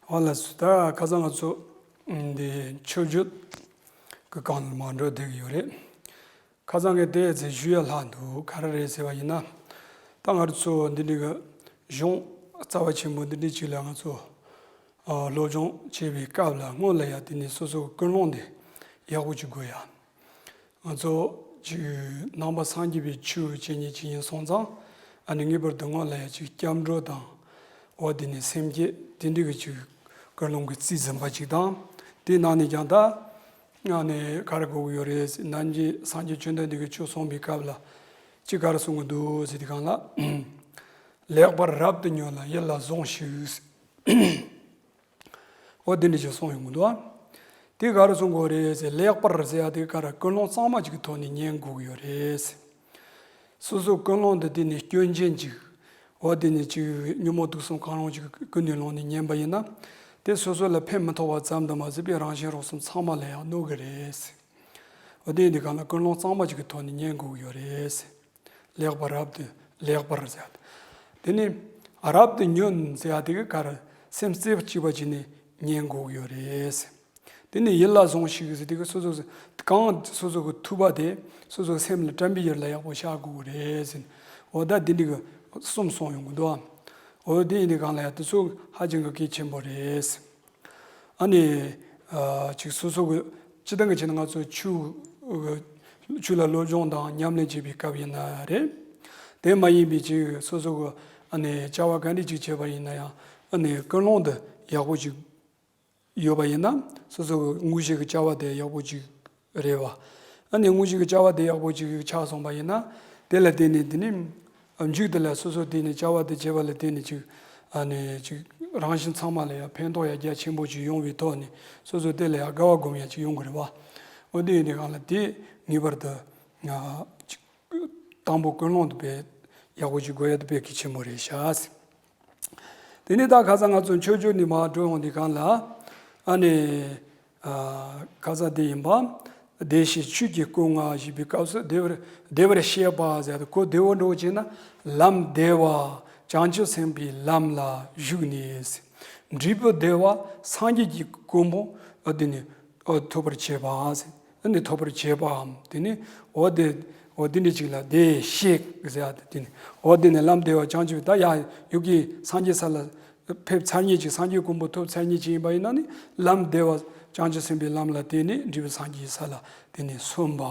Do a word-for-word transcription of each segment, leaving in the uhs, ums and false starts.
ཨོ་ལགས་སོ། ད་ཁ་སང་ང་ཚོ་འདི་མཆོད་བརྗོད་ཀྱི་སྒང་ལ་མར་འགྲོ་བསྡད་ཀྱི་ཡོད་རེད། ཁ་སང་གི་དེ་ཚེ་ཞུ་ཡ་ལྷག་འདུག་ག་རེ་རེད་ཟེར་བ་ཡིན་ན། ད་ང་ཚོ་འདི་འདྲའི་གི་གཞུང་རྩ་བ་ཆེན་པོ་འདི་འདྲའི་ཅིག་ལ་ང་ཚོ་ཨ་སློབ་སྦྱོང་བྱེད་པའི་སྐབས་ལ་སྔོན་ལ་ཡ་དེ་ནས་སོ་སོ་གི་ཀུན་སློང་དེ་ཡག་པོ་ཅིག་དགོས་ཡ། ང་ཚོ་ཅིག་ནང་པ་སངས་རྒྱས་པའི་ཆོས་བྱེད་མཁན་ཅིག་ཡིན་སོང་ཙང་། ཨ་ནི་ངེས་པར་དུ་སྔོན་ལ་ཡ་ཅིག་སྐྱབས་འགྲོ་དང་། འོ་དེ་ནས་སེམས་བསྐྱེད་དེ་འདྲའི་གི་ཅིག་ཀུན་སློང་གི་རྩིས་ཟིན་པ་ཅིག་དང་། དེའི་ནང་ནས་ཀྱང་ད་ཨ་ནི་ག་རེ་དགོས་ཀྱི་ཡོད་རེད། ནམ་རྒྱུན་སངས་རྒྱས་བཅོམ་ལྡན་འདས་ཀྱིས་ཆོས་གསུངས་པའི་སྐབས་ལ་ཅིག་ག་རེ་གསུང་གི་འདུག་ཟེར་དུས་སྒང་ལ། ལེགས་པར་རབ་ཏུ་ཉོན་ལ་ཡིད་ལ་ཟུངས་ཤིག་འོ་དེ་འདྲ་ཅིག་གསུངས་ཡོང་གི་འདུག་ཨ། དེ་ག་རེ་གསུང་དགོས་རེད་ཟེར། ལེགས་པར་ཟེར་ཡ་དེ་ག་རེ་ཀུན་སློང་གཙང་མ་ཅིག་གི་ཐོག་ནས་ཉན་དགོས་ཀྱི་ཡོད་རེད། སོ་སོ་ཀུན་སློང་དེ་དེ་ནས་སྐྱོན་ཅན་ཅིག་འོ་དེ་ནས་ཅིག་ཉོན་མོངས་དུག་གསུམ་གང་རུང་ཅིག་ཀུན་ནས་བསླངས་ནས་ཉན་པ་ཡིན་ན། དེ་སོ་སོ་ལ་ཕན་མི་ཐོགས་པ་ཙམ་དུ་མ་ཟད་པའི་རང་གཞན་རོགས་གསུམ་ཚང་མ་ལ་ཡང་གནོད་ཀྱི་རེད། འོ་དེ་ཡིན་དུས་སྒང་ལ་ཀུན་སློང་གཙང་མ་ཅིག་གི་ཐོག་ནས་ཉན་དགོས་ཀྱི་ཡོད་རེད། ལེགས་པར་རབ་ཏུ་ལེགས་པར་ཟེར་ཡ་དེ། དེ་ནས་རབ་ཏུ་ཉོན་ཟེར་ཡ་དེ་གི་ག་རེ་སེམས་རྩེ་གཅིག་པ་བྱས་ནས་ཉན་དགོས་ཀྱི་ཡོད་རེད། དེ་ནས་ཡིད་ལ་ཟུངས་ཤིག་ཟེར་དེ་གི་སོ་སོ་གང་སོ་སོ་གི་ཐུབ་པ་དེ་སོ་སོ་སེམས་ལ་དྲན་པའི་ཡུལ་ལ་ཡག་པོ་བཞག་དགོས་ཀྱི་རེད་ཟེར། འོ་ད་དེ་འདྲ་གི་གསུམ་གསུངས་ཡོང་གི་འདུག་ཨ། འོ་དེ་ཡིན་དུས་སྒང་ལ་ཡ་དེ་ཚོ་ཧ་ཅང་གི་གལ་ཆེན་པོ་རེད། ཨ་ནི། ཨ་ཅིག་སོ་སོ་གི་སྤྱིར་བཏང་གི་ཆ་ནས་ང་ཚོ་ཆོས་ཆོས་ལ་སློབ་སྦྱོང་དང་ཉམས་ལེན་བྱེད་པའི་སྐབས་ཡིན་ན་རེད། དེ་མ་ཡིན་པའི་ཅིག་སོ་སོ་གི་ཨ་ནི་བྱ་བ་ག་འདྲ་ཅིག་བྱེད་པ་ཡིན་ན་ཡང་ཨ་ནི་ཀུན་སློང་དེ་ཡག་པོ་ཅིག་ཡོད་པ་ཡིན་ན། སོ་སོ་གི་དངོས་གཞི་གི་བྱ་བ་དེ་ཡག་པོ་ཅིག་རེད་བ། ཨ་ནི་དངོས་གཞི་གི་བྱ་བ་དེ་ཡག་པོ་ཅིག་ཆགས་སོང་བ་ཡིན་ན། དེ་ལ་བརྟེན་ནས་དེ་ནི། མཇུག་དེ་ལ་སོ་སོ་དེ་ནི་བྱ་བ་དེ་བྱེད་པ་ལ་བརྟེན་ནས་ཅིག་ཨ་ནི་ཅིག་རང་བཞིན་ཚང་མ་ལ་ཡང་ཕན་ཐོགས་ཡང་རྒྱ་ཆེན་པོ་ཅིག་ཡོང་བའི་ཐོག་ནས་སོ་སོ་དེ་ལ་ཡང་དགའ་བ་སྒོམ་ཡང་ཅིག་ཡོང་གི་རེད་བ། འོ་དེ་ཡིན་དུས་སྒང་ལ་དེ་ངེས་པར་དུ་ང་ཅིག་དང་པོ་ཀུན་སློང་དེ་དཔེ་ཡག་པོ་ཅིག་དགོས་ཡ་དེ་དཔེ་གལ་ཆེན་པོ་རེད་ཤག་དེ་ནས་ད་ཁ་སང་ང་ཚོ་མཆོད་བརྗོད་ནས་མར་འགྲོ་ཡོང་དུས་སྒང་ལ། ཨ་ནི། ཨ་ཁ་སང་དེ་ཡིན་པ། བདེ་གཤེགས་ཆོས་ཀྱི་སྐུ་མངའ་ཞེས་པའི་སྐབས་སུ་བདེ་བར་བདེ་བར་གཤེགས་པ་ཟེར་ཏེ་གོ་བདེ་བོ་འགྲོ་བྱས་ན། ལམ་བདེ་བ་བྱང་ཆུབ་སེམས་དཔའི་ལམ་ལ་ཞུགས་ནས། འབྲས་བུ་བདེ་བ་སངས་རྒྱས་ཀྱི་གོ་འཕང་འདི་ནི་ཐོབ་པར་བྱེད་པ་ཟེར། འདི་ཐོབ་པར་བྱེད་པའམ་དེ་ནི་འོ་དེ་འོ་དེ་འདྲ་ཅིག་ལ་བདེ་གཤེགས་ཟེར་ཡ་དེ་དེ་ནི་འོ་དེ་ནི་ལམ་བདེ་བ་བྱང་ཆུབ་ད་ཡ་ཡུག་གི་སངས་རྒྱས་ས་ལ། ཕེབས་ཚར་མཁན་ཅིག་སངས་རྒྱས་གོ་འཕང་ཐོབ་ཚར་མཁན་ཅིག་ཡིན་པ་ཡིན་ན་ནི་ལམ་བདེ་བ་བྱང་ཆུབ་སེམས་དཔའི་ལམ་ལ་བརྟེན་ནས་འབྲས་བུ་སངས་རྒྱས་ས་ལ་དེ་ནས་སོན་པ།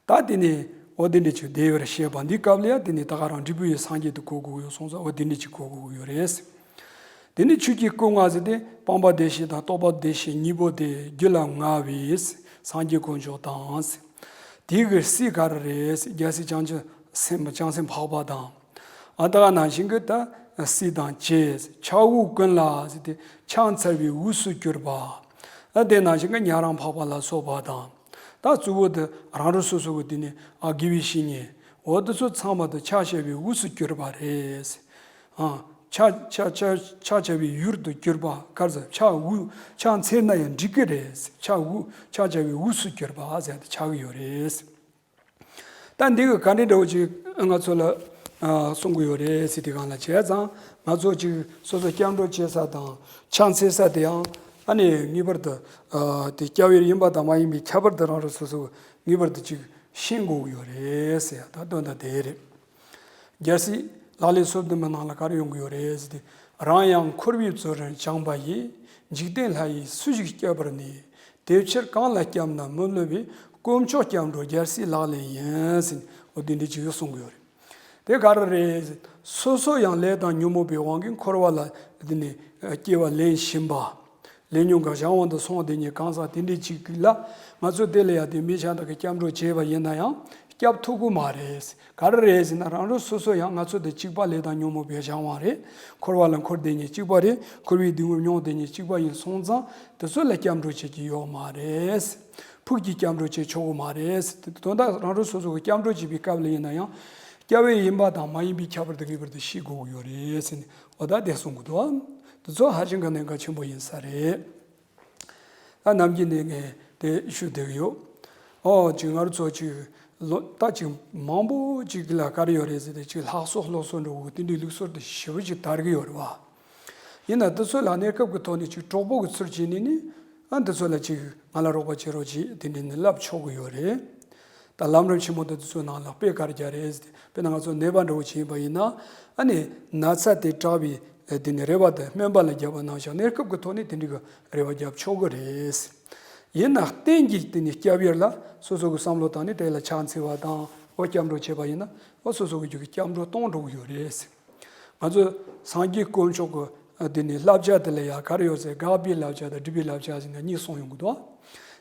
ད་དེ་ནས་འོ་དེ་འདྲ་ཅིག་བདེ་བར་གཤེགས་པ་འདི་སྐབས་ལ་ཡང་དེ་ནས་ད་ག་རང་འབྲས་བུ་ཡི་སངས་རྒྱས་དུ་གོ་དགོས་ཡོད་སོང་ཙང་འོ་དེ་འདྲ་ཅིག་གོ་དགོས་ཡོད་རེད། དེ་ནས་ཆོས་ཀྱི་སྐུ་མངའ་ཟེར་ཏེ་སྤངས་པ་བདེ་གཤེགས་དང་རྟོགས་པ་བདེ་གཤེགས་གཉིས་པོ་དེ་རྒྱུད་ལ་མངའ་བའི་སངས་རྒྱས་དཀོན་མཆོག་དང་། དེ་གི་སྲས་ག་རེ་རེད། རྒྱལ་སྲས་བྱང་ཆུབ་སེམས་བྱང་སེམས་འཕགས་པ་དང་། ཨ་ད་ག་ནང་བཞིན་གྱི་ད་སྲས་དང་བཅས་ཕྱག་འོས་ཀུན་ལ་ཟེར་ཏེ་ཕྱག་འཚལ་བའི་འོས་སུ་གྱུར་པ། ཨ་དེ་ནང་བཞིན་གྱི་ཉན་རང་འཕགས་པ་ལ་སོགས་པ་དང་། ད་གཙོ་བོ་དེ་རང་རང་སོ་སོ་གི་དེ་ནི་ཨ་དགེ་བའི་བཤེས་གཉེན་འོ་དེ་ཚོ་ཚང་མ་དེ་ཕྱག་བྱ་བའི་འོས་སུ་གྱུར་པ་རེད། ཨ་ཕྱག་ཕྱག་ཕྱག་ཕྱག་བྱ་བའི་ཡུལ་དུ་གྱུར་པ་ག་རེ་ཟེར། ཕྱག་འོས་ཕྱག་འཚལ་ན་ཡང་འགྲིག་གི་རེད། ཕྱག་འོས་ཕྱག་བྱ་བའི་འོས་སུ་གྱུར་པ་ཟེར་ཏེ་ཆགས་ཀྱི་ཡོད་རེད། ད་འདི་གི་ག་འདྲའི་འདྲ་བོ་ཅིག་ང་ཚོ་ལ་ཨ་གསུང་གི་ཡོད་རེད་ཟེར་དུས་སྒང་ལ་བྱས་ཙང་ང་ཚོ་ཅིག་སོ་སོ་སྐྱབས་འགྲོ་བྱེད་ས་དང་ཕྱག་འཚལ་ས་དེ་ཡང་ཨ་ནི་ངེས་པར་དུ་ཨ་དེ་སྐྱབས་ཡུལ་ཡིན་པ་དང་མ་ཡིན་པའི་ཁྱད་པར་དེ་རང་རང་སོ་སོ་ངེས་པར་དུ་ཅིག་ཤེས་དགོས་ཀྱི་ཡོད་རེད་ཟེར་ཡ་ད་དོན་དག་དེ་རེད། རྒྱལ་སྲས་ལག་ལེན་སོ་བདུན་པའི་ནང་ལ་ག་རེ་ཡོང་གི་ཡོད་རེད་ཟེར་ཏེ། རང་ཡང་འཁོར་བའི་བཙོན་རར་བཅིངས་པ་ཡི། འཇིག་རྟེན་ལྷ་ཡིས་སུ་ཞིག་སྐྱོབ་པར་ནུས། དེ་ཕྱིར་གང་ལ་སྐྱབས་ན་མི་བསླུ་བའི། དཀོན་མཆོག་སྐྱབས་འགྲོ་རྒྱལ་སྲས་ལག་ལེན་ཡིན་ཟེར་ནས་འོ་དེ་འདྲ་ཅིག་གསུང་གི་ཡོད་རེད། དེ་ག་རེ་རེད། སོ་སོ་ཡང་ལས་དང་ཉོན་མོངས་པའི་དབང་གིས་འཁོར་བ་ལ་དེ་ནས་སྐྱེ་བ་ལེན་བཞིན་པ། ལས་ཉོན་གྱི་གཞན་དབང་དུ་སོང་བསྡད་མཁན་གང་ཟག་དེ་འདྲའི་ཅིག་ལ་ང་ཚོ་དེ་ལ་ཡ་དེ་མི་གཞན་དག་གིས་སྐྱབས་འགྲོ་བྱས་པ་ཡིན་ན་ཡང་སྐྱབས་ཐུབ་ཀྱི་མ་རེད། ག་རེ་རེད་ཟེར་ན་རང་རང་སོ་སོ་ཡང་ང་ཚོ་དེ་གཅིག་པ་ལས་དང་ཉོན་མོངས་པའི་གཞན་དབང་རེད། འཁོར་བ་ལ་འཁོར་བསྡད་མཁན་གཅིག་པ་རེད། འཁོར་བའི་སྡུག་བསྔལ་མྱོང་བསྡད་མཁན་གཅིག་པ་ཡིན་སོང་ཙང་དེ་ཚོ་ལ་སྐྱབས་འགྲོ་བྱེད་ཀྱི་ཡོད་མ་རེད། ཕུགས་ཀྱི་སྐྱབས་འགྲོ་བྱེད་ཆོག་གི་མ་རེད། དོན་དག་རང་རང་སོ་སོ་གི་སྐྱབས་འགྲོ་བྱེད་པའི་སྐབས་ལ་ཡིན་ན་ཡང་སྐྱབས་ཡུལ་ཡིན་པ་དང་མ་ཡིན་པའི་ཁྱད་པར་དེ་ངེས་པར་དུ་ཤེས་དགོས་ཀྱི་ཡོད་རེད་ཟེར་ནས་འོ་ད་དེ་གསུང་གི་འདུག་དེ་ཚོ་ཧ་ཅང་གི་གནད་འགག་ཆེན་པོ་ཡིན་ས་རེད། ད་ནམ་རྒྱུན་ནས་ངས་དེ་ཞུ་བསྡད་ཀྱི་ཡོད། ཨོ་ཅིག་ང་རང་ཚོ་ཅིག་ལོ་ད་ཅིག་མང་པོ་ཅིག་ལ་ག་རེ་ཡོད་རེད་ཟེར་ཏེ་ཅིག་ལྷག་བསམ་སློབ་གསོ་འགྲོ་དགོས་དེ་འདྲའི་ལུགས་སྲོལ་དེ་ཞེ་པོ་ཅིག་དར་གྱི་ཡོད་རེད་བ། ཡིན་ན་འདི་ཚོ་ལ་གནས་སྐབས་ཀྱི་ཐོག་ནས་ཅིག་གྲོགས་པོ་གི་ཚུལ་བྱས་ནས་ནི། ཨ་འདི་ཚོ་ལ་ཅིག་ང་ལ་རོགས་པ་བྱེད་རོགས་བྱེད་དེ་འདྲ་ནི་ལབ་ཆོག་གི་ཡོད་རེད། ད་ལམ་རིམ་ཆེན་མོ་དེ་འདི་ཚོའི་ནང་ལ་དཔེ་ག་རེ་རྒྱག་རེད་ཟེར་ཏེ། དཔེར་ན་ང་ཚོ་ནད་པ་འདྲ་བོ་ཅིག་ཡིན་པ་ཡིན་ན། ཨ་ནི་ན་ཚ་དེ་དྲག་པའི་དེ་ནི་རེ་བ་དེ་སྨན་པ་ལ་བརྒྱབ་པ་ནང་བཞིན་གནས་སྐབས་ཀྱི་ཐོག་ནས་དེ་འདྲ་གི་རེ་བ་བརྒྱབ་ཆོག་གི་རེད། ཡིན་ན་གཏན་གྱི་དེ་ནི་སྐྱབས་ཡུལ་ལ་སོ་སོ་གི་བསམ་བློ་བཏང་ནས་དེ་ལ་ཕྱག་འཚལ་བ་དང་འོ་སྐྱབས་འགྲོ་བྱས་པ་ཡིན་ན་འོ་སོ་སོ་གི་རྒྱུད་ཀྱི་སྐྱབས་འགྲོ་གཏོང་འགྲོ་གི་ཡོད་རེད། ང་ཚོ་སངས་རྒྱས་དཀོན་མཆོག་གི་དེ་ནི་བསླབ་བྱ་དེ་ལ་ཡང་ག་རེ་ཡོད་ཟེར། དགག་པའི་བསླབ་བྱ་དང་སྒྲུབ་པའི་བསླབ་བྱ་ཟེར་ན་གཉིས་གསུངས་ཡོང་གི་འདུག་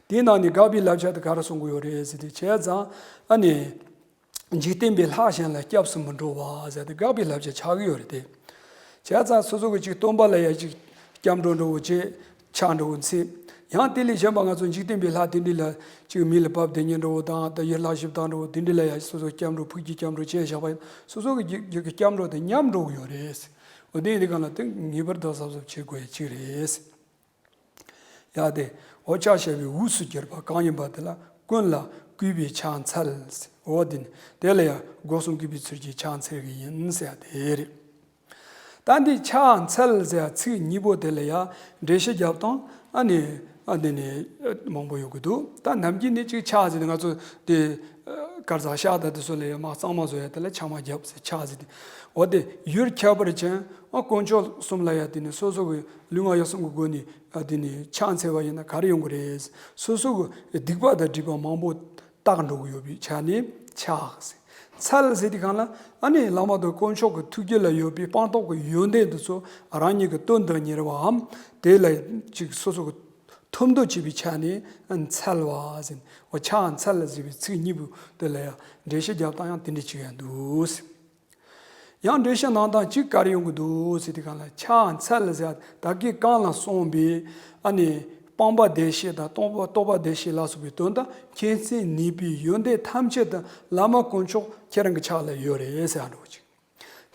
དེའི་ནང་ནས་དགག་པའི་བསླབ་བྱ་དེ་ག་རེ་གསུང་གི་ཡོད་རེད་ཟེར་དུས་བྱས་ཙང་། ཨ་ནི་འཇིག་རྟེན་པའི་ལྷ་གཞན་ལ་སྐྱབས་སུ་མི་འགྲོ་བ་ཟེར་ཏེ་དགག་པའི་བསླབ་བྱ་ཆགས་ཀྱི་ཡོད་རེད་དེ། བྱས་ཙང་སོ་སོ་གི་ཅིག་སྟོན་པ་ལ་ཡང་ཅིག་སྐྱབས་འགྲོ་འགྲོ་བོ་བྱེད། ཕྱག་འགྲོ་བོ་འཚལ། ཡང་དེ་ལས་གཞན་པ་ང་ཚོ་འཇིག་རྟེན་པའི་ལྷ་དེ་འདྲ་ལ་ཅིག་མི་ལ་བབས་དེ་ཉིད་འགྲོ་བོ་དང་ད་ཡུལ་ལྷ་གཞི་བདག་འགྲོ་བོ་དེ་འདྲ་ལ་ཡང་སོ་སོ་སྐྱབས་འགྲོ་ཕུགས་ཀྱི་སྐྱབས་འགྲོ་བྱས་བཞག་པ་ཡིན། སོ་སོ་གི་རྒྱུད་ཀྱི་སྐྱབས་འགྲོ་དེ་ཉམས་འགྲོ་གི་ཡོད་རེད། འོ་དེ་ཡིན་དུས་གང་ལ་དེ་ངེས་པར་དུ་གཟབ་གཟབ་བྱེད་དགོས་ཡ་ཅིག་རེད། ཡ་དེ། འོ་ཕྱག་བྱ་བའི་དབུས་སུ་གྱུར་པ་གང་ཡིན་པ་དེ་ལ་ཀུན་ལ་གུས་པས་ཕྱག་འཚལ། འོ་དེ་ནི་དེ་ལ་ཡང་སྒོ་གསུམ་གུས་པའི་ཚུལ་གྱིས་ཕྱག་འཚལ་གྱི་ཡིན་ཟེར་ཡ་དེ་རེད། ད་འདི་ཕྱག་འཚལ་ཟེར་ཡ་ཚིག་གཉིས་པོ་དེ་ལ་ཡང་འགྲེལ་བཤད་རྒྱབ་སྟངས་ཨ་ནི་ཨ་འདི་ནི་མང་པོ་ཡོང་གི་འདུག་ད་ནམ་རྒྱུན་ནི་ཅིག་ཕྱག་ཟེར་ནས་ང་ཚོ་དེ་གར་ཟ་ཤ་ད་དེ་ཚོ་ལ་ཡང་མ་གཙང་མ་བཟོ་ཡ་དེ་ལ་ཕྱག་མ་རྒྱབ་ཟེར་ཕྱག་ཟེར་ཏེ། འོ་དེ་ཡུལ་ཁྱད་པར་ཅན་ཨ་དཀོན་མཆོག་གསུམ་ལ་ཡང་དེ་ནི་སོ་སོ་གི་ལུས་ངག་ཡིད་གསུམ་གྱི་སྒོ་ནས་ཨ་དེ་ནི་ཕྱག་འཚལ་བ་ཡིན་ན་ག་རེ་ཡོང་གི་རེད། སོ་སོ་གི་སྡིག་པ་དང་སྒྲིབ་པ་མང་པོ་དག་འགྲོ་གི་ཡོད་པའི་ཆ་ནས་ཕྱག་ཟེར། འཚལ་ཟེར་དུས་གང་ལ་ཨ་ནི་བླ་མ་དང་དཀོན་མཆོག་གི་ཐུགས་རྒྱུད་ལ་ཡོད་པའི་སྤངས་རྟོགས་ཀྱི་ཡོན་ཏན་དེ་ཚོ་རང་ཉིད་ཀྱི་དོན་དུ་གཉེར་བའམ་དེ་ལ་ཅིག་སོ་སོ་གི་ཐོབ་འདོད་བྱེད་པའི་ཆ་ནས་འཚལ་བ་ཟེར། འོ་ཕྱག་འཚལ་ཟེར་བའི་ཚིག་གཉིས་པོ་དེ་ལ་ཡང་འགྲེལ་བཤད་རྒྱབ་སྟངས་ཡང་དེ་འདྲ་ཅིག་ཡང་འདུག་ཟེར། ཡང་འགྲེལ་བཤད་གནང་སྟངས་གཅིག་ག་རེ་ཡོང་གི་འདུག་ཟེར་དུས་གང་ལ་ཕྱག་འཚལ་ཟེར་ད་གིན་གོང་ལ་གསུངས་པའི་ཨ་ནི་སྤངས་པ་བདེ་གཤེགས་དང་རྟོགས་པ་རྟོགས་པ་བདེ་གཤེགས་ལ་སོགས་པའི་དོན་དང་མཁྱེན་བརྩེ་ནུས་པའི་ཡོན་ཏན་ཐམས་ཅད་དང་བླ་མ་དཀོན་མཆོག་ཁྱེད་རང་གི་ཕྱག་ལ་ཡོད་རེད་ཟེར་འགྲོ་ཅིག་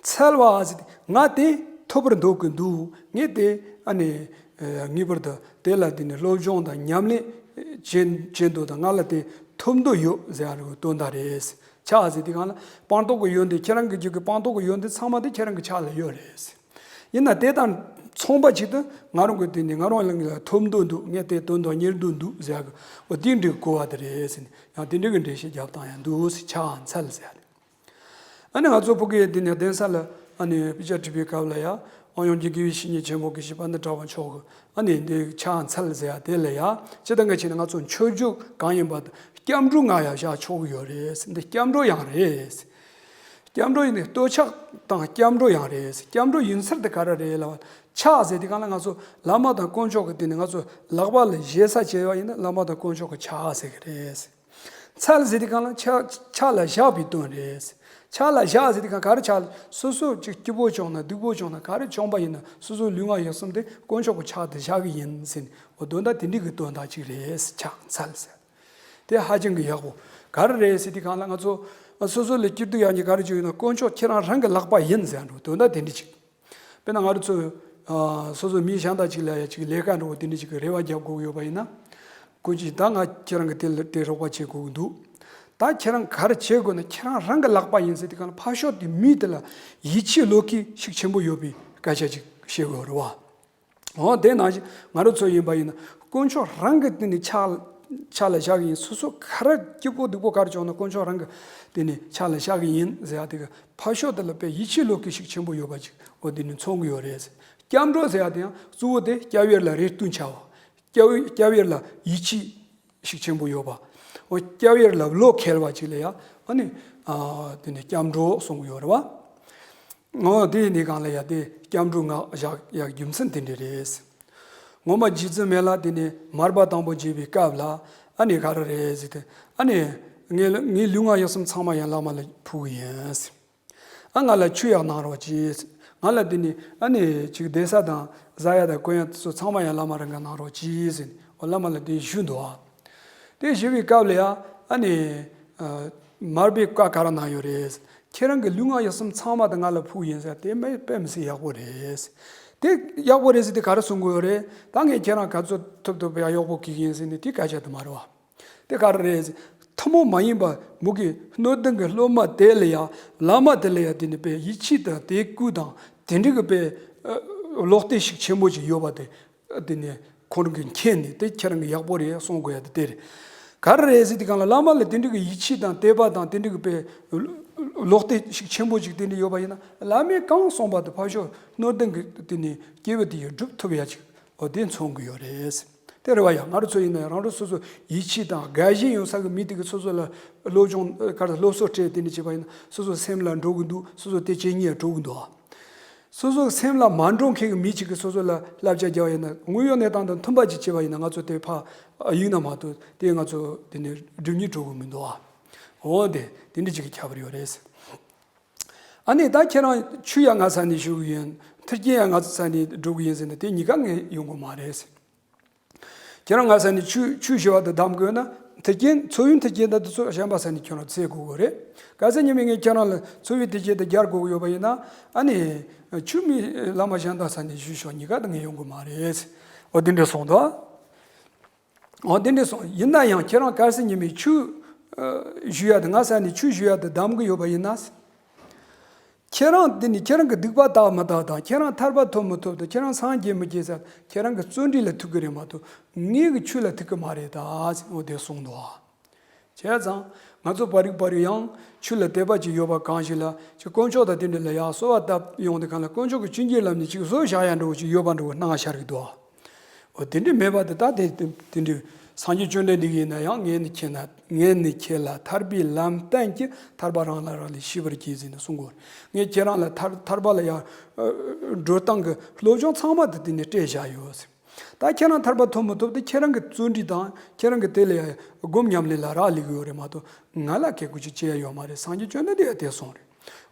འཚལ་བ་ཟེར་ཏེ་ང་དེ་ཐོབ་པར་འདོད་ཀྱི་འདུག་ངས་དེ་ཨ་ནི་ངེས་པར་དུ་དེ་ལ་དེ་ནི་སློབ་སྦྱོང་དང་ཉམས་ལེན་བྱེད་བྱེད་འདོད་དང་ང་ལ་དེ་ཐོབ་འདོད་ཡོད་ཟེར་ཡ་རེད་དོན་དག་རེད། ཕྱག་ཟེར་དུས་གང་ལ་སྤངས་རྟོགས་ཀྱི་ཡོན་ཏན་ཁྱེད་རང་གི་རྒྱུད་ཀྱི་སྤངས་རྟོགས་ཀྱི་ཡོན་ཏན་ཚང་མ་དེ་ཁྱེད་རང་གི་ཕྱག་ལ་ཡོད་རེད། ཡིན་ན་དེ་དང་མཚུངས་པ་ཅིག་ཏུ་ང་རང་གི་དེ་ནི་ང་རང་ལ་ཐོབ་འདོད་འདུག་ངས་དེ་དོན་དག་གཉེར་འདོད་འདུག་ཟེར་ཡ་གི་འོ་དེ་འདྲའི་གོ་བ་དེ་རེད་ཟེར་ནས་ཡང་དེ་འདྲའི་གི་འགྲེལ་བཤད་རྒྱབ་སྟངས་ཡང་འདུག་ཟེར་ཕྱག་འཚལ་ཟེར་ཡ་རེད། ཨ་ནི་ང་ཚོ་ཕ་གིའི་འདི་ནས་གདན་ས་ལ་ཨ་ནི་དཔེ་ཆ་བྲིས་པའི་སྐབས་ལ་ཡང་དབང་ཡོན་གྱི་དགེ་བའི་བཤེས་གཉེན་ཆེན་པོ་དགེ་བཤེས་པཎྜི་ཏ་གྲགས་པ་མཆོག་གིས་ཨ་ནི་འདི་ཕྱག་འཚལ་ཟེར་ཡ་དེ་ལ་ཡང་སྤྱིར་བཏང་གི་ཆ་ནས་ང་ཚོ་མཆོད་བརྗོད་གང་ཡིན་པ་དང་སྐྱབས་འགྲོ་ལྔ་ཡང་བཞག་ཆོག་གི་ཡོད་རེད། འདི་སྐྱབས་འགྲོ་ཡང་རེད། སྐྱབས་འགྲོ་ཡིན་ནི་བསྟོད་ཕྱག་དང་སྐྱབས་འགྲོ་ཡང་རེད། སྐྱབས་འགྲོ་ཡིན་ཚུལ་དེ་ག་རེ་རེད་ལབ་ཕྱག་ཟེར་དུས་གང་ལ་ང་ཚོ་བླ་མ་དང་དཀོན་མཆོག་གི་དེ་ནི་ང་ཚོ་ལག་པ་ལ་བཞེས་ས་བྱས་པ་ཡིན་ན་བླ་མ་དང་དཀོན་མཆོག་གི་ཕྱག་ཟེར་གི་རེད། འཚལ་ཟེར་དུས་གང་ལ་ཕྱག་ཕྱག་ལ་བཞག་པའི་དོན་རེད། ཕྱག་ལ་བཞག་ཟེར་དུས་གང་ག་རེ་ཕྱག་ལ་སོ་སོ་ཅིག་སྐྱིད་པོ་བྱུང་ན་སྡུག་པོ་བྱུང་ན་ག་རེ་བྱུང་པ་ཡིན་ན་སོ་སོའི་ལུས་ངག་ཡིད་གསུམ་དེ་དཀོན་མཆོག་གི་ཕྱག་ཏུ་བཞག་གི་ཡིན་ཟེར་ནས་འོ་དོན་དག་དེ་འདྲའི་གི་དོན་དག་ཅིག་རེད། ཕྱག་འཚལ་ཟེར་དེ་ཧ་ཅང་གི་ཡག་པོ་ག་རེ་རེད་ཟེར་དུས་གང་ལ་ང་ཚོ་སོ་སོ་ལ་སྐྱིད་སྡུག་ཡག་ཉེས་ག་རེ་བྱུང་ཡོད་ན་དཀོན་མཆོག་ཁྱེད་རང་རང་གི་ལག་པ་ཡིན་ཟེར་འགྲོ་དོན་དག་དེ་འདྲ་ཅིག་དཔེར་ན་ང་རང་ཚོ་ཨ་སོ་སོ་མི་གཞན་དག་ཅིག་ལ་ཡ་ཅིག་ལས་ཀ་འགྲོ་བ་དེ་འདྲ་ཅིག་གི་རེ་བ་རྒྱབ་དགོས་ཀྱི་ཡོད་པ་ཡིན་ན། ཀུན་གྱིས་ད་ང་ཁྱེད་རང་གི་དེ་ལ་དེ་རོགས་པ་བྱེད་དགོས་ཀྱི་འདུག་ད་ཁྱེད་རང་ག་རེ་བྱེད་དགོས་ན་ཁྱེད་རང་རང་གི་ལག་པ་ཡིན་ཟེར་དུས་གང་ལ་ཕར་ཕྱོགས་དེ་མི་དེ་ལ་ཡིད་ཆེས་བློ་སྐྱེད་ཤུགས་ཆེན་པོ་ཡོད་པའི་སྐད་ཆ་ཅིག་བཤད་དགོས་རེད་བ། འོ་དེ་ནང་བཞིན་ང་རང་ཚོ་ཡིན་པ་ཡིན་ན་དཀོན་མཆོག་རང་གི་དེ་ནི་ཕྱག་ཕྱག་ལ་བཞག་གི་ཡིན། སོ་སོ་ག་རེ་སྐྱིད་པོ་སྡུག་པོ་ག་རེ་བྱུང་ན་དཀོན་མཆོག་རང་གི་དེ་ནི་ཕྱག་ལ་བཞག་གི་ཡིན་ཟེར་ཡ་དེ་གི་ཕར་ཕྱོགས་དེ་ལ་དཔེ་ཡིད་ཆེས་བློ་སྐྱེད་ཤུགས་ཆེན་པོ་ཡོད་པ་ཅིག་འོ་དེ་ནི་མཚོན་གི་ཡོད་རེད། སྐྱབས་འགྲོ་ཟེར་ཡ་དེ་ཡང་གཙོ་བོ་དེ་སྐྱབས་ཡུལ་ལ་རེ་ལྟོས་འཆའ་བ། སྐྱབས་སྐྱབས་ཡུལ་ལ་ཡིད་ཆེས་ཤུགས་ཆེན་པོ་ཡོད་པ། འོ་སྐྱབས་ཡུལ་ལ་བློ་འཁེལ་བ་ཅིག་ལ་ཡང་ཨ་ནི་ཨ་དེ་ནི་སྐྱབས་འགྲོ་གསུང་གི་ཡོད་རེད་བ། འོ་དེ་ནི་གང་ལ་ཡ་དེ་སྐྱབས་འགྲོ་ལྔ་བཞག་ཡ་རྒྱུ་མཚན་དེ་འདྲ་རེད། ངོ་མ་རྗེ་བཙུན་མི་ལ་དེ་ནི་མར་པ་དང་པོ་མཇལ་བའི་སྐབས་ལ་ཨ་ནི་ག་རེ་རེད་ཟེར་ཏེ་ཨ་ནི་ངའི་ངའི་ལུས་ངག་ཡིད་གསུམ་ཚང་མ་ཡང་བླ་མ་ལ་ཕུལ་གི་ཡིན། ཨ་ང་ལ་ཆོས་ཡག་གནང་རོགས་གྱིས། ང་ལ་འདི་ནི་ཨ་ནི་ཅིག་བསྡད་ས་དང་བཟའ་ཡ་དང་གོན་ཡ་དེ་ཚོ་ཚང་མ་ཡང་བླ་མ་རང་ག་གནང་རོགས་གྱིས་ཟེར་ནས་འོ་བླ་མ་ལ་དེ་ཞུས་འདུག་ཨ། དེ་ཞུས་པའི་སྐབས་ལ་ཡ་ཨ་ནི་ཨ་མར་པས་བཀའ་ག་རེ་གནང་ཡོད་རེད། ཁྱེད་རང་གི་ལུས་ངག་ཡིད་གསུམ་ཚང་མ་དེ་ང་ལ་ཕུལ་ཡིན་ཟེར་དེ་མེད་དཔེ་མི་སྲིད་ཡག་པོ་རེད། དེ་ཡག་པོ་རེད་ཟེར་དེ་ག་རེ་གསུང་གི་ཡོད་རེད། ད་ངས་ཁྱེད་རང་ག་ཚོད་ཐུབ་ཐུབ་ཡག་ཡག་པོ་གི་ཡིན་ཟེར་ནས་དེ་སྐད་ཆ་དེ་མ་རེད་བ། དེ་ག་རེ་རེད། ཐུན་མོང་མ་ཡིན་པ་མོ་གི་སྣོད་ལྡན་གྱི་སློབ་མ་དེ་ལ་ཡང་བླ་མ་དེ་ལ་ཡང་དེ་ནི་དཔེ་ཡིད་ཆེས་དང་དད་གུས་དང་དེ་འདྲ་གི་དཔེ་ཨ་ ལོག་ལྟ་ཞིག་ཆེན་པོ་ཞིག་ཡོད་པ་དེ། དེ་ནས་ཁོང་གིས་མཁྱེན་ནས་དེ་ཁྱེད་རང་གིས་ཡག་པོ་རེད་གསུང་དགོས་ཡ་དེ་དེ་རེད། ག་རེ་རེད་ཟེར་དུས་སྒང་ལ་བླ་མ་ལ་དེ་འདྲ་གི་ཡིད་ཆེས་དང་དད་པ་དང་དེ་འདྲ་གི་པའི་ལོག་ལྟ་ཞིག་ཆེན་པོ་ཞིག་དེ་འདྲ་ཡོད་པ་ཡིན་ན། བླ་མས་གང་གསུངས་པ་དེ་ཕར་ཕྱོགས་སྣོད་ལྡན་གྱི་དེ་ནས་སྐྱེ་བོ་དེ་ཡིས་སྒྲུབ་ཐུབ་ཡ་ཅིག་འོ་དེ་མཚོན་གྱི་ཡོད་རེད། དེ་རེད་བ་ཡ། ང་རང་ཚོ་ཡིན་ན་ཡང་རང་རང་སོ་སོ་ཡིད་ཆེས་དང་དགའ་ཞེན་ཡོང་ས་གི་མི་དེ་གིས་སོ་སོ་ལ་སློབ་སྦྱོང་ག་རེ་སློབ་གསོ་སྤྲད་དེ་འདྲ་བྱས་པ་ཡིན་ན་སོ་སོ་སེམས་ལ་འགྲོ་གི་འདུག་སོ་སོ་དེ་བྱེད་སྙིང་འདོད་ཀྱི་འདུག་སོ་སོ་སེམས་ལ་མ་འགྲོ་མཁན་གྱི་མི་གཅིག་གིས་སོ་སོ་ལ་བསླབ་བྱ་རྒྱག་པ་ཡིན་ན། དངོས་ཡོད་གནས་སྟངས་དང་མཐུན་པ་ཅིག་བྱས་པ་ཡིན་ན་ང་ཚོ་དེ་ཕར་གཡུག་ན་མ་གཏོགས་དེ་ང་ཚོ་དེ་ནས་སྒྲུབ་སྙིང་འདོད་ཀྱི་མི་འདུག་འོ་དེ་དེ་འདྲ་ཅིག་གི་ཁྱད་པར་ཡོད་རེད། ཨ་ནི་ད་ཁྱེད་རང་ཆོས་ཡ་ང་ས་ནས་ཞུ་གི་ཡིན། མཐུན་རྐྱེན་ཡ་ང་ས་ནས་སྒྲུབ་གི་ཡིན་ཟེར་ན་དེ་གཉིས་ཀ་ངས་ཡོང་གི་མ་རེད། ཁྱེད་རང་ང་ས་ནས་ཆོས་ཆོས་ཞུ་བ་དང་གདམ་དགོས་ན། མཐུན་རྐྱེན་འཚོ་བའི་མཐུན་རྐྱེན་དང་དེ་ཚོ་གཞན་པ་ས་ནས་ཁྱེད་རང་བཙལ་དགོས་གི་རེད། གལ་སྲིད་ཉི་མ་ངས་ཁྱེད་རང་ལ་འཚོ་བའི་མཐུན་རྐྱེན་དེ་སྦྱར་དགོས་གི་ཡོད་པ་ཡིན་ན། ཨ་ནི་ཆོས་མེད་བླ་མ་གཞན་དག་ས་ནས་ཞུས་ཤོག་གཉིས་ཀ་དེ་ངས་ཡོང་གི་མ་རེད། འོ་དེ་འདྲ་གསུངས་འདུག་འོ་དེ་འདྲ་གསུངས། ཡིན་ན་ཡང་ཁྱེད་རང་གལ་སྲིད་ཉི་མ་ཆོས་ཨ་ཞུ་ཡ་དེ་ང་ས་ནས་ཆོས་ཞུ་ཡ་དེ་གདམ་གི་ཡོད་པ་ཡིན་ན། ཁྱེད་རང་དེ་ནི་ཁྱེད་རང་གི་སྡིག་པ་དག་མི་དག་དང་། ཁྱེད་རང་ཐར་པ་ཐོབ་མི་ཐོབ་དང་། ཁྱེད་རང་སངས་རྒྱས་མི་རྒྱས་ཟེར་ཁྱེད་རང་གི་བརྩོན་འགྲུས་ལ་ཐུག་གི་རེད་མ་གཏོགས་ངེད་ཀྱི་ཆོས་ལ་ཐུག་གི་མ་རེད་ད། འོ་དེ་གསུངས་འདུག་ཨ། བྱས་ཙང་ང་ཚོ་པར་རིས་པར་རིས་ཡང་ཆོས་ལ་དད་པ་ཅིག་ཡོད་པ་གང་ཞིག་ལ་ཅིག་དཀོན་མཆོག་དང་དེ་འདྲ་ལ་ཡར་གསོལ་བ་བཏབ་ཡོང་དུས་སྒང་ལ་དཀོན་མཆོག་གི་བྱིན་གྱིས་བརླབས་ནས་ཅིག་བཟོས་བཞག་ཡ་འདྲ་བོ་ཅིག་ཡོད་པ་འདྲ་བོ་སྣང་ཤར་གི་འདུག་ཨ། འོ་དེ་འདྲ་མེད་པ་དེ་ད་དེ་དེ་འདྲ་སངས་རྒྱས་བཅོམ་ལྡན་འདས་ཀྱིས་ཡིན་ན་ཡང་། ངས་ནི་ཁྱེད་ན་ངས་ནི་ཁྱེད་ལ་ཐར་པའི་ལམ་བསྟན་གྱི། ཐར་པ་རང་ལ་རག་ལས་ཤེས་པར་གྱིས་ཟེར་ནས་གསུང་གོ། ངས་ཁྱེད་རང་ལ་ཐར་ཐར་པ་ལ་ཡང་འགྲོ་སྟངས་ཀྱི་སློབ་སྦྱོང་ཚང་མ་དེ་དེ་ནས་སྤྲད་བཞག་ཡོད་ཟེར། ད་ཁྱེད་རང་ཐར་པ་ཐོབ་མི་ཐོབ་དེ་ཁྱེད་རང་གི་བརྩོན་འགྲུས་དང་ཁྱེད་རང་གི་དེ་ལ་ཡང་སྒོམ་ཉམས་ལེན་ལ་རག་ལས་ཀྱི་ཡོད་རེད་མ་གཏོགས་ང་ལ་གལ་ཁུར་ཅིག་བྱེད་ཡ་ཡོད་མ་རེད། སངས་རྒྱས་བཅོམ་ལྡན་འདས་ཡང་དེ་གསུངས་རེད།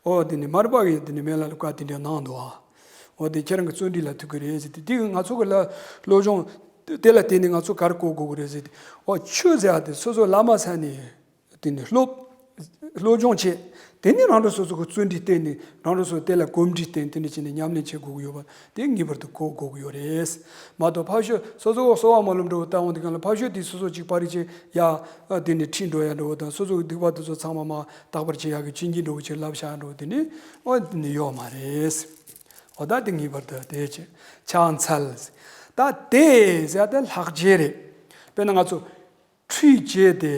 འོ་དེ་ནི་མར་པ་གིས་དེ་ནི་སྨན་བླ་ལ་བཀའ་དེ་འདྲ་གནང་འདུག་ཨ། འོ་དེ་ཁྱེད་རང་གི་བརྩོན་འགྲུས་ལ་ཐུག་གི་རེད་ཟེར་ཏེ། དེ་གི་ང་ཚོ་གི་ལ་སློབ་སྦྱོང་དེ་ལ་བརྟེན་ནས་ང་ཚོ་ག་རེ་གོ་དགོས་ཀྱི་རེད་ཟེར་ཏེ། འོ་ཆོས་ཟེར་ཡ་དེ་སོ་སོ་བླ་མ་ས་ནས་དེ་ནི་སློབ་སློབ་སྦྱོང་བྱས། དེ་ནི་རང་རང་སོ་སོ་གི་བརྩོན་འགྲུས་བརྟེན་ནས་རང་རང་སོ་སོ་དེ་ལ་གོམས་འདྲིས་བརྟེན་དེ་འདྲ་བྱས་ནས་ཉམས་ལེན་བྱེད་དགོས་ཀྱི་ཡོད་པ་དེ་ངེས་པར་དུ་གོ་དགོས་ཀྱི་ཡོད་རེད། མ་གཏོགས་ཕར་ཕྱོགས་སོ་སོ་གི་གསོལ་བ་སྨོན་ལམ་འདྲ་བོ་བཏབ་འོང་དུས་སྒང་ལ་ཕར་ཕྱོགས་དེ་སོ་སོ་གཅིག་པར་རིས་བྱས་ཡ། དེ་ནི་ཁྲིད་འགྲོ་ཡ་འདྲ་བོ་དང་། སོ་སོ་གི་སྡིག་པ་དེ་ཚོ་ཚང་མ་མར་དག་པར་བྱེད་ཡ་གི་བྱིན་གྱིས་འགྲོ་བོ་ཅིག་བསླབ་བྱ་འདྲ་བོ་དེ་ནི་འོ་དེ་ནི་ཡོད་མ་རེད། འོ་ད་དེ་ངེས་པར་དུ་དེ་བྱེད། ཕྱག་འཚལ། ད་དེ་ཟེར་ཡ་དེ་ལྷག་བཅས་རེད། དཔེར་ན་ང་ཚོ་ཁྲུས་བྱས་ཏེ་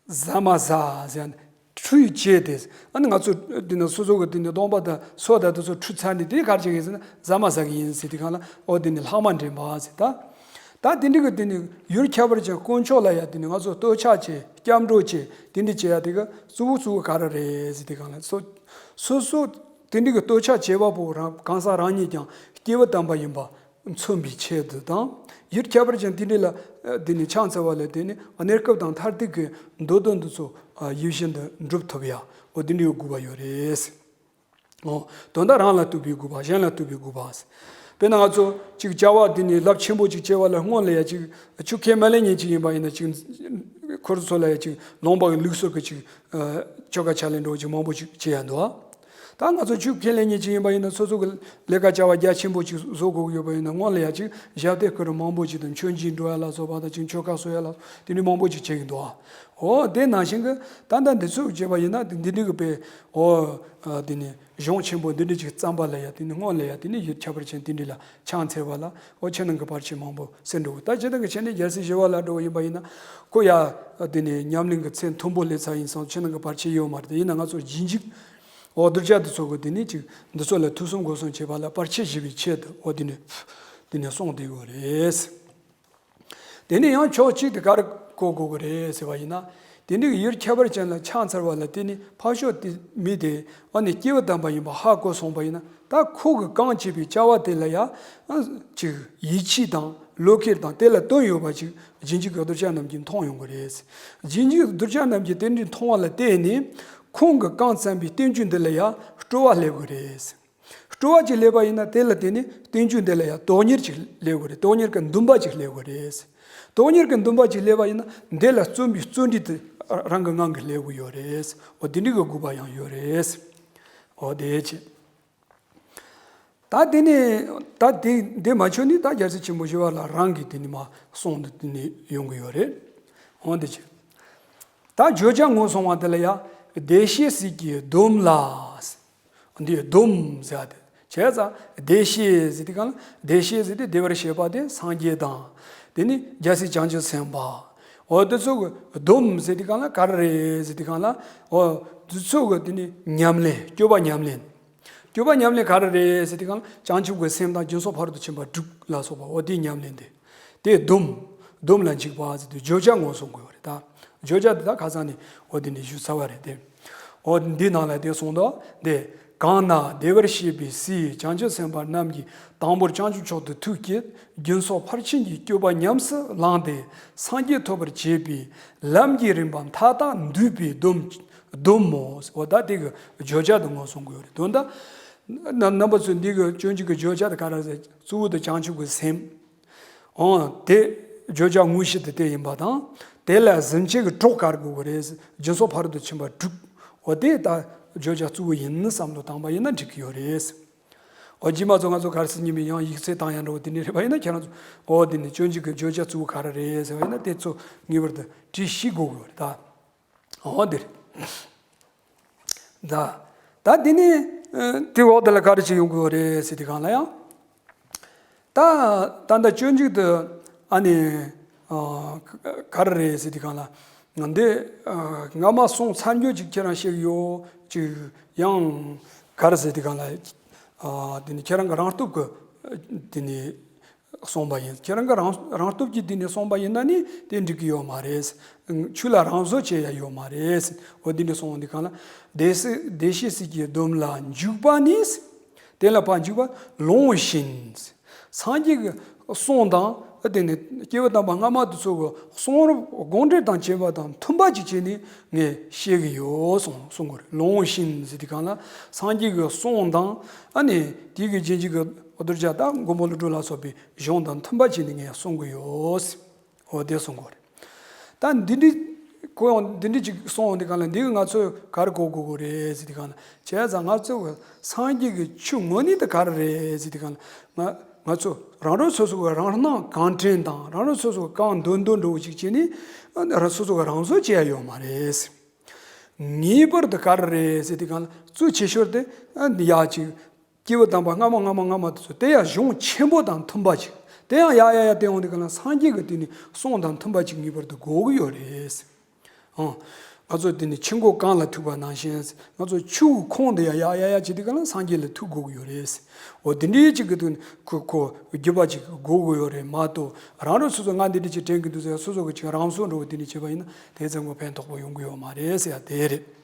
ཟ་མ་ཟ་ཟེར་ཡ། ཁྲུས་བྱས་ཏེ། ཨ་ནི་ང་ཚོ་དེ་ནི་སོ་སོ་གི་དེ་ནི་གདོང་པ་དང་སོ་དང་དེ་ཚོ་ཁྲུས་ཚར་ནས་དེ་ག་རེ་བྱེད་ཀྱི་ཡིན་ཟེར་ན་ཟ་མ་ཟ་གི་ཡིན་ཟེར་དུས་སྒང་ལ། འོ་དེ་ནི་ལྷག་མ་འདྲེན་པ་ཟེར། ད་ད་དེ་འདྲ་གི་དེ་ནི་ཡུལ་ཁྱད་པར་ཅན་དཀོན་མཆོག་ལ་ཡ་དེ་ནི་ང་ཚོ་བསྟོད་ཕྱག་བྱས། སྐྱབས་འགྲོ་བྱས། དེ་འདྲ་བྱེད་ཡ་དེ་གི་གཙོ་བོ་གཙོ་བོ་ག་རེ་རེད་ཟེར་དུས་སྒང་ལ། སོ་སོ་སོ་སོ་དེ་འདྲ་གི་བསྟོད་ཕྱག་བྱེད་པ་པོ་རང་གང་ཟག་རང་ཉིད་ཀྱང་སྐྱེས་བུ་དམ་པ་ཡིན་པ་མཚོན་པའི་ཆེད་དུ་དང་། ཡུལ་ཁྱད་པར་ཅན་དེ་འདྲ་ལ་དེ་ནི་ཕྱག་འཚལ་བ་ལ་དེ་ནི་གནས་སྐབས་དང་མཐར་ཐུག་གི་འདོད་དོན་དེ་ཚོ་ཡིད་བཞིན་དུ་འགྲུབ་ཐུབ་ཡ། འོ་དེ་འདྲའི་དགོས་པ་ཡོད་རེད། འོ་དོན་དག་རང་ལ་ཐུག་པའི་དགོས་པ། གཞན་ལ་ཐུག་པའི་དགོས་པ། དཔེར་ན་ང་ཚོ་ཅིག་བྱ་བ་དེ་ནི་རླབས་ཆེན་པོ་ཅིག་བྱེད་པ་ལ་སྔོན་ལ་ཡ་ཅིག་ཆོས་ཁས་མི་ལེན་མཁན་ཅིག་ཡིན་པ་ཡིན་ན། ཅིག་ཁོ་ཚོ་ལ་ཡ་ཅིག་ལུང་པ་གི་ལུགས་སྲོལ་གི་ཅིག་ཆོ་ག་ཕྱག་ལེན་འདྲ་བོ་ཅིག་མང་པོ་ཅིག་བྱེད་ཡ་འདུག་ཨ། ད་ང་ཚོ་ཆོས་ཁས་ལེན་མཁན་ཅིག་ཡིན་པ་ཡིན་ན་སོ་སོ་གི་ལས་ཀ་བྱ་བ་རྒྱ་ཆེན་པོ་ཅིག་བཟོ་དགོས་ཀྱི་ཡོད་པ་ཡིན་ན། སྔོན་ལ་ཡ་ཅིག་ཞབས་སྟེགས་ཀྱི་རིགས་མང་པོ་ཅིག་དང་། མཆོད་མཇལ་འགྲོ་ཡ་ལ་སོགས་པ་དང་། ཅིག་ཆོ་ག་གསོལ་ཡ་ལ་སོགས་དེ་འདྲའི་མང་པོ་ཅིག་བྱེད་ཀྱི་འདུག་ཨ། འོ་དེ་ནང་བཞིན་གྱི་ད་ལྟ་འདི་ཚོ་བྱས་པ་ཡིན་ན་འདི་འདྲ་གི་དཔེ། འོ་དེ་ནི་གཞུང་ཆེན་པོ་འདི་འདྲ་ཅིག་བརྩམས་པ་ལ་ཡ་དེ་ནི་སྔོན་ལ་ཡ་དེ་ནི་ཡུལ་ཁྱད་པར་ཅན་དེ་འདྲ་ལ་ཕྱག་འཚལ་བ་ལ། འོ་ཕྱི་ནང་གི་བར་ཆད་མང་པོ་སེལ་འགྲོ་གི། ད་སྤྱིར་བཏང་གི་ཆེད་ནས་རྒྱལ་སྲས་ཞི་བ་ལྷ་འདྲ་བོ་ཡིན་པ་ཡིན་ན། ཁོ་ཡ་དེ་ནི་ཉམས་ལེན་གྱི་ཚད་མཐོན་པོ་སླེབས་ཚར་ཡིན་ཙང་ཕྱི་ནང་གི་བར་ཆད་ཡོད་མ་རེད། ཡིན་ན་ང་ཚོ་རྗེས་འཇུག་འོ་གདུལ་བྱ་འདི་ཚོ་གི་དེ་ནི་ཅིག་འདི་ཚོ་ལ་ཐོས་བསམ་སྒོམ་གསུམ་བྱེད་པ་ལ་བར་ཆད་ཞི་བའི་ཆེད་དུ་འོ་དེ་ནི་དེ་ནི་གསུངས་བསྡད་ཡོད་རེད། དེ་ནས་ཡང་ཕྱོགས་གཅིག་ཏུ་ག་རེ་གོ་དགོས་ཀྱི་རེད་ཟེར་བ་ཡིན་ན། དེ་འདྲའི་ཡུལ་ཁྱད་པར་ཅན་ལ་ཕྱག་འཚལ་བ་ལ་དེ་ནི་ཕར་ཕྱོགས་དེ་མི་དེ་ཨ་ནི་སྐྱེས་བུ་དམ་པ་ཡིན་པ་ཧ་གོ་སོང་བ་ཡིན་ན། ད་ཁོ་གིས་གང་བྱས་པའི་བྱ་བ་དེ་ལ་ཡ་ཅིག་ཡིད་ཆེས་དང་བློ་ཁེལ་དང་དེ་ལ་དོན་ཡོད་པ་ཅིག་རྗེས་འཇུག་གི་གདུལ་བྱ་རྣམས་ཀྱིས་མཐོང་ཡོང་གི་རེད། རྗེས་འཇུག་གི་གདུལ་བྱ་རྣམས་ཀྱིས་དེ་འདྲའི་མཐོང་བ་ལ་བརྟེན་ནས་ཁོང་གིས་གང་བརྩམས་པའི་བསྟན་བཅོས་འདི་ལ་ཡ་སྤྲོ་བ་སླེབས་ཀྱི་རེད། སྤྲོ་བ་ཅིག་སླེབས་པ་ཡིན་ན་དེ་ལ་བརྟེན་ནས་བསྟན་བཅོས་འདི་ལ་ཡང་དོན་གཉེར་ཅིག་སླེབས་དགོས་རེད། དོན་གཉེར་གྱི་འདུན་པ་ཅིག་སླེབས་དགོས་རེད། དོན་གཉེར་གྱི་འདུན་པ་ཅིག་སླེབས་པ་ཡིན་ན་འདི་ལ་བརྩོན་པའི་བརྩོན་འགྲུས་དེ་རང་གི་ངང་གིས་སླེབས་དགོས་ཡོད་རེད། འོ་དེ་འདྲའི་གི་དགོས་པ་ཡང་ཡོད་རེད། འོ་དེ་བྱས། ད་དེ་ནས་ད་དེ་འདི་མ་ཆོད་ནི་ད་རྒྱལ་སྲས་ཆེན་པོ་ཞི་བ་ལྷ་རང་གིས་དེ་ནས་མར་གསུངས་ཏེ་དེ་ནས་ཡོང་གི་ཡོད་རེད། འོ་དེ་བྱས། ད་བརྗོད་བྱ་ངོས་བཟུང་བ་དེ་ལ་ཡང་བདེ་གཤེགས་སྲས་ཀྱི་སྡོམ་ལ། འདིའི་སྡོམ་ཟེར་ཏེ། བྱས་ཙང་བདེ་གཤེགས་ཟེར་དུས་སྒང་ལ། བདེ་གཤེགས་ཟེར་དུས་བདེ་བར་གཤེགས་པ་དེ་སངས་རྒྱས་དང་། དེ་ནི་རྒྱལ་སྲས་བྱང་ཆུབ་སེམས་དཔའ། འོ་དེ་ཚོ་གི་སྡོམ་ཟེར་དུས་སྒང་ལ་ག་རེ་རེད་ཟེར་དུས་སྒང་ལ། འོ་དེ་ཚོ་གི་དེ་ནི་ཉམས་ལེན། སྤྱོད་པ་ཉམས་ལེན། སྤྱོད་པ་ཉམས་ལེན་ག་རེ་རེད་ཟེར་དུས་སྒང་ལ། བྱང་ཆུབ་ཀྱི་སེམས་དང་། སྦྱིན་སོགས་ཕ་རོལ་ཏུ་ཕྱིན་པ་དྲུག་ལ་སོགས་པ། འོ་དེའི་ཉམས་ལེན་དེ། དེ་སྡོམ། སྡོམ་ལ་འཇུག་པ་ཟེར་དུས་བརྗོད་བྱ་ངོས་བཟུང་དགོས་པ་རེད་ད། བརྗོད་བྱ་དེ་ད་ཁ་སང་ནས་འོ་དེ་ནས་ཞུས་ཚར་བ་རེད་དེ། འོ་འདི་ནང་ལ་དེ་གསུངས་འདུག་སྟེ། གང་ན་བདེ་བར་གཤེགས་པའི་སྲས་བྱང་ཆུབ་སེམས་དཔའ་རྣམས་ཀྱིས། དང་པོར་བྱང་ཆུབ་མཆོག་ཏུ་ཐུགས་བསྐྱེད། སྦྱིན་སོགས་ཕར་ཕྱིན་གྱི་སྤྱོད་པ་ཉམས་སུ་བླངས་ཏེ། སངས་རྒྱས་ཐོབ་པར་བྱེད་པའི་ལམ་གྱི་རིམ་པ་མཐའ་དག་འདུས་པའི་སྡོམ། སྡོམ་མོ། འོ་ད་དེ་གི་བརྗོད་བྱ་དེ་ངོས་བཟུང་དགོས་རེད། དོན་དག་རྣམ་པ་ཚོས་འདི་གི་སྤྱོད་འཇུག་གི་བརྗོད་བྱ་དེ་ག་རེ་ཟེར། གཙོ་བོ་དེ་བྱང་ཆུབ་ཀྱི་སེམས། འོ་དེ་བརྗོད་བྱ་དངོས་གཞི་དེ་དེ་ཡིན་པ་དང་། དེ་ལ་གཟིམ་བྱེད་ཀྱི་གྲོགས་ག་རེ་དགོས་ཀྱི་རེད། སྦྱིན་སོགས་ཕ་རོལ་ཏུ་ཕྱིན་པ་དྲུག། འོ་དེ་ད་བརྗོད་བྱ་གཙོ་བོ་ཡིན་བསམ་བློ་བཏང་པ་ཡིན་ན་འགྲིག་གི་ཡོད་རེད། འོ་རྗེས་མ་ཚོ་ང་ཚོ་ག་རེ་ཟེར་ཉིན་མོ་ཡང་ཡིག་ཚད་བཏང་ཡ་འདྲ་བོ་དེ་འདྲ་རེད་པ་ཡིན་ན། ཁྱེད་རང་ཚོ་འོ་དེ་ནི་སྤྱོད་འཇུག་གི་བརྗོད་བྱ་གཙོ་བོ་ག་རེ་རེད་ཟེར་བ་ཡིན་ན། དེ་ཚོ་ངེས་པར་དུ་བྲིས་ཤེས་དགོས་ཀྱི་ཡོད་རེད་ད། འོ་འདིར། ད་ད་འདི་ནི་ཨ་དེ་འོག་དེ་ལ་ག་རེ་བྱེད་ཡོང་གི་ཡོད་རེད་ཟེར་དུས་སྒང་ལ་ཡང་། ད་ད་ལྟ་སྤྱོད་འཇུག་ཏུ་ཨ་ནི་ཨ་ག་རེ་རེད་ཟེར་དུས་སྒང་ལ། འདི་ཨ་སྔ་མ་གསུངས་ཚར་རྒྱུ་ཅིག་ཁྱེད་རང་ཤེས་ཀྱི་ཡོད་ཅིག་ཡང་ག་རེ་ཟེར་དུས་སྒང་ལ། ཨ་དེ་ནི་ཁྱེད་རང་གི་རང་སྟོབས་ཀྱིས་དེ་ནི་གསུངས་པ་ཡིན། ཁྱེད་རང་གི་རང་རང་སྟོབས་ཀྱིས་དེ་ནི་གསུངས་པ་ཡིན་ན་ནི་དེ་འགྲིག་གི་ཡོད་མ་རེད། ཆོས་ལ་རང་བཟོ་བྱེད་ཡ་ཡོད་མ་རེད། འོ་དེ་འདྲ་གསུངས་འདི་གང་ལ། བདེ་སྲིད་བདེ་གཤེགས་སྲས་ཀྱི་སྡོམ་ལ་འཇུག་པ་ནི། དེ་ལ་ཕར་འཇུག་པ་ལོངས་ཤིན། སངས་རྒྱས་ཀྱི་གསུང་དང་དེ་ནི་སྐྱེས་བུ་དམ་པ་སྔ་མ་དེ་ཚོ་གི་གསུང་རབ་དགོངས་འགྲེལ་དང་བཅས་པ་དང་མཐུན་པ་ཅིག་བྱས་ནས་ངས་ཤེས་ཀྱི་ཡོད་གསུངས་གསུང་གི་རེད། ལོངས་ཤིན་ཟེར་དུས་སྒང་ལ། སངས་རྒྱས་ཀྱི་གསུང་དང་ཨ་ནི་དེ་གི་རྗེས་འཇུག་གི་གདུལ་བྱ་དང་མགོན་པོ་ཀླུ་སྒྲུབ་ལ་སོགས་པའི་གཞུང་དང་མཐུན་པ་བྱས་ནས་ངས་གསུང་གི་ཡོད། འོ་དེ་གསུང་གི་རེད། ད་འདི་འདྲའི་ཁོ་ཡང་འདི་འདྲའི་ཅིག་གསུངས་འདི་གང་ལ། འདི་གི་ང་ཚོས་ག་རེ་གོ་དགོས་ཀྱི་རེད་ཟེར་དུས་སྒང་ལ། བྱས་ཙང་ང་ཚོ་གི་སངས་རྒྱས་ཀྱི་ཆོས་དངོས་གནས་དེ་ག་རེ་རེད་ཟེར་དུས་སྒང་ལ། ང་ང་ཚོ་རང་རང་སོ་སོ་གི་རང་སྣང་གང་དྲན་དང་རང་རང་སོ་སོ་གི་གང་འདོད་འདོད་འདྲ་བོ་ཅིག་བྱས་ནས་རང་སོ་སོ་གི་རང་བཟོ་བྱེད་ཡ་ཡོད་མ་རེད། ངེས་པར་དུ་ག་རེ་རེད་ཟེར་དུས་སྒང་ལ། གཙོ་ཆེ་ཤོས་དེ་ཡ་ཅིག་སྐྱེས་བུ་དམ་པ་སྔ་མ་སྔ་མ་སྔ་མ་དེ་ཚོ་དེ་ཡང་གཞུང་ཆེན་པོ་དང་མཐུན་པ་ཅིག་དེ་ཡང་ཡ་ཡ་ཡ་དེ་ཡོང་དུས་གང་ལ་སངས་རྒྱས་ཀྱི་དེ་ནི་གསུང་དང་མཐུན་པ་ཅིག་ངེས་པར་དུ་དགོས་ཀྱི་ཡོད་རེད། ཨང་། ང་ཚོ་དེ་ནི་ཆུ་མགོ་གངས་ལ་ཐུག་པ་ནང་བཞིན། ང་ཚོ་ཆུ་ཁོངས་དེ་ཡ་ཡ་ཡ་ཡ་བྱེད་དུས་གང་ལ་སངས་རྒྱས་ལ་ཐུག་དགོས་ཀྱི་ཡོད་རེད། འོ་དེ་འདྲའི་ཅིག་གི་དུ་ཁོ་ཁོ་བརྒྱུད་པ་ཅིག་དགོས་ཀྱི་ཡོད་རེད་མ་གཏོགས། རང་རང་སོ་སོ་ང་འདི་འདྲ་ཅིག་དྲན་གྱི་འདུག་ཟེར་སོ་སོ་གི་ཅིག་རང་བཟོ་འདྲ་བོ་དེ་འདྲ་བྱས་པ་ཡིན་ན་དེ་ཙམ་གྱི་ཕན་ཐོགས་པོ་ཡོང་གི་ཡོད་མ་རེད་ཟེར་ཡ་དེ་རེད།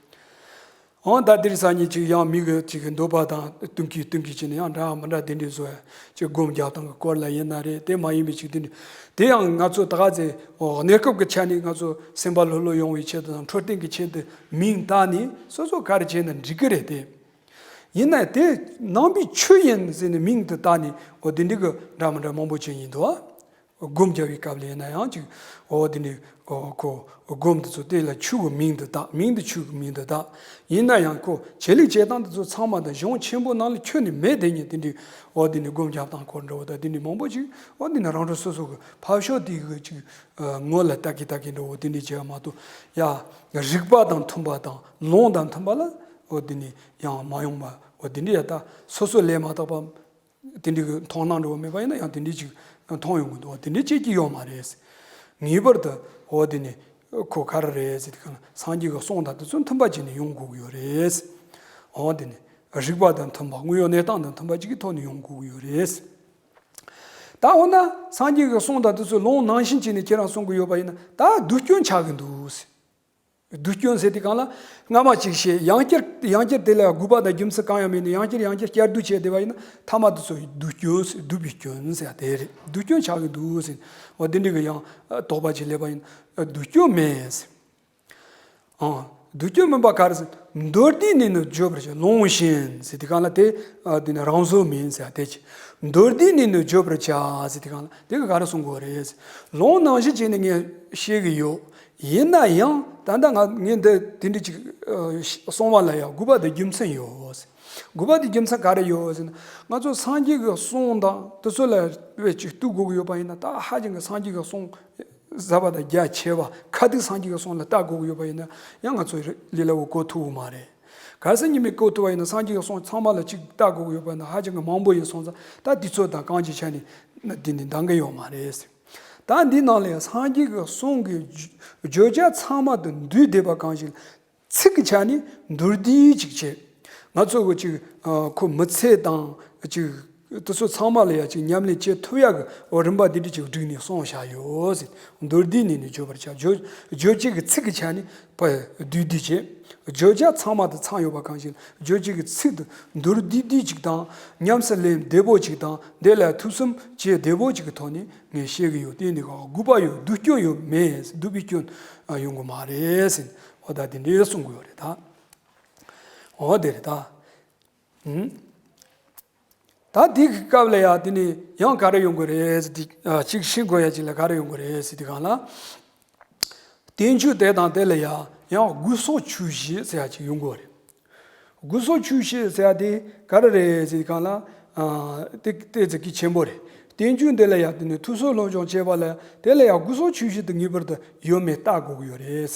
འོ་ད་འདིར་སང་ཉིན་ཅིག་ཡང་མི་གི་ཅིག་འདོད་པ་དང་སྟོན་གྱི་སྟོན་གྱི་བྱས་ནས་ཡང་འདྲ་མི་འདྲ་དེ་འདྲའི་བཟོ་ཡ་ཅིག་སྒོམ་རྒྱག་སྟངས་ཀྱི་སྐོར་ལ་ཡིན་ན་རེད། དེ་མ་ཡིན་པའི་ཅིག་དེ་འདྲ་དེ་ཡང་ང་ཚོ་ད་ག་ཚེ་འོ་གནས་སྐབས་ཀྱི་ཆ་ནས་ང་ཚོ་སེམས་པ་ལྷོད་ལྷོད་ཡོང་བའི་ཆེད་དུ་དང་འཕྲོད་བསྟེན་གྱི་ཆེད་དུ་མིང་བཏགས་ནས་སོ་སོ་ག་རེ་བྱས་ན་འགྲིག་གི་རེད་དེ། ཡིན་ན་དེ་ནང་པའི་ཆོས་ཡིན་ཟེར་ནས་མིང་དེ་བཏགས་ནས་འོ་དེ་འདྲའི་གི་འདྲ་མི་འདྲ་མང་པོ་ཅིག་ཡིན་འདུག་སྒོམ་རྒྱག་པའི་སྐབས་ལ་ཡིན་ན་ཡང་ཅིག་འོ་དེ་ནི་འོ་ཁོ་སྒོམ་དེ་ཚོ་དེ་ལ་ཆོས་ཀྱི་མིང་དུ་བཏགས། མིང་དེ་ཆོས་ཀྱི་མིང་དུ་བཏགས། ཡིན་ན་ཡང་ཁོ་བྱེད་ལས་བྱེད་སྟངས་དེ་ཚོ་ཚང་མ་དང་གཞུང་ཆེན་པོ་ནང་ལ་ཁྱོན་ནས་མེད་དེ་ཉིད་དེ་འདྲའི་འོ་དེ་ནི་སྒོམ་རྒྱག་སྟངས་སྐོར་འདྲ་བོ་དང་དེ་འདྲའི་མང་པོ་ཅིག་འོ་དེ་ནི་རང་རང་སོ་སོ་གི་ཕར་ཕྱོགས་དེ་གི་ཅིག་ངོ་ལ་ལྟ་གི་ལྟ་གི་འདྲ་བོ་དེ་འདྲའི་བྱས་པ་མ་གཏོགས། ཡ་རིགས་པ་དང་མཐུན་པ་དང་ལུང་དང་མཐུན་པ་ལ་འོ་དེ་ནི་ཡང་མ་ཡོང་བ། འོ་དེ་འདྲའི་ཡ་ད་སོ་སོ་ལས་མ་བཏགས་པ། དེ་འདྲའི་གི་མཐོང་སྣང་འདྲ་བོ་མེད་པ་ཡིན་ན་ཡང་དེ་འདྲའི་ཅིག་མཐོང་ཡོང་གི་འདུག་དེ་འདྲའི་བྱེད་ཀྱི་ཡོད་མ་རེད། ངེས་པར་དུ་འོ་དེ་ནི་ཁོ་ག་རེ་རེད་ཟེར་དུས་སྒང་ལ་སངས་རྒྱས་ཀྱི་གསུང་དང་དེ་ཚོ་མཐུན་པ་བྱས་ནས་ཡོང་དགོས་ཀྱི་ཡོད་རེད། འོ་དེ་ནི་རིགས་པ་དང་མཐུན་པ། དངོས་ཡོད་གནས་སྟངས་དང་མཐུན་པ་ཅིག་གི་ཐོག་ནས་ཡོང་དགོས་ཀྱི་ཡོད་རེད། ད་འོ་ན་སངས་རྒྱས་ཀྱི་གསུང་དང་དེ་ཚོ་ལུང་ནང་བཞིན་བྱས་ནས་ཁྱེད་རང་གསུང་གི་ཡོད་པ་ཡིན་ན་ད་དུས་སྐྱོན་ཆགས་ཀྱི་འདུག་སྡུག་སྐྱོན་ཟེར་དུས་སྒང་ལ། སྔ་མ་གཅིག་བཤད། ཡང་བསྐྱར་ཡང་བསྐྱར་དེ་ལ་དགོས་པ་དང་རྒྱུ་མཚན་གང་ཡང་མེད་ནས་ཡང་བསྐྱར་ཡང་བསྐྱར་བསྐྱར་ཟློས་བྱས་བསྡད་པ་ཡིན་ན་ཐ་མ་དེ་ཚོ་སྡུག་སྐྱོན་ཟེར། སྡུག་པའི་སྐྱོན་ཟེར་ཡ་དེ་རེད། སྡུག་སྐྱོན་ཆགས་ཀྱི་འདུག་ཟེར། འོ་དེ་འདྲ་གི་ཡང་དོགས་པ་ཅིག་སླེབས་པ་ཡིན་ན་སྡུག་སྐྱོན་མེད་ཟེར། ཨང་། སྡུག་སྐྱོན་མིན་པ་ག་རེ་ཟེར། མདོར་བསྡུས་ནས་ནི་བརྗོད་པར་བྱ། ལོངས་ཤིན་ཟེར་དུས་སྒང་ལ་དེ་ཨ་དེ་ནི་རང་བཟོ་མིན་ཟེར་ཡ་དེ་ཅི། མདོར་བསྡུས་ནས་ནི་བརྗོད་པར་བྱ་ཟེར་དུས་སྒང་ལ་དེ་ག་ག་རེ་གསུང་དགོས་རེད་ཟེར། ལུང་ནང་བཞིན་བྱས་ནས་ངས་བཤད་གི་ཡོད། ཡིན་ན་ཡང་ད་ལྟ་ང་ངས་འདི་དེ་འདྲ་ཅིག་ཨ་གསུང་བ་ལ་ཡང་དགོས་པ་དང་རྒྱུ་མཚན་ཡོད་ཟེར། དགོས་པ་དང་རྒྱུ་མཚན་ག་རེ་ཡོད་ཟེར་ན། ང་ཚོ་སངས་རྒྱས་ཀྱི་གསུང་དང་དེ་ཚོ་ལ་བས་ཅིག་གཏུག་དགོས་ཀྱི་ཡོད་པ་ཡིན་ན། ད་ཧ་ཅང་གི་སངས་རྒྱས་ཀྱི་གསུང་ཟབ་པ་དང་རྒྱ་ཆེ་བ། ཁ་ཐུག་སངས་རྒྱས་ཀྱི་གསུང་ལ་ལྟ་དགོས་ཀྱི་ཡོད་པ་ཡིན་ན་ཡང་ང་ཚོ་ལས་སླ་བོ་གོ་ཐུབ་ཀྱི་མ་རེད། གལ་སྲིད་ཉི་མའི་སྐོར་ཐུབ་པ་ཡིན་ན་སངས་རྒྱས་ཀྱི་གསུང་ཚང་མ་ལ་གཅིག་ལྟ་དགོས་ཀྱི་ཡོད་པ་ན་ཧ་ཅང་གི་མང་པོ་ཡིན་སོང་ཙང་། ད་དུས་ཚོད་དང་གང་ཅིའི་ཆ་ནས་འདི་འདི་འདང་གི་ཡོད་མ་རེད། ད་འདི་ནང་ལ་ཡང་སངས་རྒྱས་ཀྱི་གསུང་གི་བརྗོད་བྱ་ཚང་མ་དང་འདུས་བསྡད་པ་གང་ཞིག་ལ། ཚིག་གི་ཆ་ནས་མདོར་བསྡུས་ཅིག་བྱས། ང་ཚོ་གི་ཅིག་ཁོ་མི་ཚེ་དང་ཅིག་དེ་ཚོ་ཚང་མ་ལ་ཡང་ཅིག་ཉམས་ལེན་བྱེད་ཐུབ་ཡག་གི་རིམ་པ་འདི་འདྲ་ཅིག་བསྒྲིགས་ནས་གསུངས་བཞག་ཡོད་ཟེར། མདོར་བསྡུས་ནས་ནི་བརྗོད་པར་བྱ། བརྗོད་བརྗོད་བྱེད་ཀྱི་ཚིག་གི་ཆ་ནས་བསྡུས་བསྡུས་བྱས། བརྗོད་བྱ་ཚང་མ་དང་ཚང་ཡོད་པ་གང་ཞིག་ལ་བརྗོད་བྱེད་ཀྱི་ཚིག་དེ་མདོར་བསྡུས་བསྡུས་ཅིག་དང་། ཉམས་སུ་ལེན་བདེ་པོ་ཅིག་དང་། དེ་ལ་ཐུགས་བསམ་བྱེད་བདེ་པོ་ཅིག་གི་ཐོག་ནས་ངས་བཤད་གི་ཡོད། དེ་ནི་གང་དགོས་པ་ཡོད། སྡུག་སྐྱོན་ཡོད་མེད། སྡུག་པའི་སྐྱོན་ཡོང་གི་མ་རེད་ཟེར། འོ་ད་དེ་འདྲའི་གསུང་གི་ཡོད་རེད་ད། འོ་དེ་རེད་ད། ཧུམ། ད་དེ་གི་སྐབས་ལ་ཡང་དེ་ནི་ཡང་ག་རེ་ཡོང་གི་རེད་ཟེར་དེ། ཨ། གཅིག་ཤེས་དགོས་ཡ་གཅིག་ལ་ག་རེ་ཡོང་གི་རེད་ཟེར་དེ་གང་ལ། བསྟན་བཅོས་དེ་དང་དེ་ལ་ཡང་ཡང་དགུ་གསོག་ཆོས་བཞི་ཟེར་ཡ་གཅིག་ཡོང་གི་རེད། དགུ་གསོག་ཆོས་བཞི་ཟེར་ཡ་དེ་ག་རེ་རེད་ཟེར་དེ་གང་ལ། ཨ། དེ་དེ་ཚིག་གི་ཆེན་པོ་རེད། བསྟན་བཅོས་འདི་ལ་ཡང་དེ་ནི་ཐོས་བསམ་སློབ་སྦྱོང་བྱས་པ་ལ་དེ་ལ་ཡང་དགུ་གསོག་ཆོས་བཞི་དེ་ངེས་པར་དུ་ཡོད་མེད་བལྟ་དགོས་ཀྱི་ཡོད་རེད།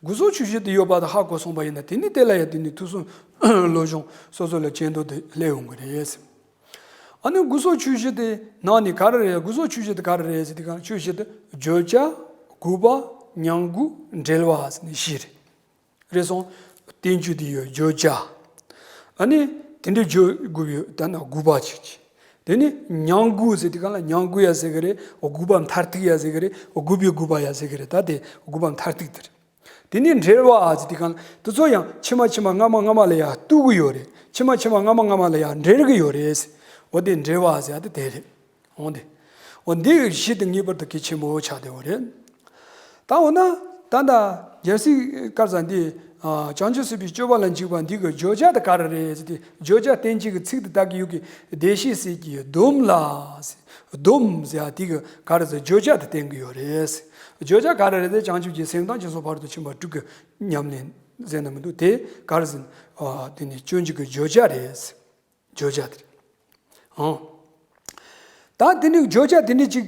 དགུ་གསོག་ཆོས་བཞི་དེ་ཡོད་པ་དེ་ཧ་གོ་སོང་པ་ཡིན་ན། དེ་ནི་དེ་ལ་ཡང་དེ་ནི་ཐོས་བསམ་སློབ་སྦྱོང་སོ་སོ་ལ་བྱེད་འདོད་དེ་སླེབས་ཡོང་གི་རེད། ཨ་ནི་དགུ་གསོག་ཆོས་བཞི་དེ་ནང་ནས་ག་རེ་རེད། དགུ་གསོག་ཆོས་བཞི་དེ་ག་རེ་རེད་ཟེར་དེ་གང་། ཆོས་བཞི་དེ་བརྗོད་བྱ། དགོས་པ། ཉམས་རྒུད། འབྲེལ་བ་ཟེར་ནས་བཞི་རེད། རེད་སོང་། བསྟན་བཅོས་དེ་ཡོད། བརྗོད་བྱ། ཨ་ནི་དེ་འདྲའི་བརྗོད་དགོས་ཡོད། ད་ནི་དགོས་པ་ཅིག་ཅིག་དེ་ནི་ཉམས་རྒུད་ཟེར་དེ་གང་ལ་ཉམས་རྒུད་ཡ་ཟེར་གི་རེད། དགོས་པ་མཐར་ཐུག་ཡ་ཟེར་གི་རེད། དགོས་པའི་དགོས་པ་ཡ་ཟེར་གི་རེད། ད་དེ་དགོས་པ་མཐར་ཐུག་དེ་རེད། དེ་ནི་འབྲེལ་བ་ཟེར་དེ་གང་ལ་དེ་ཚོ་ཡང་ཕྱི་མ་ཕྱི་མ་སྔ་མ་སྔ་མ་ལ་ཡང་ལྟོས་གི་ཡོད་རེད། ཕྱི་མ་ཕྱི་མ་སྔ་མ་སྔ་མ་ལ་ཡང་འབྲེལ་གི་ཡོད་རེད། འོ་དེ་འབྲེལ་བ་ཟེར་ཡ་དེ་དེ་རེད། འོ་དེ། འོ་འདི་གི་གཞི་དེ་ངེས་པར་དུ་གལ་ཆེན་པོ་ཆགས་བསྡད་ཡོད་རེད། ད་འོ་ན་ད་ལྟ་རྒྱལ་སྲས་སྐལ་བཟང་འདི། ཨ། བྱང་ཆུབ་སེམས་དཔའི་སྤྱོད་པ་ལ་འཇུག་པ་འདི་གི་བརྗོད་བྱ་དེ་ག་རེ་རེད་ཟེར་དེ། བརྗོད་བྱ་བསྟན་བྱེད་ཀྱི་ཚིག་དེ་དག་གི་ཡུལ་གྱི་བདེ་གཤེགས་སྲས་ཀྱི་སྡོམ་ལ་ཟེར། སྡོམ་ཟེར་ཡ་དེ་གི་ག་རེ་ཟེར། བརྗོད་བྱ་དེ་བསྟན་གི་ཡོད་རེད། བརྗོད་བྱ་ག་རེ་རེད་ཟེར། བྱང་ཆུབ་ཀྱི་སེམས་དང་སྦྱིན་སོགས་ཕ་རོལ་ཏུ་ཕྱིན་པ་དྲུག་གི་ཉམས་ལེན་ཟེར་ན་མི་འདུག་དེ་ག་རེ་ཟེར། ཨ། དེ་ནི་སྤྱོད་འཇུག་གི་བརྗོད་བྱ་རེད། བརྗོད་བྱ་དེ་རེད། ཨང་། ད་དེ་ནི་བརྗོད་བྱ་དེ་འདྲ་ཅིག་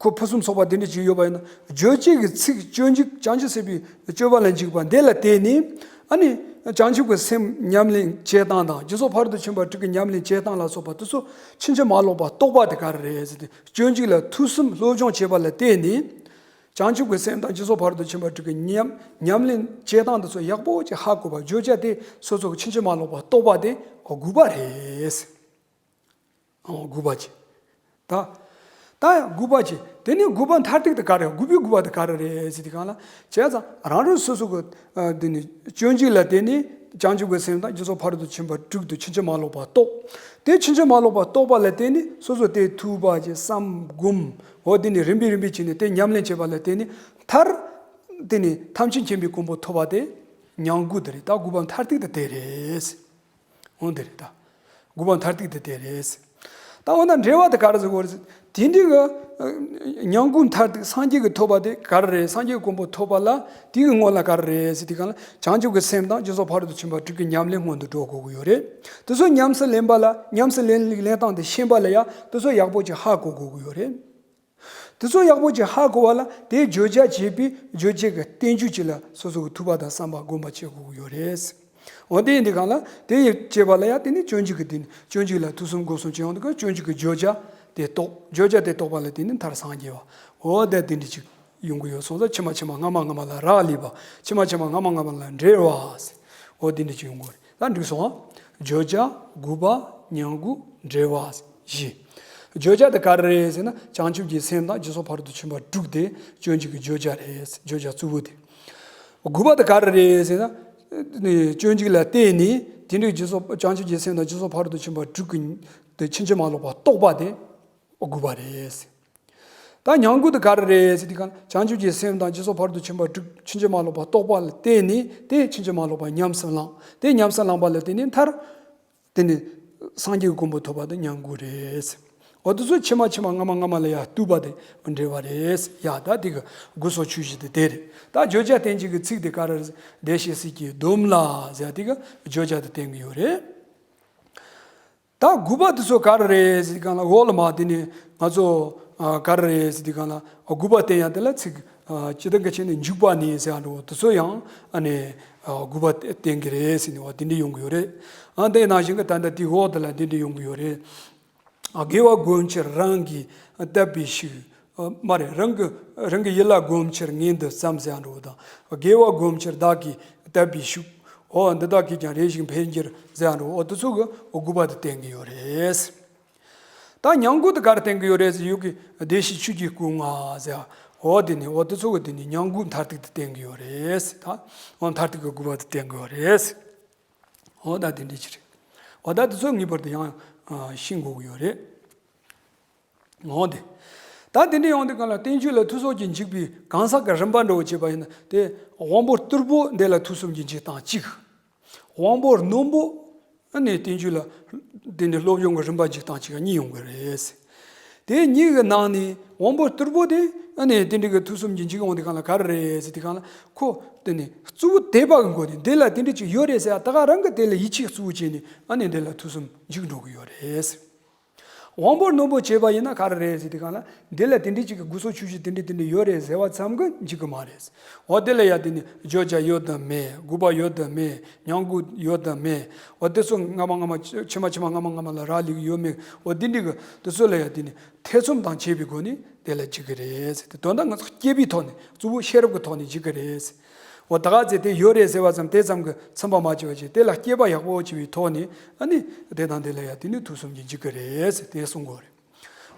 ཁོ་ཕུན་སུམ་ཚོགས་པ་དེ་འདྲ་ཅིག་ཡོད་པ་ཡིན་ན། རྗོད་བྱེད་ཀྱི་ཚིག་སྤྱོད་འཇུག་བྱང་ཆུབ་སེམས་དཔའི་སྤྱོད་པ་ལ་འཇུག་པ་འདི་ལ་བརྟེན་ནས། ཨ་ནི་བྱང་ཆུབ་ཀྱི་སེམས་ཉམས་ལེན་བྱེད་སྟངས་དང་། སྦྱིན་སོགས་ཕ་རོལ་ཏུ་ཕྱིན་པ་དྲུག་གི་ཉམས་ལེན་བྱེད་སྟངས་ལ་སོགས་པ་དེ་ཚོ་ཕྱིན་ཅི་མ་ལོག་པ་རྟོགས་པ་དེ་ག་རེ་རེད་ཟེར་ཏེ། སྤྱོད་འཇུག་ལ་ཐོས་བསམ་སློབ་སྦྱོང་བྱེད་པ་ལ་བརྟེན་ནས། བྱང་ཆུབ་ཀྱི་སེམས་དང་སྦྱིན་སོགས་ཕ་རོལ་ཏུ་ཕྱིན་པ་དྲུག་གི་ཉམས་ཉམས་ལེན་བྱེད་སྟངས་དེ་ཚོ་ཡག་པོ་ཅིག་ཧ་གོ་བ། བརྗོད་བྱ་དེ་སོ་སོ་གི་ཕྱིན་ཅི་མ་ལོག་པ་རྟོགས་པ་དེ་དགོས་པ་རེད། ཨོ། དགོས་པ་ཅིག་ད་ད་དགོས་པ་ཅིག་དེ་ནི་དགོས་པ་མཐར་ཐུག་དེ་ག་རེ། དགོས་པའི་དགོས་པ་དེ་ག་རེ་རེད་ཟེར་དེ་གང་ལ། བྱས་ཙང་རང་རང་སོ་སོ་གི། ཨ། དེ་ནི་སྤྱོད་འཇུག་ལ་བརྟེན་ནས་བྱང་ཆུབ་ཀྱི་སེམས་དང་སྦྱིན་སོགས་ཕ་རོལ་ཏུ་ཕྱིན་པ་དྲུག་དེ་ཕྱིན་ཅི་མ་ལོག་པ་རྟོགས། དེ་ཕྱིན་ཅི་མ་ལོག་པ་རྟོགས་པ་ལ་བརྟེན་ནས་སོ་སོ་དེ་ཐུབ་པ་ཅིག་བསམ་སྒོམ། འོ་དེ་ནི་རིམ་པས་རིམ་པས་བྱས་ནས་དེ་ཉམས་ལེན་བྱེད་པ་ལ་བརྟེན་ནས་མཐར། དེ་ནི་ཐམས་ཅད་མཁྱེན་པའི་གོ་འཕང་ཐོབ་པ་དེ་ཉམས་རྒུད་དེ་རེད། ད་དགོས་པ་མཐར་ཐུག་དེ་དེ་རེད། འོ་དེ་རེད་ད། དགོས་པ་མཐར་ཐུག་དེ་དེ་རེད། ད་འོ་ན་འབྲེལ་བ་དེ་ག་རེ་ཟེར་དགོས་རེད། དེ་འདི་གི་ཉམས་རྒུད་མཐར་ཐུག་སངས་རྒྱས་ཀྱི་ཐོབ་པ་དེ་ག་རེ་རེད། སངས་རྒྱས་ཀྱི་གོ་འཕང་ཐོབ་པ་ལ་དེ་གི་སྔོན་ལ་ག་རེ་རེད་ཟེར་དེ་གང་ལ། བྱང་ཆུབ་ཀྱི་སེམས་དང་སྦྱིན་སོགས་ཕ་རོལ་ཏུ་ཕྱིན་པ་དྲུག་གི་ཉམས་ལེན་སྔོན་དུ་འགྲོ་དགོས་ཀྱི་ཡོད་རེད། དེ་ཚོ་ཉམས་སུ་ལེན་པ་ལ། ཉམས་སུ་ལེན་ལེན་སྟངས་དེ་ཤེས་པ་ལ་ཡང་དེ་ཚོ་ཡག་པོ་ཅིག་ཧ་གོ་དགོས་ཀྱི་ཡོད་རེད། དེ་ཚོ་ཡག་པོ་ཅིག་ཧ་གོ་བ་ལ་དེའི་བརྗོད་བྱ་བྱེད་པའི་རྗོད་བྱེད་ཀྱི་བསྟན་བཅོས་ཅིག་ལ་སོ་སོ་གི་ཐུབ་པ་དང་བསམ་པ་སྒོམ་པ་བྱེད་དགོས་ཀྱི་ཡོད་རེད། འོ་དེ་ཡིན་དུས་གང་ལ་དེ་ཡི་བྱེད་པ་ལ་ཡང་དེ་ནི་སྤྱོད་འཇུག་གི་དེ་ནི་སྤྱོད་འཇུག་ལ་ཐོས་བསམ་སྒོམ་གསུམ་བྱེད་ཡོང་དུས་གང་སྤྱོད་འཇུག་གི་བརྗོད་བྱ་དེ་རྟོགས། བརྗོད་བྱ་དེ་རྟོགས་པ་ལ་བརྟེན་ནས་མཐར་སངས་རྒྱས་པ། འོ་དེ་དེ་འདྲ་ཅིག་ཡོང་གི་ཡོད་སོང་ཙང་། ཕྱི་མ་ཕྱི་མ་སྔ་མ་སྔ་མ་ལ་རག་ལས་པ། ཕྱི་མ་ཕྱི་མ་སྔ་མ་སྔ་མ་ལ་འབྲེལ་བ་ཟེར། འོ་དེ་འདྲ་ཅིག་ཡོང་གི་རེད། ད་འགྲིག་སོང་ཨ། བརྗོད་བྱ། དགོས་པ། ཉམས་རྒུད། འབྲེལ་བ། བཞི། བརྗོད་བྱ་དེ་ག་རེ་རེད་ཟེར་ན། བྱང་ཆུབ་ཀྱི་སེམས་དང་སྦྱིན་སོགས་ཕ་རོལ་ཏུ་ཕྱིན་པ་དྲུག་དེ་སྤྱོད་འཇུག་གི་བརྗོད་བྱ་རེད། བརྗོད་བྱ་གཙོ་བོ་དེ། དགོས་པ་དེ་ག་རེ་རེད་ཟེར་ན། སྤྱོད་འཇུག་ལ་བརྟེན་ནས་དེ་འདྲའི་སྦྱིན་སོགས། བྱང་ཆུབ་ཀྱི་སེམས་དང་སྦྱིན་སོགས་ཕ་རོལ་ཏུ་ཕྱིན་པ་དྲུག་གི་དེ་ཕྱིན་ཅི་མ་ལོག་པ་རྟོགས་པ་དེ་དགོས་པ་རེད། ད་ཉམས་རྒུད་དེ་ག་རེ་རེད་ཟེར་དུས་གང་། བྱང་ཆུབ་ཀྱི་སེམས་དང་སྦྱིན་སོགས་ཕ་རོལ་ཏུ་ཕྱིན་པ་དྲུག་ཕྱིན་ཅི་མ་ལོག་པ་རྟོགས་པ་ལ་བརྟེན་ནས་དེ་ཕྱིན་ཅི་མ་ལོག་པ་ཉམས་སུ་བླངས། དེ་ཉམས་སུ་བླངས་པ་ལ་བརྟེན་ནས་མཐར། དེ་ནི་སངས་རྒྱས་ཀྱི་གོ་འཕང་ཐོབ་པ་དེ་ཉམས་རྒུད་རེད། འོ་དེ་ཚོ་ཕྱི་མ་ཕྱི་མ་སྔ་མ་སྔ་མ་ལ་ཡང་ལྟོས་པ་དེ་འབྲེལ་བ་རེད། ཡ་ད་དེ་གི་དགུ་སོགས་ཆོས་བཞི་དེ་དེ་རེད། ད་བརྗོད་བྱ་བསྟན་བྱེད་ཀྱི་ཚིག་དེ་ག་རེ་རེད། བདེ་གཤེགས་སྲས་ཀྱི་སྡོམ་ལ་ཟེར་ཡ་དེ་གི་བརྗོད་བྱ་དེ་བསྟན་གི་ཡོད་རེད། ད་དགོས་པ་དེ་ཚོ་ག་རེ་རེད་ཟེར་དུས་གང་ལ། འོག་ལ་མ་དེ་ནི་ང་ཚོ་ཨ་ག་རེ་རེད་ཟེར་དུས་གང་ལ། དགོས་པ་བསྟན་ཡ་དེ་ལ་ཚིག་ ཨ། སྤྱིར་བཏང་གི་ཆ་ནས་འཇུག་པ་ནས་ཟེར་ཡ་འདྲ་བོ་དེ་ཚོ་ཡང་ཨ་ནི་ཨ་དགོས་པ་བསྟན་གྱི་རེད་ཟེར་ནས་འོ་དེ་འདྲ་ཡོང་གི་ཡོད་རེད། ཨ། དེ་ནང་བཞིན་གྱི་ད་ལྟ་དེའི་འོག་དེ་ལ་དེ་འདྲ་ཡོང་གི་ཡོད་རེད། ཨ། དགེ་བ་བསྒོམ་ཕྱིར་རང་གིས་བཏབ་པའི་ཤུགས། ཨ། མ་རེད། རང་གི་རང་གི་ཡིད་ལ་བསྒོམ་ཕྱིར་ངས་འདི་བརྩམས་ཟེར་ཡ་འདྲ་བོ་དང་། དགེ་བ་བསྒོམ་ཕྱིར་བདག་གིས་བཏབ་པའི་ཤུགས། འོ་འདི་དག་གིས་ཀྱང་རེ་ཞིག་འཕེལ་འགྱུར་ཟེར་ཡ་འདྲ་བོ། འོ་དེ་ཚོ་གི་འོ་དགོས་པ་དེ་བསྟན་གྱི་ཡོད་རེད། ད་མྱང་འགུགས་དེ་ག་རེ་བསྟན་གྱི་ཡོད་རེད་ཟེར། ཡུལ་གྱི་བདེ་གཤེགས་ཆོས་ཀྱི་སྐུ་མངའ་ཟེར། འོ་དེ་ནི་འོ་དེ་ཚོ་གི་དེ་ནི་མྱང་འགུགས་མཐར་ཐུག་དེ་བསྟན་གྱི་ཡོད་རེད། ད་འོ་མཐར་ཐུག་གི་དགོས་པ་དེ་བསྟན་གྱི་ཡོད་རེད། འོ་ད་དེ་འདྲ་ཅིག་རེད། འོ་ད་དེ་ཚོ་ངེས་པར་དུ་ཡང་ཨ་ཤེས་དགོས་ཀྱི་ཡོད་རེད། འོ་དེ། ད་དེ་འདྲ་ཡོང་དུས་གང་ལ་བསྟན་བཅོས་ལ་ཐོས་བསམ་གྱིས་འཇུག་པའི་གང་ཟག་གི་རིམ་པ་འདྲ་བོ་བྱས་པ་ཡིན་ན། དེ་དབང་པོ་རྟུལ་པོ་འདི་ལ་ཐོས་བསམ་གྱིས་འཇུག་སྟངས་གཅིག། དབང་པོ་རྣོན་པོ་ཨ་ནི་བསྟན་བཅོས་ལ་དེ་ནི་སློབ་སྦྱོང་གི་རིམ་པ་འཇུག་སྟངས་གཅིག་གཉིས་ཡོང་གི་རེད། དེ་གཉིས་ཀྱི་ནང་ནས་དབང་པོ་རྟུལ་པོ་དེ་ཨ་ནི་དེ་འདྲ་གི་ཐོས་བསམ་གྱིས་འཇུག་ཡོང་དུས་གང་ལ་ག་རེ་རེད་ཟེར་དུས་གང་ལ། ཁོ་དེ་ནི་གཙོ་བོ་དད་པ་གི་སྒོ་ནས་འདི་ལ་དེ་འདྲ་ཅིག་ཡོད་རེད་ཟེར་ཡ་ད་ག་རང་གི་དེ་ལ་ཡིད་ཆེས་གཙོ་བོ་བྱས་ནས་ཨ་ནི་འདི་ལ་ཐོས་བསམ་འཇུག་འགྲོ་གི་ཡོད་རེད། དབང་པོ་རྣོན་པོ་བྱས་པ་ཡིན་ན་ག་རེ་རེད་ཟེར་དུས་གང་ལ། འདི་ལ་དེ་འདྲའི་ཅིག་གི་དགོས་ཟོག་ཆུ་བཞི་དེ་འདྲའི་དེ་འདྲའི་ཡོད་རེད་ཟེར་བ་ཙམ་གྱིས་འཇུག་གི་མ་རེད། འོ་དེ་ལ་ཡ་དེ་ནི་བརྗོད་བྱ་ཡོད་དམ་མེད། དགོས་པ་ཡོད་དམ་མེད། མྱང་འགུགས་ཡོད་དམ་མེད། འོ་དེ་ཚོ་སྔ་མ་སྔ་མ་ཕྱི་མ་ཕྱི་མ་སྔ་མ་སྔ་མ་ལ་རག་ལས་ཀྱི་ཡོད་མེད། འོ་དེ་འདྲའི་གི་དེ་ཚོ་ལ་ཡ་དེ་ནི་ཐེ་ཚོམ་དང་བཅས་པའི་སྒོ་ནས་དེ་ལ་འཇུག་གི་རེད་ཟེར་ཏེ། དོན་དག་ང་ཚོ་སྐྱེས་པའི་ཐོག་ནས་གཙོ་བོ་ཤེས་རབ་ཀྱི་ཐོག་ནས་འཇུག་གི་རེད། འོ་ད་ག་ཚེ་དེ་ཡོད་རེད་ཟེར་བ་ཙམ་དེ་ཙམ་གྱིས་ཚིམ་པ་མ་བྱས་པ་བྱས། དེ་ལ་དཔྱད་པ་ཡག་པོ་བྱས་པའི་ཐོག་ནས་ཨ་ནི་དེ་དང་དེ་ལ་ཡ་དེ་ནི་ཐོས་བསམ་གྱིས་འཇུག་གི་རེད་ཟེར་དེ་གསུང་གི་ཡོད་རེད།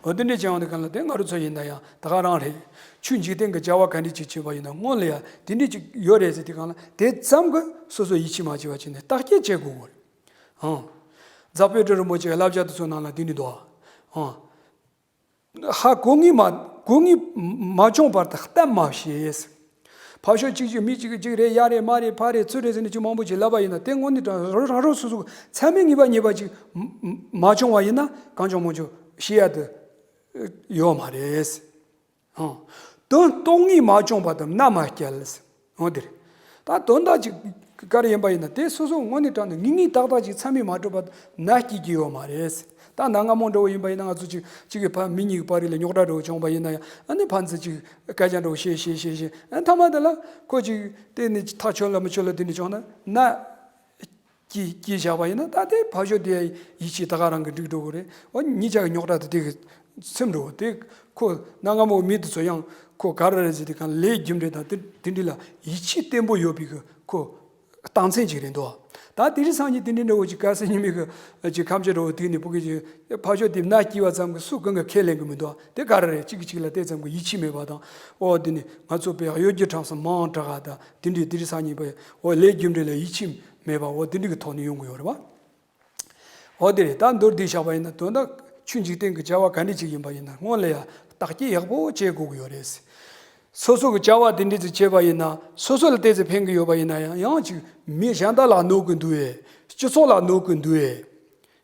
འོ་དེ་འདྲ་བྱས་ཡོང་དུས་གང་ལ་དེ་ང་རང་ཚོ་ཡིན་ན་ཡང་ད་ག་རང་རེད། ཆོས་འཇིག་རྟེན་གྱི་བྱ་བ་ག་འདྲ་ཅིག་བྱེད་པ་ཡིན་ན་སྔོན་ལ་ཡ་དེ་འདྲ་ཅིག་ཡོད་རེད་ཟེར་དུས་གང་ལ་དེ་ཙམ་གྱིས་སོ་སོ་ཡིད་ཆེས་མ་བྱས་པ་བྱས་ནས་བརྟག་དཔྱད་བྱེད་དགོས་གི་རེད། ཨང་། རྫ་དཔལ་སྤྲུལ་རིན་པོ་ཆེའི་བསླབ་བྱ་དེ་ཚོ་ནང་ལ་དེ་འདྲ་འདུག་ཨ། ཨང་། ཧ་གོ་ངེས་མ་གོ་ངེས་མ་བྱུང་བར་དུ་གཏམ་མ་བཤད། ཕར་ཕྱོགས་གཅིག་གཅིག་མི་གཅིག་གིས་གཅིག་རེད། ཡ་རེད། མ་རེད། ཕ་རེད། ཚུར་རེད་ཟེར་ནས་ཅིག་མང་པོ་ཅིག་ལབ་པ་ཡིན་ན་དེ་དངོས་གནས་དྲང་རང་རང་རང་སོ་སོ་ཚད་མས་ངེས་པ་རྙེད་པ་ཅིག་མ་མ་བྱུང་བ་ཡིན་ན་གང་བྱུང་མང་བྱུང་བཤད་ཡ་དེ་ཡོད་མ་རེད། ཨང་། དོན་རྟོགས་ངེས་མ་བྱུང་བར་དུ་མནའ་མ་བསྐྱལ། འོ་དེ་རེད། ད་དོན་དག་ཅིག་ག་རེ་ཡིན་པ་ཡིན་ན་དེ་སོ་སོ་དངོས་གནས་དྲང་གནས་ངེས་ངེས་ཏག་ཏག་ཅིག་ཚད་མས་མ་གྲུབ་པ་མནའ་སྐྱེལ་གྱི་ཡོད་མ་རེད། ད་གནའ་སྔ་མོ་འདྲ་བོ་ཡིན་པ་ཡིན་ན་ང་ཚོ་ཅིག་གཅིག་གི་ཕ་མི་གཉིས་ཀྱི་བར་ལ་རྙོག་དྲ་འདྲ་བོ་བྱུང་བ་ཡིན་ན་ཡང་ཨ་ནི་ཕན་ཚུན་ཅིག་སྐད་ཆ་འདྲ་བོ་བཤད་བཤད་བཤད་བཤད་ཨ་མཐའ་མ་དེ་ལ་ཁོ་ཅིག་དེ་ནི་ཐག་ཆོད་ལ་མི་ཆོད་ལ་དེ་འདྲ་བྱུང་ན་མནའ་སྐྱེལ་སྐྱེལ་བཞག་པ་ཡིན་ན་ད་དེ་ཕར་ཕྱོགས་དེ་ཡིད་ཆེས་ད་ག་རང་གི་འགྲིག་འགྲོ་གི་རེད། འོ་གཉིས་ཆ་གི་རྙོག་དྲ་དེ་དེ་གི་ཚིམ་འགྲོ་དེ་ཁོ་གནའ་སྔ་མོ་མི་དེ་ཚོ་ཡང་ཁོ་ག་རེ་རེད་ཟེར་དུས་གང་ལས་རྒྱུ་འབྲས་དང་དེ་དེ་འདྲ་ལ་ཡིད་ཆེས་བརྟན་པོ་ཡོད་པའི་གི་ཁོ་རྟགས་མཚན་ཅིག་རེད་འདུག་ད་དེ་རིང་སང་ཉིན་དེ་འདྲ་འདྲ་བོ་ཅིག་གལ་སྲིད་ཉི་མའི་གི་ཅིག་ཁ་མཆུ་འདྲ་བོ་དེ་ནི་ཕ་གི་ཅིག་ཕར་ཕྱོགས་དེ་མནའ་སྐྱེལ་བ་ཙམ་གི་སུ་གང་གི་ཁས་ལེན་གི་མི་འདུག་དེ་ག་རེ་རེད། གཅིག་གིས་གཅིག་ལ་དེ་ཙམ་གི་ཡིད་ཆེས་མེད་པ་དང་། འོ་དེ་ནི་ང་ཚོ་བོད་གཡོ་སྒྱུ་ཁྲམ་ས་མང་དྲགས་ད་དེ་འདྲའི་དེ་རིང་སང་ཉིན་པ་འོ་ལས་རྒྱུ་འབྲས་ལ་ཡིད་ཆེས་མེད་པ་འོ་དེ་འདྲ་གི་ཐོག་ནས་ཡོང་གི་ཡོད་རེད་བ། འོ་དེ་རེད། ད་མདོར་བསྡུས་བཞག་པ་ཡིན་ན་དོན་དག་ཆོས་འཇིག་རྟེན་གྱི་བྱ་བ་ག་འདྲ་ཅིག་ཡིན་པ་ཡིན་ན་སྔོན་ལ་ཡ་བརྟག་དཔྱད་ཡག་པོ་བྱེད་དགོས་ཀྱི་ཡོད་རེད། སོ་སོ་གི་བྱ་བ་དེ་འདྲ་ཅིག་བྱས་པ་ཡིན་ན་སོ་སོ་ལ་ཏོག་ཙམ་ཕན་གྱི་ཡོད་པ་ཡིན་ན་ཡང་ཡང་ཅིག་མི་གཞན་དག་ལ་གནོད་ཀྱི་འདུག་ཨེ། སྤྱི་ཚོགས་ལ་གནོད་ཀྱི་འདུག་ཨེ།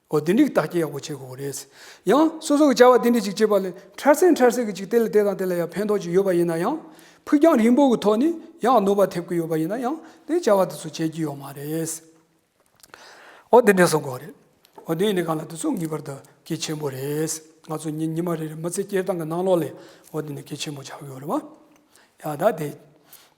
འོ་དེ་འདྲའི་བརྟག་དཔྱད་ཡག་པོ་བྱེད་དགོས་རེད། ཡང་སོ་སོ་གི་བྱ་བ་དེ་འདྲ་ཅིག་བྱེད་པ་ལས་འཕྲལ་སེལ་འཕྲལ་སེལ་གྱི་ཅིག་དེ་ལ་དེ་དང་དེ་ལ་ཡང་ཕན་ཐོགས་ཅིག་ཡོད་པ་ཡིན་ན་ཡང་ཕུགས་རྒྱང་རིང་པོ་གི་ཐོག་ནས་ཡང་གནོད་པ་ཐེབས་ཀྱི་ཡོད་པ་ཡིན་ན་ཡང་དེ་བྱ་བ་དེ་ཚོ་བྱེད་རྒྱུ་ཡོད་མ་རེད། འོ་དེ་འདྲ་གསུང་གི་ཡོད་རེད། འོ་དེ་ཡིན་དུས་གང་ལ་དེ་ཚོ་ངེས་པར་དུ་གལ་ཆེན་པོ་རེད། ང་ཚོ་ཉི་ཉི་མ་རེ་རེ་མི་ཚེ་སྐྱེལ་སྟངས་ཀྱི་ནང་ལོགས་ལ་འོ་དེ་ནི་གལ་ཆེན་པོ་ཆགས་ཀྱི་ཡོད་རེད་བ། ཡ་ད་དེ།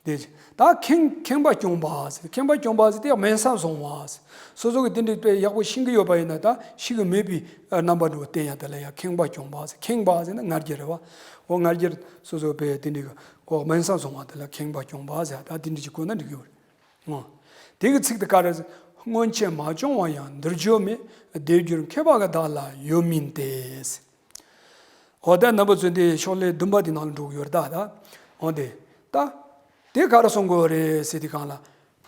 དེ། ད་ཁེངས་ཁེངས་པ་སྐྱོང་བ་ཟེར། ཁེངས་པ་སྐྱོང་བ་ཟེར་དེ་དམན་ས་བཟུང་བ་ཟེར། སོ་སོ་གི་དེ་འདྲའི་དཔེ་ཡག་པོ་ཤེས་ཀྱི་ཡོད་པ་ཡིན་ན་ད་ཤེས་ཀྱི་མེད་པའི་རྣམ་པ་འདྲ་བོ་བསྟན་ཡ་དེ་ལ་ཡ་ཁེངས་པ་སྐྱོང་བ་ཟེར། ཁེངས་པ་ཟེར་ན་ང་རྒྱལ་རེད་བ། འོ་ང་རྒྱལ་སོ་སོ་དཔེ་དེ་འདྲའི་འོ་དམན་ས་བཟུང་བ་དེ་ལ་ཁེངས་པ་སྐྱོང་བ་ཟེར། ད་དེ་འདྲ་ཅིག་གོ་ན་འགྲིག་གི་ཡོད་རེད། འོ། དེ་གི་ཚིག་དེ་ག་རེ་ཟེར། སྔོན་ཆད་མ་བྱུང་བ་ཡང་འདིར་བརྗོད་མེད། སྡེབ་སྦྱོར་མཁས་པ་གི་བདག་ལ་ཡོད་མིན་ཏེ། འོ་ད་རྣམ་པ་ཚོས་འདི་ཤོག་ལྷེ་བདུན་པ་དེ་ནང་ལ་འགྲོ་གི་ཡོད་རེད་ད། ད་འོ་དེ། ད། དེ་ག་རེ་གསུང་གི་ཡོད་རེད་ཟེར་དུས་གང་ལ།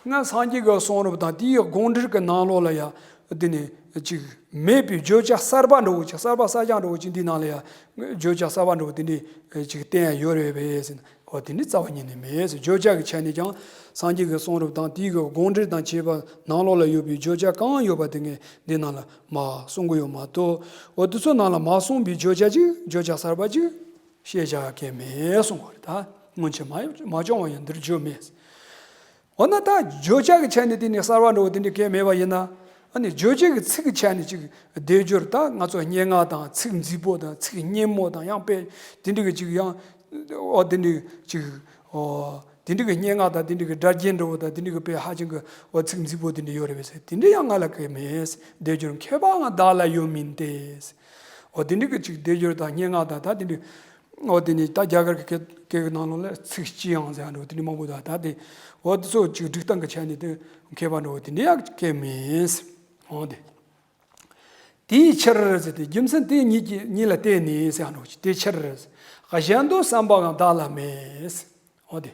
སྔར་སངས་རྒྱས་ཀྱི་གསུང་རབ་དང་དེའི་དགོངས་འགྲེལ་གྱི་ནང་ལོགས་ལ་ཡང་འདི་ནི་ཅིག་མེད་པའི་བརྗོད་བྱ་གསར་པ་འདྲ་བོ་ཅིག་གསར་པ་གསར་རྐྱང་འདྲ་བོ་ཅིག་འདིའི་ནང་ལ་ཡང་བརྗོད་བྱ་གསར་པ་འདྲ་བོ་དེ་འདྲ་ཅིག་བསྟན་ཡ་ཡོད་རེད་པས་ཟེར་ན། འོ་དེ་ནི་རྩ་བ་ཉིད་ནས་མེད་ཟེར། བརྗོད་བྱ་གི་ཆ་ནས་ཀྱང་སངས་རྒྱས་ཀྱི་གསུང་རབ་དང་དེའི་གི་དགོངས་འགྲེལ་དང་བཅས་པ་ནང་ལོགས་ལ་ཡོད་པའི་བརྗོད་བྱ་གང་ཡོད་པ་དེ་ངས་འདི་ནང་ལ་མ་གསུང་གི་ཡོད་མ་གཏོགས། འོ་དེ་ཚོ་ནང་ལ་མ་གསུངས་པའི་བརྗོད་བྱ་ཅིག་བརྗོད་བྱ་གསར་པ་ཅིག་བཤད་བྱ་གང་མེད་གསུང་བ་རེད་ད། སྔོན་ཆད་མ་མ་བྱུང་བ་ཡང་འདིར་བརྗོད་མེད། འོ་ན་ད་བརྗོད་བྱ་གི་ཆ་ནས་དེ་ནི་གསར་བ་འདྲ་བོ་དེ་འདྲ་གང་མེད་པ་ཡིན་ན། ཨ་ནི་བརྗོད་བྱ་གི་ཚིག་གི་ཆ་ནས་ཅིག་སྡེབ་སྦྱོར་ད་ང་ཚོ་སྙན་ངག་དང་ཚིག་མཛེས་པོ་དང་ཚིག་སྙན་མོ་དང་ཡང་དཔེ་དེ་འདྲ་གི་ཅིག་ཡང་འོ་དེ་འདྲ་ཅིག་ ཨོ། དེ་འདྲ་གི་སྙན་ངག་དང་དེ་འདྲ་གི་སྒྲ་རྒྱན་འདྲ་བོ་དང་དེ་འདྲ་གི་དཔེ་ཧ་ཅང་གི་འོ་ཚིག་མཛེས་པོ་དེ་འདྲ་ཡོད་རེད་པས་ཟེར། དེ་འདྲ་ཡང་ང་ལ་གལ་མེད། འདོད་འགྱུར་མཁས་པའང་བདག་ལ་ཡོད་མིན་ཏེ། འོ་དེ་འདྲ་གི་ཅིག་འདོད་འགྱུར་དང་སྙན་ངག་དང་ད་དེ་འདྲ། འོ་དེ་ནི་ད་རྒྱ་གར་གྱི་སྐད་སྐད་ཀྱི་ནང་ལོགས་ལ་ཚིག་སྤྱི་ཡང་ཟེར་ཡ་འདྲ་བོ་དེ་འདྲ་མང་པོ་འདུག་ད་དེ་འོ་དེ་ཚོ་ཅིག་སྒྲིག་སྟངས་ཀྱི་ཆ་ནས་དེ་མཁས་པ་འདྲ་བོ་དེ་འདྲ་ཡང་གལ་མེད། འོ་དེ། དེའི་ཕྱིར་ཟེར་ཏེ་རྒྱུ་མཚན་དེ་ཉིད་ཀྱི་ཉིད་ལ་བརྟེན་ནས་ཟེར་ཡ་འདྲ་བོ་ཅིག་དེའི་ཕྱིར། གཞན་དོན་བསམ་པའང་བདག་ལ་མེད། འོ་དེ།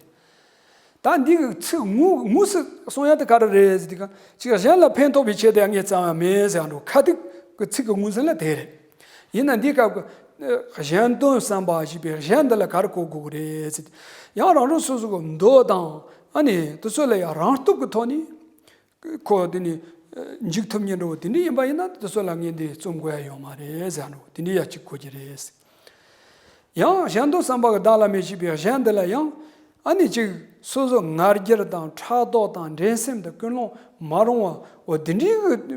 ད་འདི་གི་ཚིག་དངོས་དངོས་སུ་གསུང་ཡ་དེ་ག་རེ་རེད་ཟེར་དུས་གང་ཅིག་གཞན་ལ་ཕན་ཐོགས་པའི་ཆེད་དུ་ཡང་ངས་བརྩམས་པ་མེད་ཟེར་ཡ་འདྲ་བོ་ཁ་ཐུག་གི་ཚིག་གི་དངོས་ཟིན་ལ་དེ་རེད། ཡིན་ན་འདི་སྐབས་ཀྱི་གཞན་དོན་བསམ་པ་ཞེས་པའི་གཞན་འདི་ལ་ག་རེ་གོ་དགོས་ཀྱི་རེད་ཟེར་དུས་ཡང་རང་རང་སོ་སོ་གི་མདོ་དང་ཨ་ནི་དེ་ཚོ་ལ་ཡང་རང་སྟོབས་ཀྱི་ཐོག་ནས། ཁོ་དེ་ནི་འཇུག་ཐུབ་མཁན་འདྲ་བོ་དེ་འདྲ་ཡིན་པ་ཡིན་ན་དེ་ཚོ་ལ་ངས་འདི་རྩོམ་དགོས་ཡ་ཡོད་མ་རེད་ཟེར་འདྲ་བོ་དེ་འདྲ་ཡ་གཅིག་གོ་གི་རེད། ཡང་གཞན་དོན་བསམ་པ་གི་བདག་ལ་མེད་ཅེས་པའི་གཞན་འདི་ལ་ཡང་ཨ་ནི་ཅིག་སོ་སོ་ང་རྒྱལ་དང་ཕྲག་དོག་དང་འགྲན་སེམས་དང་ཀུན་སློང་མ་རུང་བ་འོ་དེ་འདྲའི་གི་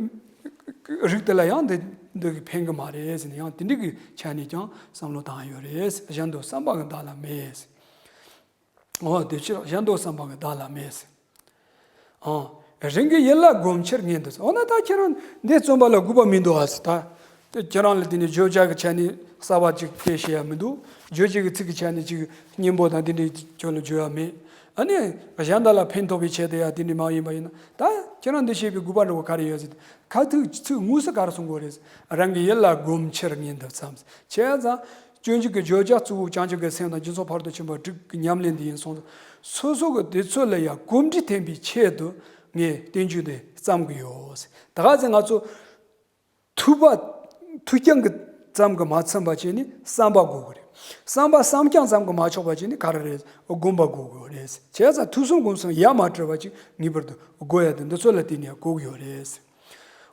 རིགས་དེ་ལ་ཡང་འདི་འདི་གི་ཕན་གི་མ་རེད་ཟེར་ནས་ཡང་དེ་འདྲའི་གི་ཆ་ནས་ཀྱང་བསམ་བློ་བཏང་ཡ་ཡོད་རེད། གཞན་དོན་བསམ་པ་གི་བདག་ལ་མེད། འོ་དེ་ཕྱིར་གཞན་དོན་བསམ་པ་གི་བདག་ལ་མེད། ཨང་། རང་གི་ཡིད་ལ་གོམས་ཕྱིར་ངེས་འདུག་འོ་ན་ད་ཁྱེད་རང་འདི་རྩོམ་པ་ལ་དགོས་པ་མི་འདུག་ཨ་ཟེར་ད། ཁྱེད་རང་ལ་དེ་ནས་བརྗོད་བྱ་གི་ཆ་ནས་གསར་བ་ཅིག་སྐད་བཤད་ཡ་མི་འདུག་བརྗོད་བྱེད་ཀྱི་ཚིག་གི་ཆ་ནས་ཅིག་སྙན་པོ་དང་དེ་འདྲའི་ཁྱོད་ལ་བརྗོད་ཡ་མེད། ཨ་ནི་གཞན་དག་ལ་ཕན་ཐོགས་པའི་ཆེད་དུ་ཡ་དེ་འདྲའི་མ་ཡིན་པ་ཡིན་ན་ད་ཁྱེད་རང་འདི་བཤད་པའི་དགོས་པ་འདྲ་བོ་ག་རེ་ཡོད་ཟེར་ད། ཁ་ཐུག་ཚིག་དངོས་སུ་ག་རེ་གསུང་དགོས་རེད། རང་གི་ཡིད་ལ་གོམས་ཕྱིར་ངེས་འདུག་བརྩམས། བྱས་ཙང་སྤྱོད་འཇུག་གི་བརྗོད་བྱ་གཙོ་བོ་བྱང་ཆུབ་ཀྱི་སེམས་དང་སྦྱིན་སོགས་ཕ་རོལ་ཏུ་ཕྱིན་པ་དྲུག་གི་ཉམས་ལེན་འདི་ཡིན་སོང་ཙང་། སོ་སོ་གི་དེ་ཚོ་ལ་ཡང་གོམས་འདྲིས་ཐེབས་པའི་ཆེད་དུ་ངས་བསྟན་བཅོས་འདི་བརྩམས་ཀྱི་ཡོད། ད་ག་ཚོད་ང་ཚོ་ཐོས་པ་ཐོས་རྐྱང་གི་ཙམ་གྱིས་མ་ཚིམ་པ་བྱས་ནས་བསམ་པ་དགོས་ཀྱི་རེད། བསམ་པ་བསམ་རྐྱང་ཙམ་གྱིས་མ་ཆོག་པ་བྱས་ནས་ག་རེ་རེད། སྒོམ་པ་དགོས་ཀྱི་ཡོད་རེད། བྱས་ཙང་ཐོས་བསམ་སྒོམ་གསུམ་ཡ་མ་བྲལ་བ་ཅིག་ངེས་པར་དུ་དགོས་ཡ་དེ་འདི་ཚོ་ལ་བརྟེན་ནས་དགོས་ཀྱི་ཡོད་རེད།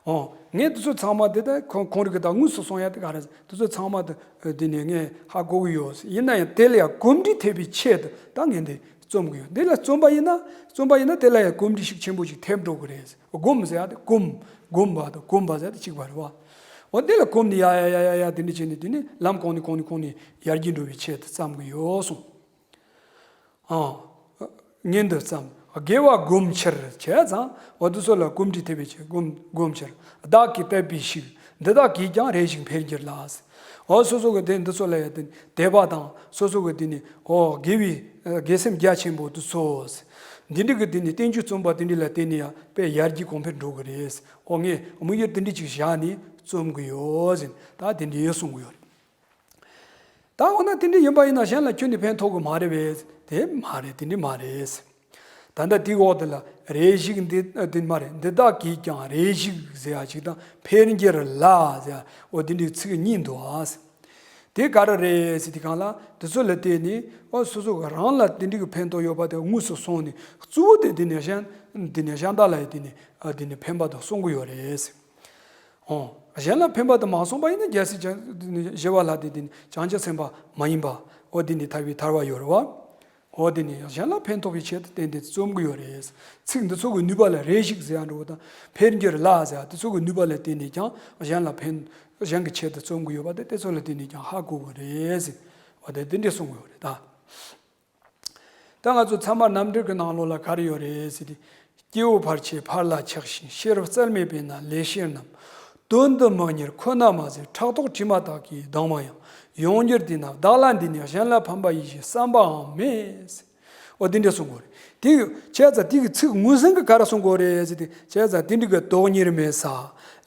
ཨོ། ངས་དེ་ཚོ་ཚང་མ་དེ་ལྟར་ཁོང་ཁོང་རིག་གི་དང་དངོས་སུ་གསུང་ཡ་དེ་ག་རེ། དེ་ཚོ་ཚང་མ་དེ་དེ་ནས་ངས་ཧ་གོ་གི་ཡོད། ཡིན་ན་ཡང་དེ་ལ་ཡང་གོམས་འདྲིས་ཐེབས་པའི་ཆེད་དུ་ད་ངས་འདི་རྩོམ་གི་ཡོད། འདི་ལ་རྩོམ་པ་ཡིན་ན་རྩོམ་པ་ཡིན་ན་དེ་ལ་ཡང་གོམས་འདྲིས་ཤུགས་ཆེན་པོ་ཞིག་ཐེབས་འགྲོ་གི་རེད། སྒོམ་ཟེར་ཡ་དེ་གོམས་སྒོམ་པ་དང་གོམས་པ་ཟེར་ཡ་དེ་གཅིག་པ་རེད་བ། འོ་དེ་ལ་གོམས་ནས་ཡ་ཡ་ཡ་ཡ་ཡ་དེ་འདྲ་བྱས་ནས་དེ་ནི་ལམ་གོང་ནས་གོང་ནས་གོང་ནས་ཡར་རྒྱས་འགྲོ་བའི་ཆེད་དུ་བརྩམས་གི་ཡོད་གསུངས། ཨང་། ངེས་འདུག་བརྩམས། དགེ་བ་སྒོམ་ཕྱིར་བྱས་ཙང་འོ་དེ་ཚོ་ལ་གོམས་འདྲིས་ཐེབས་པའི་ཕྱིར་སྒོམ་སྒོམ་ཕྱིར། བདག་གིས་དད་པའི་ཤུགས་འདི་དག་གིས་ཀྱང་རེ་ཞིག་འཕེལ་འགྱུར་ལ། འོ་སོ་སོ་གི་དེ་འདི་ཚོ་ལ་ཡང་དེ་དད་པ་དང་སོ་སོ་གི་དེ་ནི་འོ་དགེ་བའི་དགེ་སེམས་རྒྱ་ཆེན་པོ་དེ་ཚོ། འདི་འདྲ་གི་དེ་ནི་བསྟན་བཅོས་རྩོམ་པ་དེ་འདྲ་ལ་བརྟེན་ནས་ཡང་དཔེ་ཡར་རྒྱས་གོང་འཕེལ་འགྲོ་གི་རེད། འོ་ངས་དམིགས་ཡུལ་དེ་འདྲ་ཅིག་བཞག་ནས་རྩོམ་གི་ཡོད་ཟེར་ད་དེ་འདྲ་གསུང་གི་ཡོད་རེད། ད་འོ་ན་དེ་འདྲ་ཡིན་པ་ཡིན་ན་གཞན་ལ་ཁྱོན་ནས་ཕན་ཐོགས་གི་མ་རེད་པས། དེ་མ་རེད། དེ་འདྲ་མ་རེད། ད་ལྟ་དེའི་འོག་དེ་ལ་རེ་ཞིག་འདི་འདི་མ་རེད། འདི་དག་གིས་ཀྱང་རེ་ཞིག་ཟེར་ཡ་ཅིག་དང་འཕེལ་འགྱུར་ལ་ཟེར་ཡ་འོ་དེ་འདྲའི་ཚིག་གཉིས་འདུག་ཨ། དེ་ག་རེ་རེད་ཟེར་དུས་སྒང་ལ་དེ་ཚོ་ལ་བརྟེན་ནས་འོ་སོ་སོ་གི་རང་ལ་དེ་འདྲའི་གི་ཕན་ཐོགས་ཡོད་པ་དེ་དངོས་སུ་སོང་ནས་གཙོ་བོ་དེ་དེ་ནས་གཞན་དེ་ནས་གཞན་དག་ལ་ཡང་དེ་ནས་ཨ་དེ་ནས་ཕན་པ་དང་གསུང་གི་ཡོད་རེད། ཨོ། གཞན་ལ་ཕན་པ་དུ་མ་སོང་པ་ཡིན་ན་རྒྱལ་སྲས་བྱང་ཞི་བ་ལྷ་དེ་དེ་ནི་བྱང་ཆུབ་སེམས་དཔའ་མ་ཡིན་པ། ཨོ་དེ་ནི་ཐར་པའི་ཐར་པ་ཡོད་རེད་བ། ཨོ་དེ་ནི་གཞན་ལ་ཕན་ཐོགས་པའི་ཆེད་དུ་བསྟན་ཏེ་རྩོམ་གྱི་ཡོད་རེད། ཚིག་འདི་ཚོ་གི་ནུས་པ་ལ་རེ་ཞིག་ཟེར་ཡ་འགྲོ་བ་དང་འཕེལ་འགྱུར་ལ་ཟེར་ཡ་དེ་ཚོ་གི་ནུས་པ་ལ་བརྟེན་ནས་ཀྱང་གཞན་ལ་ཕན་གཞན་གྱི་ཆེད་དུ་རྩོམ་གྱི་ཡོད་པ་དེ་དེ་ཚོ་ལ་བརྟེན་ནས་ཀྱང་ཧ་གོ་གི་རེད་ཟེར། ཨོ་དེ་དེ་འདྲས་གསུང་གི་ཡོད་རེད་ད། ད་ང་ཚོ་ཚད་མ་རྣམ་འགྲེལ་གྱི་ནང་ལོགས་ལ་ག་རེ་ཡོད་རེད་ཟེར་ཏེ། སྐྱེ་བོ་ཕལ་ཆེར་ཕར་ལ་ཆགས་ཤིང་ཤེས་རབ་རྩལ་མེད་པས་ན་ལེགས་བཤད་རྣམས་དོན་དུ་མི་གཉེར་ཁོ་ན་མ་ཟད་ཕྲག་དོག་དྲི་མ་དག་གིས་སྡང་བ་ཡང་ཡོང་འགྱུར་ཏེ་ན། བདག་ལ་འདི་ནི་གཞན་ལ་ཕན་པ་ཡིས་ཞེས་བསམ་པའང་མེད། འོ་དེ་འདྲ་གསུང་གི་ཡོད་རེད། དེ་བྱས་ཙང་དེ་གི་ཚིག་དངོས་ཟིན་གྱི་ག་རེ་གསུང་གི་ཡོད་རེད་ཟེར་ཏེ་བྱས་ཙང་དེ་འདྲ་གི་དོན་གཉེར་མེད་ས།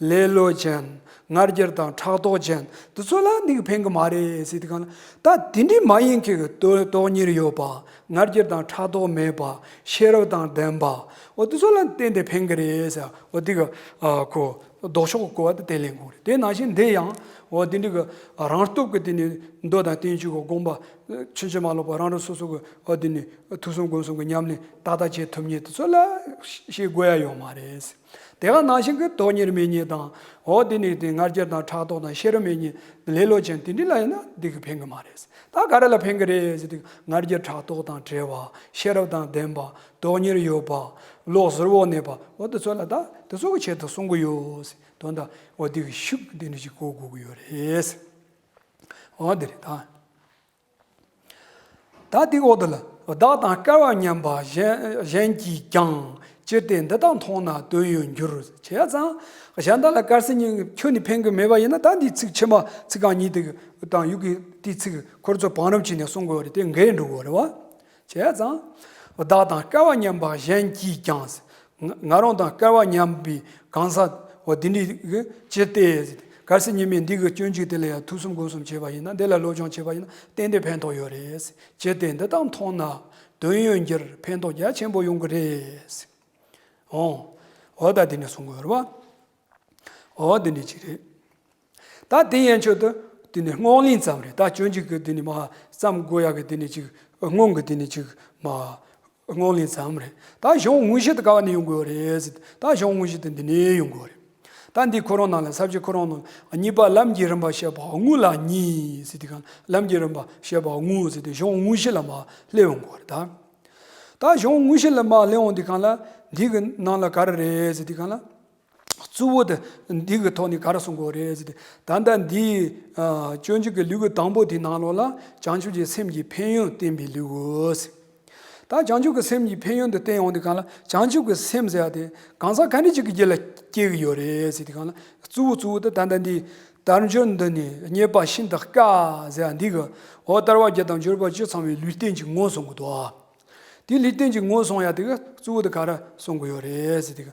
ལེ་ལོ་ཅན། ང་རྒྱལ་དང་ཕྲག་དོག་ཅན། དེ་ཚོ་ལ་འདི་གི་ཕན་གི་མ་རེད་ཟེར་དུས་སྒང་ལ། ད་དེ་འདྲའི་མ་ཡིན་མཁན་གྱི་དོ་དོན་གཉེར་ཡོད་པ། ང་རྒྱལ་དང་ཕྲག་དོག་མེད་པ། ཤེས་རབ་དང་ལྡན་པ། འོ་དེ་ཚོ་ལ་བརྟེན་ཏེ་ཕན་གི་རེད་ཟེར། འོ་འདི་གི་ཨ་ཁོ་ལྡོག་ཕྱོགས་གི་གོ་བ་དེ་དེ་ལེན་དགོས་རེད། དེ་ནང་བཞིན་འདི་ཡང་འོ་འདི་འདྲ་གི་རང་སྟོབས་ཀྱི་དེ་ནི་མདོ་དང་བསྟན་བཅོས་ཀྱི་དགོངས་པ་ཕྱིན་ཅི་མ་ལོག་པ་རང་རང་སོ་སོ་གི་འོ་འདི་ནི་ཐོས་བསམ་སྒོམ་གསུམ་གྱི་ཉམས་ལེན་ཏག་ཏག་བྱེད་ཐུབ་མཁན་དེ་ཚོ་ལ་ཤེས་དགོས་ཡ་ཡོད་མ་རེད། དེ་ག་ནང་བཞིན་གྱི་དོན་གཉེར་མེད་མཁན་དང་། འོ་དེ་ནི་དེ་ང་རྒྱལ་དང་ཕྲག་དོག་དང་ཤེས་རབ་མེད་མཁན། ལེ་ལོ་ཅན་དེ་འདྲ་ལ་ཡིན་ན་འདི་གི་ཕན་གི་མ་རེད། ད་ག་རེ་ལ་ཕན་གི་རེད་ཟེར་དུས་ང་རྒྱལ་ཕྲག་དོག་དང་བྲལ་བ། ཤེས་རབ་དང་ལྡན་པ། དོན་གཉེར་ཡོད་པ། བློ་གཟུར་བོ་གནས་པ། འོ་དེ་ཚོ་ལ་ད་དེ་ཚོ་གི་ཆེད་དུ་གསུང་གི་ཡོད་ཟེར། དོན་དག་འོ་འདི་གི་ཤུགས་འདི་འདྲ་ཞིག་གོ་དགོས་གི་ཡོད་རེད། འོ་འདི་རེད་ད། ད་དེའི་འོག་ཏུ་ལ། བདག་དང་སྐལ་བ་མཉམ་པ་གཞན་གཞན་གྱིས་ཀྱང་། ཅི་སྟེ་འདི་དག་མཐོང་ན་དོན་ཡོད་འགྱུར། བྱས་ཙང་གཞན་དག་ལ་དཀར་གསལ་ཉིད་ཁྱོན་ནས་ཕན་གི་མེད་པ་ཡིན་ན། ད་འདིའི་ཚིག་ཕྱི་མ་ཚིག་རྐང་གཉིས་དེ་དང་ཡུལ་གྱི་དེའི་ཚིག་ཁོ་ར་ཚོ་བང་རིམ་བྱས་ནས་གསུང་དགོས་པ་རེད། དེ་འགལ་འགྲོ་གི་རེད་བ། བྱས་ཙང་བདག་དང་སྐལ་བ་མཉམ་པ་གཞན་གྱིས་ཀྱང་། ང་ང་རང་དང་སྐལ་བ་མཉམ་པའི་གང་ཟག་འོ་དེ་འདྲའི་གི་ཅི་སྟེ། གལ་སྲིད་ཉི་མས་འདི་གི་སྤྱོད་འཇུག་དེ་ལ་ཡང་ཐོས་བསམ་སྒོམ་གསུམ་བྱས་པ་ཡིན་ན། འདི་ལ་སློབ་སྦྱོང་བྱས་པ་ཡིན་ན་ཏན་ཏན་ཕན་ཐོགས་ཡོད་རེད། ཅི་སྟེ་འདི་དག་མཐོང་ན་དོན་ཡོད་འགྱུར། ཕན་ཐོགས་རྒྱ་ཆེན་པོ་ཡོང་གི་རེད། འོ། འོ་ད་དེ་ནས་གསུང་དགོས་རེད་བ། འོ་དེ་འདྲ་ཅིག་རེད། ད་དེ་ཡན་ཆོད་དུ་དེ་ནི་སྔོག་ལིང་ཙམ་རེད། ད་སྤྱོད་འཇུག་གི་དེ་ནི་མ་བརྩམ་དགོས་ཡག་གི་དེ་ནི་ཅིག་སྔོན་གྱི་དེ་ནི་ཅིག་མ་སྔོག་ལིང་ཙམ་རེད། ད་གཞུང་དངོས་གཞི་དེ་ག་བ་ནས་ཡོང་དགོས་རེད་ཟེར། ད་གཞུང་དངོས་གཞི་དེ་འདི་ནས་ཡོང་དགོས་རེད། ད་འདི་ཁོ་རང་ནང་ལ་ས་བཅད་ཁོ་རང་ནང་གཉིས་པ་ལམ་གྱི་རིམ་པ་བཤད་པ་དངོས་ལ་གཉིས་ཟེར། དེ་ག་ལམ་གྱི་རིམ་པ་བཤད་པ་དངོས་ཟེར་ཏེ་གཞུང་དངོས་གཞི་ལ་མ་སླེབས་ཡོང་དགོས་རེད། ད་ད་གཞུང་དངོས་གཞི་ལ་མ་སླེབས་ཡོང་དུས་སྒང་ལ་འདི་གི་ནང་ལ་ག་རེ་རེད་ཟེར་དུས་སྒང་ལ། གཙོ་བོ་དེ་འདི་གི་ཐོག་ནས་ག་རེ་གསུང་དགོས་རེད་ཟེར་ཏེ། ད་ལྟ་འདིའི་ཨ་སྤྱོད་འཇུག་གི་ལེའུ་གི་དང་པོ་དེའི་ནང་ལོགས་ལ་བྱང་ཆུབ་ཀྱི་སེམས་ཀྱི་ཕན་ཡོན་བསྟན་པའི་ལེའུ་ཟེར། ད་བྱང་ཆུབ་ཀྱི་སེམས་ཀྱི་ཕན་ཡོན་དེ་བསྟན་ཡོང་དུས་སྒང་ལ། བྱང་ཆུབ་ཀྱི་སེམས་ཟེར་ཡ་དེ་གང་ཟག་ག་འདྲ་ཅིག་གི་རྒྱུད་ལ་སྐྱེ་གི་ཡོད་རེད་ཟེར་དུས་སྒང་ལ། གཙོ་བོ་གཙོ་བོ་དེ་ད་ལྟ་འདི་དལ་འབྱོར་འདི་ནི་རྙེད་པ་ཤིན་ཏུ་དཀའ་ཟེར་ཡ་འདི་གི་འོ་དལ་བ་བརྒྱད་དང་འབྱོར་པ་བཅུ་ཚང་བའི་ལུས་རྟེན་གྱི་ངོ་གསུང་གི་འདུག་ཨ། དེ་ལུས་རྟེན་གྱི་ངོ་གསུང་ཡ་དེ་གི་གཙོ་བོ་དེ་ག་རེ་གསུང་གི་ཡོད་རེད་ཟེར་དུས་སྒང་།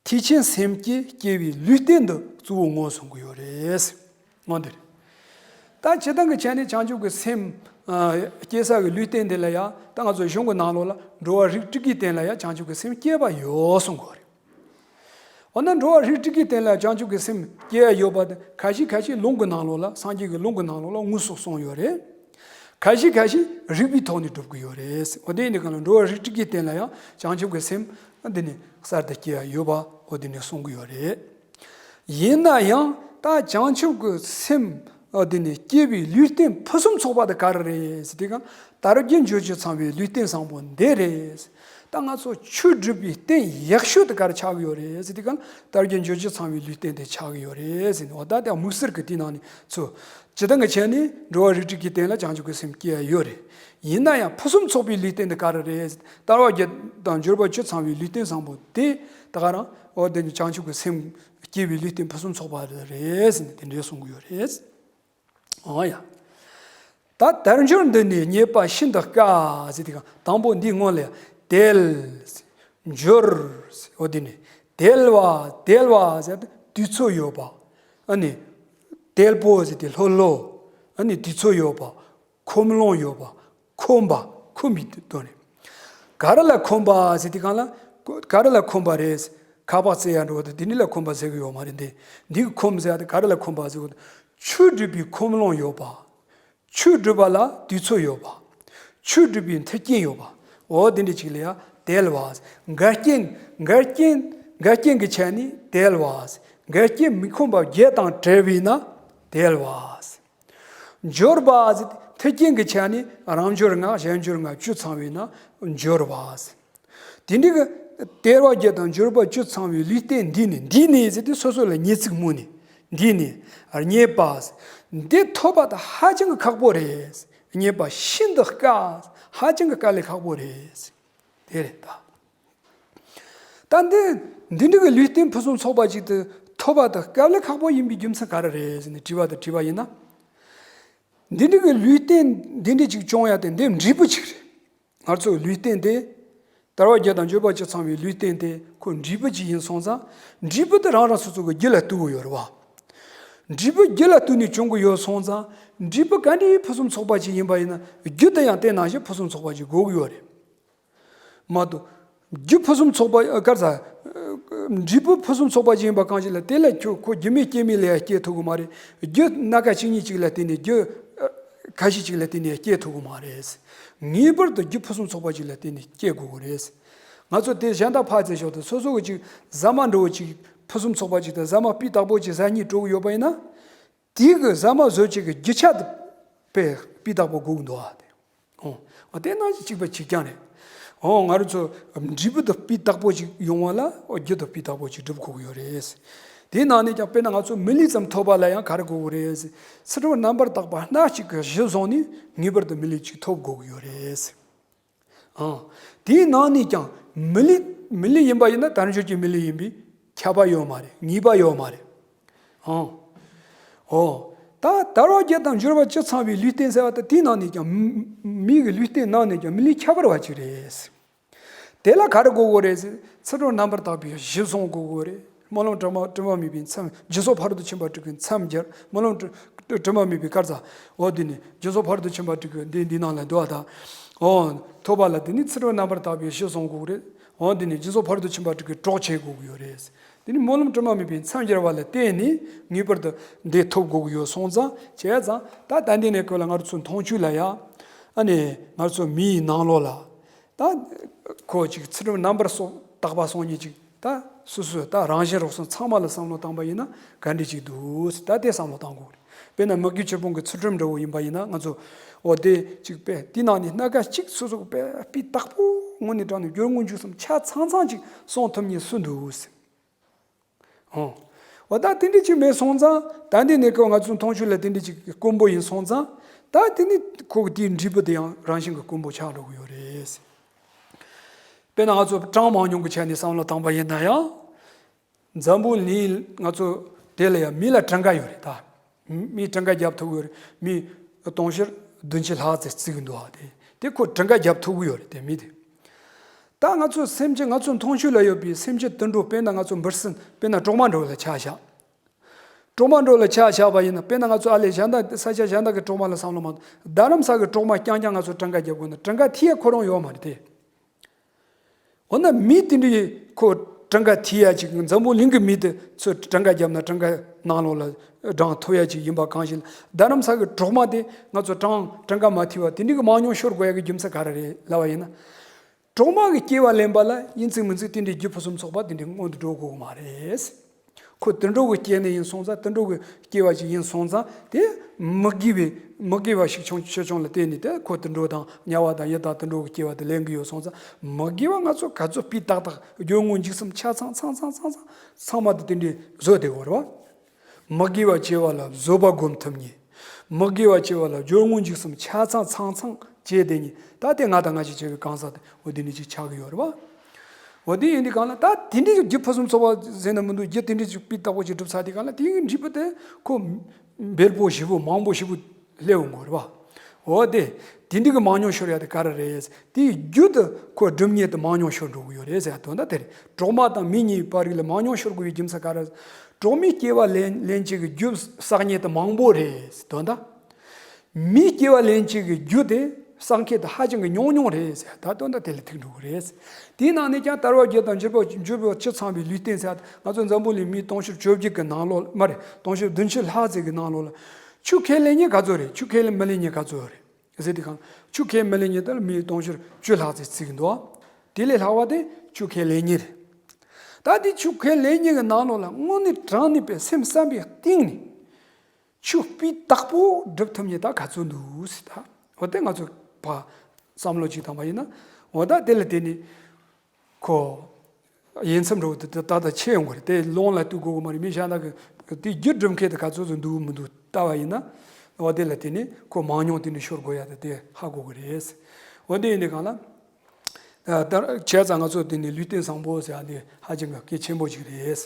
ཐེག་ཆེན་སེམས་བསྐྱེད་སྐྱེ་བའི་ལུས་རྟེན་དུ་གཙོ་བོ་ངོ་གསུང་གི་ཡོད་རེད། འོ་འདི་རེད། ད་སྤྱིར་བཏང་གི་ཆ་ནས་བྱང་ཆུབ་ཀྱི་སེམས་ཨ་སྐྱེ་ས་གི་ལུས་རྟེན་དེ་ལ་ཡང་། ད་ང་ཚོ་གཞུང་གི་ནང་ལོགས་ལ་འགྲོ་བ་རིགས་དྲུག་གི་སྟེང་ལ་ཡང་བྱང་ཆུབ་ཀྱི་སེམས་སྐྱེས་པ་ཡོད་གསུང་གི་ཡོད་རེད། འོ་ན་འགྲོ་བ་རིགས་དྲུག་གི་སྟེང་ལ་བྱང་ཆུབ་ཀྱི་སེམས་སྐྱེ་ཡ་ཡོད་པ་དེ་ཁ་ཤས་ཁ་ཤས་ལུང་གི་ནང་ལོགས་ལ། སངས་རྒྱས་ཀྱི་ལུང་གི་ནང་ལོགས་ལ་དངོས་སུ་གསུངས་ཡོད་རེད། ཁ་ཤས་ཁ་ཤས་རིགས་པའི་ཐོག་ནས་སྒྲུབ་ཀྱི་ཡོད་རེད། འོ་དེ་ཡིན་དུས་སྒང་ལ་འགྲོ་བ་རིགས་དྲུག་གི་སྟེང་ལ་ཡང་བྱང་ཆུབ་ཀྱི་སེམས་འདི་ནི་གསར་དུ་སྐྱེ་ཡ་ཡོད་པ་འོ་དེ་ནི་གསུང་གི་ཡོད་རེད། ཡིན་ན་ཡང་ད་བྱང་ཆུབ་ཀྱི་སེམས་འོ་དེ་ནི་སྐྱེ་བའི་ལུས་རྟེན་ཕུན་སུམ་ཚོགས་པ་དེ་ག་རེ་རེད་ཟེར་དུས་སྒང་། དལ་བརྒྱད་འབྱོར་བཅུ་ཚང་བའི་ལུས་རྟེན་བཟང་པོ་འདི་རེད། ད་ང་ཚོ་ཆོས་སྒྲུབ་པའི་རྟེན་ཡག་ཤོས་དེ་ག་རེ་ཆགས་ཀྱི་ཡོད་རེད་ཟེར་དུས་སྒང་། དལ་བརྒྱད་འབྱོར་བཅུ་ཚང་བའི་ལུས་རྟེན་དེ་ཆགས་ཀྱི་ཡོད་རེད་ཟེར་ནས། འོ་ད་དེ་དམིགས་བསལ་གྱི་དེ་ནང་ནས་ཚུར་སྤྱིར་བཏང་གི་ཆ་ནས་འགྲོ་བ་རིགས་དྲུག་གི་སྟེང་ལ་བྱང་ཆུབ་ཀྱི་སེམས་སྐྱེ་ཡ་ཡོད་རེད། ཡིན་ན་ཡང་ཕུན་སུམ་ཚོགས་པའི་ལུས་རྟེན་དེ་ག་རེ་རེད། དལ་བ་བརྒྱད་དང་འབྱོར་པ་བཅུ་ཚང་བའི་ལུས་རྟེན་བཟང་པོ་དེ་ད་ག་རང་འོ་དེ་ནི་བྱང་ཆུབ་ཀྱི་སེམས་སྐྱེ་བའི་ལུས་རྟེན་ཕུན་སུམ་ཚོགས་པ་རེད་ཟེར་ནས་དེ་འདྲའི་གསུང་གི་ཡོད་རེད། འོ་ཡ། ད་དལ་འབྱོར་འདི་ནི་རྙེད་པ་ཤིན་ཏུ་དཀའ་ཟེར་དུས་སྒང་། དང་པོ་འདིའི་སྔོན་ལ་དལ། འབྱོར། འོ་དེ་ནི་དལ་བ་དལ་བ་ཟེར་ཏེ་དུས་ཚོད་ཡོད་པ། ཨ་ནི་དལ་པོ་ཟེར་ཏེ་ལྷོད་ལྷོད། ཨ་ནི་དུས་ཚོད་ཡོད་པ། ཁོམ་ལོང་ཡོད་པ། ཁོམ་པ། ཁོམ་པའི་དོན་རེད། ག་རེ་ལ་ཁོམ་པ་ཟེར་དུས་སྒང་ལ། ག་རེ་ལ་ཁོམ་པ་རེད། ཁ་པར་རྩེ་ཡ་འགྲོ་བ་དེ་འདི་ལ་ཁོམ་པ་ཟེར་གི་ཡོད་མ་རེད། འདི་འདི་གི་ཁོམ་ཟེར་ཡ་དེ་ག་རེ་ལ་ཁོམ་པ་ཟེར་གི། ཆོས་སྒྲུབ་པའི་ཁོམ་ལོང་ཡོད་པ། ཆོས་སྒྲུབ་པ་ལ་དུས་ཚོད་ཡོད་པ། ཆོས་སྒྲུབ་པའི་མཐུན་རྐྱེན་ཡོད་པ། འོ་དེ་འདྲ་ཅིག་ལ་ཡང་དལ་བ། འགལ་རྐྱེན། འགལ་རྐྱེན། འགལ་རྐྱེན་གྱི་ཆ་ནས་དལ་བ། འགལ་རྐྱེན་མི་ཁོམ་པ་བརྒྱད་དང་བྲལ་བས་ན་དལ་བ། འབྱོར་པ། མཐུན་རྐྱེན་གྱི་ཆ་ནས་རང་འབྱོར་ལྔ། གཞན་འབྱོར་ལྔ་བཅུ་ཚང་བས་ན་འབྱོར་བ། དེ་འདྲའི་གི་དལ་བ་བརྒྱད་དང་འབྱོར་པ་བཅུ་ཚང་བའི་ལུས་རྟེན་འདི་ནི། འདི་ནི་ཟེར་ཏེ་སོ་སོ་ལ་ངེས་ཚིག་སྨོས་ནས། འདི་ནི་རྙེད་པ། འདི་ཐོབ་པ་དེ་ཧ་ཅང་གི་ཁག་པོ་རེད། རྙེད་པ་ཤིན་ཏུ་དཀའ། ཧ་ཅང་གི་དཀའ་ལས་ཁག་པོ་རེད། དེ་རེད་ད། ད་འདི་འདི་འདྲའི་གི་ལུས་རྟེན་ཕུན་སུམ་ཚོགས་པ་ཅིག་ཏུ་ཐོབ་པ་དེ་དཀའ་ལས་ཁག་པོ་ཡིན་པའི་རྒྱུ་མཚན་ག་རེ་རེད་ཟེར་ནས་དྲི་བ་དེ་དྲིས་པ་ཡིན་ན། འདི་འདྲའི་གི་ལུས་རྟེན་འདི་འདྲ་ཅིག་སྐྱོང་ཡ་དེ་འདི་འབྲས་བུ་ཅིག་རེད། ང་ཚོའི་ལུས་རྟེན་དེ། དལ་བ་བརྒྱད་དང་འབྱོར་པ་བཅུ་ཚང་བའི་ལུས་རྟེན་དེ་ཁོ་འབྲས་བུ་ཅིག་ཡིན་སོང་ཙང་། འབྲས་བུ་དེ་རང་རང་སོ་སོ་གི་རྒྱུད་ལ་ལྟོས་ཀྱི་ཡོད་རེད་བ། འབྲས་བུ་རྒྱུད་ལ་ལྟོས་ནས་བྱུང་གི་ཡོད་སོང་ཙང་། འབྲས་བུ་ག་འདྲའི་ཕུན་སུམ་ཚོགས་པ་ཅིག་ཡིན་པ་ཡིན་ན། རྒྱུ་དེ་ཡང་དེ་ནང་བཞིན་ཕུན་སུམ་ཚོགས་པ་ཅིག་དགོས་ཀྱི་ཡོད་རེད། མ་གཏོགས། རྒྱུ་ཕུན་སུམ་ཚོགས་པ་ག་རེ་ཟ། འབྲས་བུ་ཕུན་སུམ་ཚོགས་པ་ཅིག་ཡིན་པ་གང་ཞིག་ལ། དེ་ལ་ཁྱོད་ཁོ་རྒྱུ་མེད་རྐྱེན་མེད་ལ་ཡང་སྐྱེ་ཐུབ་ཀྱི་མ་རེད། རྒྱུ་སྣ་ཁ་གཅིག་གཉིས་ཅིག་ལ་བརྟེན་ནས། རྒྱུ་ཁ་ཤས་ཅིག་ལ་བརྟེན་ནས་སྐྱེ་ཐུབ་ཀྱི་མ་རེད། ངེས་པར་དུ་རྒྱུ་ཕུན་སུམ་ཚོགས་པ་ཅིག་ལ་བརྟེན་ནས་སྐྱེ་དགོས་ཀྱི་རེད། ང་ཚོ་དེ་གཞན་དག་ཕར་བཙལ་ཞོག་དང་། སོ་སོ་གི་ཅིག་ཟ་མ་འདྲ་བོ་ཅིག་ཕུན་སུམ་ཚོགས་པ་ཅིག་དང་། ཟ་མ་སྤུས་དག་པོ་ཅིག་ཟ་སྙིང་བྲོ་གི་ཡོད་པ་ཡིན་ན། དེ་གི་ཟ་མ་བཟོ་བྱེད་ཀྱི་རྒྱུ་ཆ་དེ་དཔེ་སྤུས་དག་པོ་དགོས་ཀྱི་འདུག་ཨ། དེ། འོ། དེ་ནང་བཞིན་གཅིག་པ་གཅིག་རྐྱང་རེད། འོ། ང་རང་ཚོ་འབྲས་བུ་དེ་སྤུས་དག་པོ་ཅིག་ཡོང་བ་ལ། འོ། རྒྱུ་དེ་སྤུས་དག་པོ་ཅིག་སྒྲུབ་དགོས་ཀྱི་ཡོད་རེད། དེའི་ནང་ནས་ཀྱང་དཔེར་ན་ང་ཚོ་མི་ལུས་ཙམ་ཐོབ་པ་ལ་ཡང་ག་རེ་དགོས་ཀྱི་རེད། ཚུལ་ཁྲིམས་རྣམ་པར་དག་པ་སྣ་གཅིག་གི་གཞི་བཟུང་ནས་ངེས་པར་དུ་མི་ལུས་གཅིག་ཐོབ་དགོས་ཀྱི་ཡོད་རེད། ཨང་། དེའི་ནང་ནས་ཀྱང་མི་ལུས་མི་ལུས་ཡིན་པ་ཡིན་ན་དལ་འབྱོར་གྱི་མི་ལུས་ཡིན་པས་ཁྱབ་པ་ཡོད་མ་རེད། ངེས་པ་ཡོད་མ་རེད། ཨང་། ཨོ། ད་དལ་བ་བརྒྱད་དང་འབྱོར་བ་བཅུ་ཚང་བའི་ལུས་རྟེན་ཟེར་བ་དེ་དེའི་ནང་ནས་ཀྱང་མི་མི་གི་ལུས་རྟེན་ནང་ནས་ཀྱང་མི་ལུས་ཁྱད་པར་བ་ཅིག་རེད། དེ་ལ་ག་རེ་དགོས་དགོས་རེད་ཟེར། ཚུལ་ཁྲིམས་རྣམ་པར་དག་པའི་གཞི་བཟུང་དགོས་དགོས་རེད། སྨོན་ལམ་དྲི་མ་དྲི་མ་མེད་པའི་མཚམས། སྦྱིན་སོགས་ཕ་རོལ་ཏུ་ཕྱིན་པ་དྲུག་གི་མཚམས་སྦྱར། སྨོན་ལམ་དྲི་དྲི་མ་མེད་པའི་དཀར་རྩ། འོ་དེ་ནི་སྦྱིན་སོགས་ཕ་རོལ་ཏུ་ཕྱིན་པ་དྲུག་གི་འདི་འདི་ནང་ལ་འདུ་བ་དང་། འོ། ཐོབ་པ་ལ་དེ་ནི་ཚུལ་ཁྲིམས་རྣམ་པར་དག་པའི་གཞི་བཟུང་དགོས་རེད། འོ་དེ་ནི་སྦྱིན་སོགས་ཕ་རོལ་ཏུ་ཕྱིན་པ་དྲུག་གི་གྲོགས་བྱེད་དགོས་ཀྱི་ཡོད་རེད། དེ་ནི་སྨོན་ལམ་དྲི་མ་མེད་པའི་མཚམས་སྦྱར་བ་ལ་བརྟེན་ནས་ངེས་པར་དུ་འདི་ཐོབ་དགོས་ཀྱི་ཡོད་སོང་ཙང་། བྱས་ཙང་ད་ད་འདི་ནས་ཁོ་ལ་ང་ཚོ་མཐོང་ཆོས་ལ་ཡ། ཨ་ནི་ང་ཚོ་མིའི་ནང་ལོགས་ལ། ད་ཁོ་ཅིག་ཚུལ་ཁྲིམས་རྣམ་པར་སོགས་དག་པ་སོང་ཉིད་ཅིག་ད་སོ་སོའི་ད་རང་བཞིན་རོགས་སོང་ཚང་མ་ལ་བསམ་བློ་བཏང་པ་ཡིན་ན་ག་འདྲ་ཅིག་འདུག་ཟེར། ད་དེ་བསམ་བློ་བཏང་དགོས་རེད། དཔེར་ན་མི་དགེ་བཅུ་སྤོང་གི་ཚུལ་ཁྲིམས་འདྲ་བོ་ཡིན་པ་ཡིན་ན་ང་ཚོ། འོ་དེ་ཅིག་དཔེ་དེ་ནང་ནས་སྣ་ཁ་གཅིག་སོ་སོ་གི་དཔེ་སྤུས་དག་པོ་དངོས་གནས་དྲང་གནས་སྦྱོར་དངོས་འཇུག་གསུམ་ཆ་ཚང་ཚང་ཅིག་སོང་ཐུབ་ཉིད་སུ་འདུག་ཟེར། ཨོ། འོ་ད་དེ་འདྲ་ཅིག་མེད་སོང་ཙང་ད་འདི་ནས་ཀོ་ང་ཚོའི་མཐོང་ཆོས་ལ་དེ་འདྲ་ཅིག་དཀོན་པོ་ཡིན་སོང་ཙང་ད་དེ་ནི་ཁོ་གི་དེའི་འབྲས་བུ་དེ་ཡང་རང་བཞིན་གྱི་དཀོན་པོ་ཆགས་འགྲོ་གི་ཡོད་རེད། དཔེར་ན་ང་ཚོ་གྲངས་མང་ཉུང་གི་ཆ་ནས་བསམ་བློ་བཏང་པ་ཡིན་ན་ཡང་། འཛམ་བུ་གླིང་ང་ཚོ་དེ་ལ་ཡང་མི་ལ་གྲངས་ཀ་ཡོད་རེད་ད། མི་གྲངས་ཀ་བརྒྱབ་ཐུབ་ཀྱི་ཡོད་རེད། མི་སྟོང་ཕྲག་བདུན་ཅུ་ལྷག་ཙམ་བརྩི་གི་འདུག་ཨ། དེ་དེ་ཁོ་གྲངས་ཀ་བརྒྱབ་ཐུབ་ཀྱི་ཡོད་རེད་དེ་མི་དེ། ད་ང་ཚོ་སེམས་ཅན་ང་ཚོ་མཐོང་ཆོས་ལ་ཡོད་པའི་སེམས་ཅན་དུད་འགྲོ་དཔེར་ན་ང་ཚོ་འབུ་སྲིན་དཔེར་ན་གྲོག་མ་འདྲ་བོ་ལ་ཆ་བཞག་གྲོག་མ་འདྲ་བོ་ལ་ཆ་བཞག་པ་ཡིན་ན་དཔེར་ན་ང་ཚོ་ཨ་ལས་གཞན་དག་ས་ཆ་གཞན་དག་གི་གྲོག་མ་ལ་བསམ་བློ་མ་བཏང་། རྡ་རམ་ས་གི་གྲོག་མ་རྐྱང་རྐྱང་ང་ཚོ་གྲངས་ཀ་རྒྱབ་དགོས་ན་གྲངས་ཀ་ཐིག་ཡ་ཁོ་རང་ཡོད་མ་རེད་དེ། འོ་ན་མི་དེ་འདྲའི་ཁོ་གྲངས་ཀ་ཐིག་ཡ་ཅིག་འཛམ་བུ་གླིང་གི་མི་དེ་ཚོ་གྲངས་ཀ་བརྒྱབ་ན་གྲངས་ཀ་ནང་ལོགས་ལ་བགྲང་ཐུབ་ཡ་ཅིག་ཡིན་པ་གང་ཞིག་ལ། རྡ་རམ་ས་གི་གྲོག་མ་དེ་ང་ཚོ་གྲངས་གྲངས་ཀ་མ་ཐིག་པ་དེ་འདྲའི་གི་མང་ཉུང་ཤོར་དགོས་ཡ་གི་རྒྱུ་མཚན་ག་རེ་རེད་ལབ་པ་ཡིན་ན། གྲོག་མ་གི་སྐྱེ་བ་ལེན་པ་ལ་ཡིན་ཚིག་མིན་ཚིག་དེ་འདྲའི་རྒྱུ་ཕུན་སུམ་ཚོགས་པ་དེ་འདྲའི་སྔོན་དུ་འགྲོ་དགོས་མ་རེད། ཁོ་དུད་འགྲོ་གི་སྐྱེ་གནས་ཡིན་སོང་ཙང་དུད་འགྲོ་གི་སྐྱེ་བ་ཅིག་ཡིན་སོང་ཙང་དེ་མི་དགེ་བའི་མི་དགེ་བ་ཞིག་བྱུང་ཆེ་ཆུང་ལ་བརྟེན་ནས་དེ་ཁོ་དུད་འགྲོ་དང་དམྱལ་བ་དང་ཡི་དྭགས་དུད་འགྲོ་གི་སྐྱེ་བ་དེ་ལེན་གི་ཡོད་སོང་ཙང་མི་དགེ་བ་ང་ཚོ་ག་ཚོད་སྤུས་དག་དག་སྦྱོར་དངོས་འཇུག་གསུམ་ཆ་ཚང་ཚང་ཚང་ཚང་ཚང་ཚང་མ་དེ་དེ་འདྲའི་བཟོ་བསྡད་ཡོད་རེད་བ། མི་དགེ་བ་བྱས་པ་ལ་བཟོད་པ་སྒོམ་ཐུབ་ཉིད། མི་དགེ་བ་བྱས་པ་ལ་སྦྱོར་དངོས་འཇུག་གསུམ་ཆ་ཚང་ཚང་ཚང་བྱས་བསྡད་ཉིད་ད་དེ་ང་དང་ང་ཞིག་བྱས་པའི་གང་ཟག་དེ་འོ་དེ་འདྲ་ཅིག་ཆགས་ཀྱི་ཡོད་རེད་བ། འོ་དེ་ཡིན་དུས་གང་ལ་ད་དེ་འདྲའི་རྒྱུ་ཕུན་སུམ་ཚོགས་པ་ཟེར་ན་མི་འདུག་རྒྱུ་དེ་འདྲའི་ཅིག་སྤུས་དག་པོ་ཅིག་སྒྲུབ་ཚར་དུས་གང་ལ་དེའི་འབྲས་བུ་དེ་ཁོ་འབེལ་པོ་ཞེ་པོ་མང་པོ་ཞེ་པོ་སླེབས་འོང་གི་རེད་བ། འོ་དེ། དེ་འདྲའི་གི་མང་ཉུང་ཤོར་ཡ་དེ་ག་རེ་རེད། དེའི་རྒྱུ་དེ་ཁོ་སྒྲུབ་ཉེས་དེ་མང་ཉུང་ཤོར་འགྲོ་གི་ཡོད་རེད་ཟེར་ཡ་དོན་དག་དེ་རེད། གྲོག་མ་དང་མི་གཉིས་བར་རིགས་ལ་མང་ཉུང་ཤོར་དགོས་པའི་རྒྱུ་མཚན་ག་རེ། གྲོག་མའི་སྐྱེ་བ་ལེན་ལེན་བྱེད་ཀྱི་རྒྱུ་བསགས་ཉེས་དེ་མང་པོ་རེད་དོན་དག་མིའི་སྐྱེ་བ་ལེན་བྱེད་ཀྱི་རྒྱུ་དེ་བསགས་མཁན་དེ་ཧ་ཅང་གི་ཉུང་ཉུང་རེད་ཟེར་ད་དོན་དག་དེ་ལ་ཐུག་འགྲོ་གི་རེད། དེའི་ནང་ནས་ཀྱང་དལ་བ་བརྒྱད་དང་འབྱོར་པ་འབྱོར་པ་བཅུ་ཚང་བའི་ལུས་རྟེན་ཟེར་ང་ཚོ་འཛམ་བུ་གླིང་མི་སྟོང་ཕྲག་བཅོ་བརྒྱད་ཀྱི་ནང་ལོགས་མ་རེད་སྟོང་ཕྲག་བདུན་ཅུ་ལྷག་ཙམ་གྱི་ནང་ལོགས་ལ་ཆོས་ཁས་ལེན་མཁན་ག་ཚོད་རེད། ཆོས་ཁས་ལེན་མི་ལེན་མཁན་ག་ཚོད་རེད་ཟེར་དུས་གང་ཆོས་ཁས་མི་ལེན་མཁན་དེ་ལ་མི་སྟོང་ཕྲག་བཅུ་ལྷག་ཙམ་བརྩི་གི་འདུག་དེ་ལས་ལྷག་པ་དེ་ཆོས་ཁས་ལེན་མཁན་རེད། ད་དེ་ཆོས་ཁས་ལེན་མཁན་གྱི་ནང་ལོགས་ལ་དངོས་གནས་དྲང་གནས་པའི་སེམས་བསམ་པའི་གཏིང་ནས། ཆོས་སྤུས་དག་པོ་སྒྲུབ་ཐུབ་མཁན་ད་ག་ཚོད་འདུག་ཟེར་ད། འོ་དེ་ང་ཚོ་ཕར་བསམ་བློ་ཅིག་བཏང་པ་ཡིན་ན། འོ་ད་དེ་ལ་བརྟེན་ནས་ཁོ་དབྱེ་མཚམས་འདྲ་བོ་དེ་ད་ལྟ་ཕྱེ་ཡོང་གི་རེད། དེ་ལོང་ལ་གཏུག་དགོས་གི་མ་རེད། མི་གཞན་དག་གི་དེ་རྒྱུ་སྒྲུབ་མཁན་དེ་ག་ཚོད་ཚོད་འདུག་མི་འདུག་ལྟ་བ་ཡིན་ན། འོ་དེ་ལ་བརྟེན་ནས་ཁོ་མང་ཉུང་དེ་འདྲ་ཤོར་དགོས་ཡ་དེ་དེ་ཧ་གོ་གི་རེད། འོ་དེ་ཡིན་དུས་གང་ལ། ད་བྱས་ཙང་ང་ཚོ་དེ་ནི་ལུས་རྟེན་བཟང་པོ་ཟེར་ཡ་འདི་ཧ་ཅང་གི་གལ་ཆེན་པོ་ཞིག་རེད།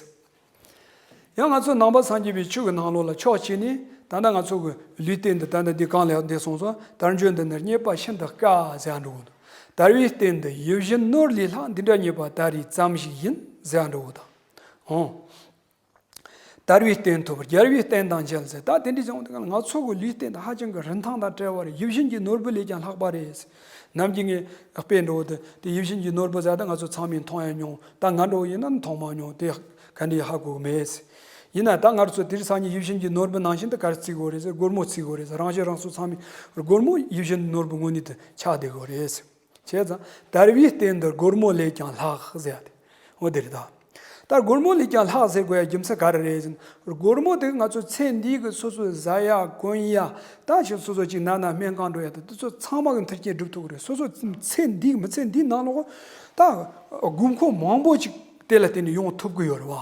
ཡང་ང་ཚོ་ནང་པ་སངས་རྒྱས་པའི་ཆོས་ཀྱི་ནང་ལོགས་ལ་ཕྱོགས་གཅིག་ནས་ད་ལྟ་ང་ཚོ་གི་ལུས་རྟེན་འདི་ད་ལྟ་འདི་གང་ལ་འདས་སོང་ཙང་དལ་འབྱོར་འདི་ནི་རྙེད་པ་ཤིན་ཏུ་དཀའ་ཟེར་ཡ་འགྲོ་གི་འདུག་དལ་བའི་རྟེན་འདི་ཡིད་བཞིན་ནོར་ལས་ལྷག་འདི་འདྲ་རྙེད་པ་ད་རེས་ཙམ་ཞིག་ཡིན་ཟེར་ཡ་འགྲོ་གི་འདུག་ཨོ། དལ་བའི་རྟེན་ཐོབ་རྒྱལ་བའི་རྟེན་དང་མཇལ་ཟེར། ད་དེ་འདྲ་བྱུང་དུས་ང་ཚོ་གི་ལུས་རྟེན་དེ་ཧ་ཅང་གི་རིན་ཐང་དང་བྲལ་བ་རེད། ཡིད་བཞིན་གྱི་ནོར་བུ་ལས་ཀྱང་ལྷག་པ་རེད། ནམ་རྒྱུན་ངས་དཔེ་འདྲ་བོ་དེ་དེ་ཡིད་བཞིན་གྱི་ནོར་བུ་ཟེར་ད་ང་ཚོ་ཚང་མས་མཐོང་ཡ་མྱོང་། ད་ང་འདྲ་བོ་ཡིན་ན་མཐོང་མ་མྱོང་། དེ་ག་འདྲ་ཧ་གོ་གི་མེད། ཡིན་ན་ད་ང་ཚོ་དེ་རིང་སང་ཉིན་ཡིད་བཞིན་གྱི་ནོར་བུ་ནང་བཞིན་དུ་ག་རེ་བརྩི་དགོས་རེད་ཟེར། སྒོར་མོ་བརྩི་དགོས་རེད་ཟེར། རང་བཞིན་རང་སོ་ཚང་མས་སྒོར་མོ་ཡིད་བཞིན་ནོར་བུ་དངོས་གནས་དེ་ཆགས་བསྡད་དགོས་རེད། བྱས་ཙང་དལ་བའི་རྟེན་འདི་སྒོར་མོ་ལས་ཀྱང་ལྷག་ཟེར་ཡ་དེ་འོ་དེ་རེད་ད། ད་སྒོར་མོ་ལས་ཀྱང་ལྷག་ཟེར་དགོས་ཡ་རྒྱུ་མཚན་ག་རེ་རེད་ཟེར་ན། སྒོར་མོ་དེ་ང་ཚོ་ཚེ་འདིའི་གི་སོ་སོའི་བཟའ་ཡ་གོན་ཡ་ད་ཅིག་སོ་སོ་ཅིག་ན་ན་སྨན་ཁང་འགྲོ་ཡ་དེ་དེ་ཚོ་ཚང་མ་གི་མཐུན་རྐྱེན་སྒྲུབ་ཐུབ་གི་རེད། སོ་སོ་ཚེ་འདིའི་མི་ཚེ་འདིའི་ནང་ལོགས་ད་དགོས་མཁོ་མང་པོ་ཅིག་དེ་ལ་བརྟེན་ནས་ཡོང་ཐུབ་གི་ཡོད་རེད་བ།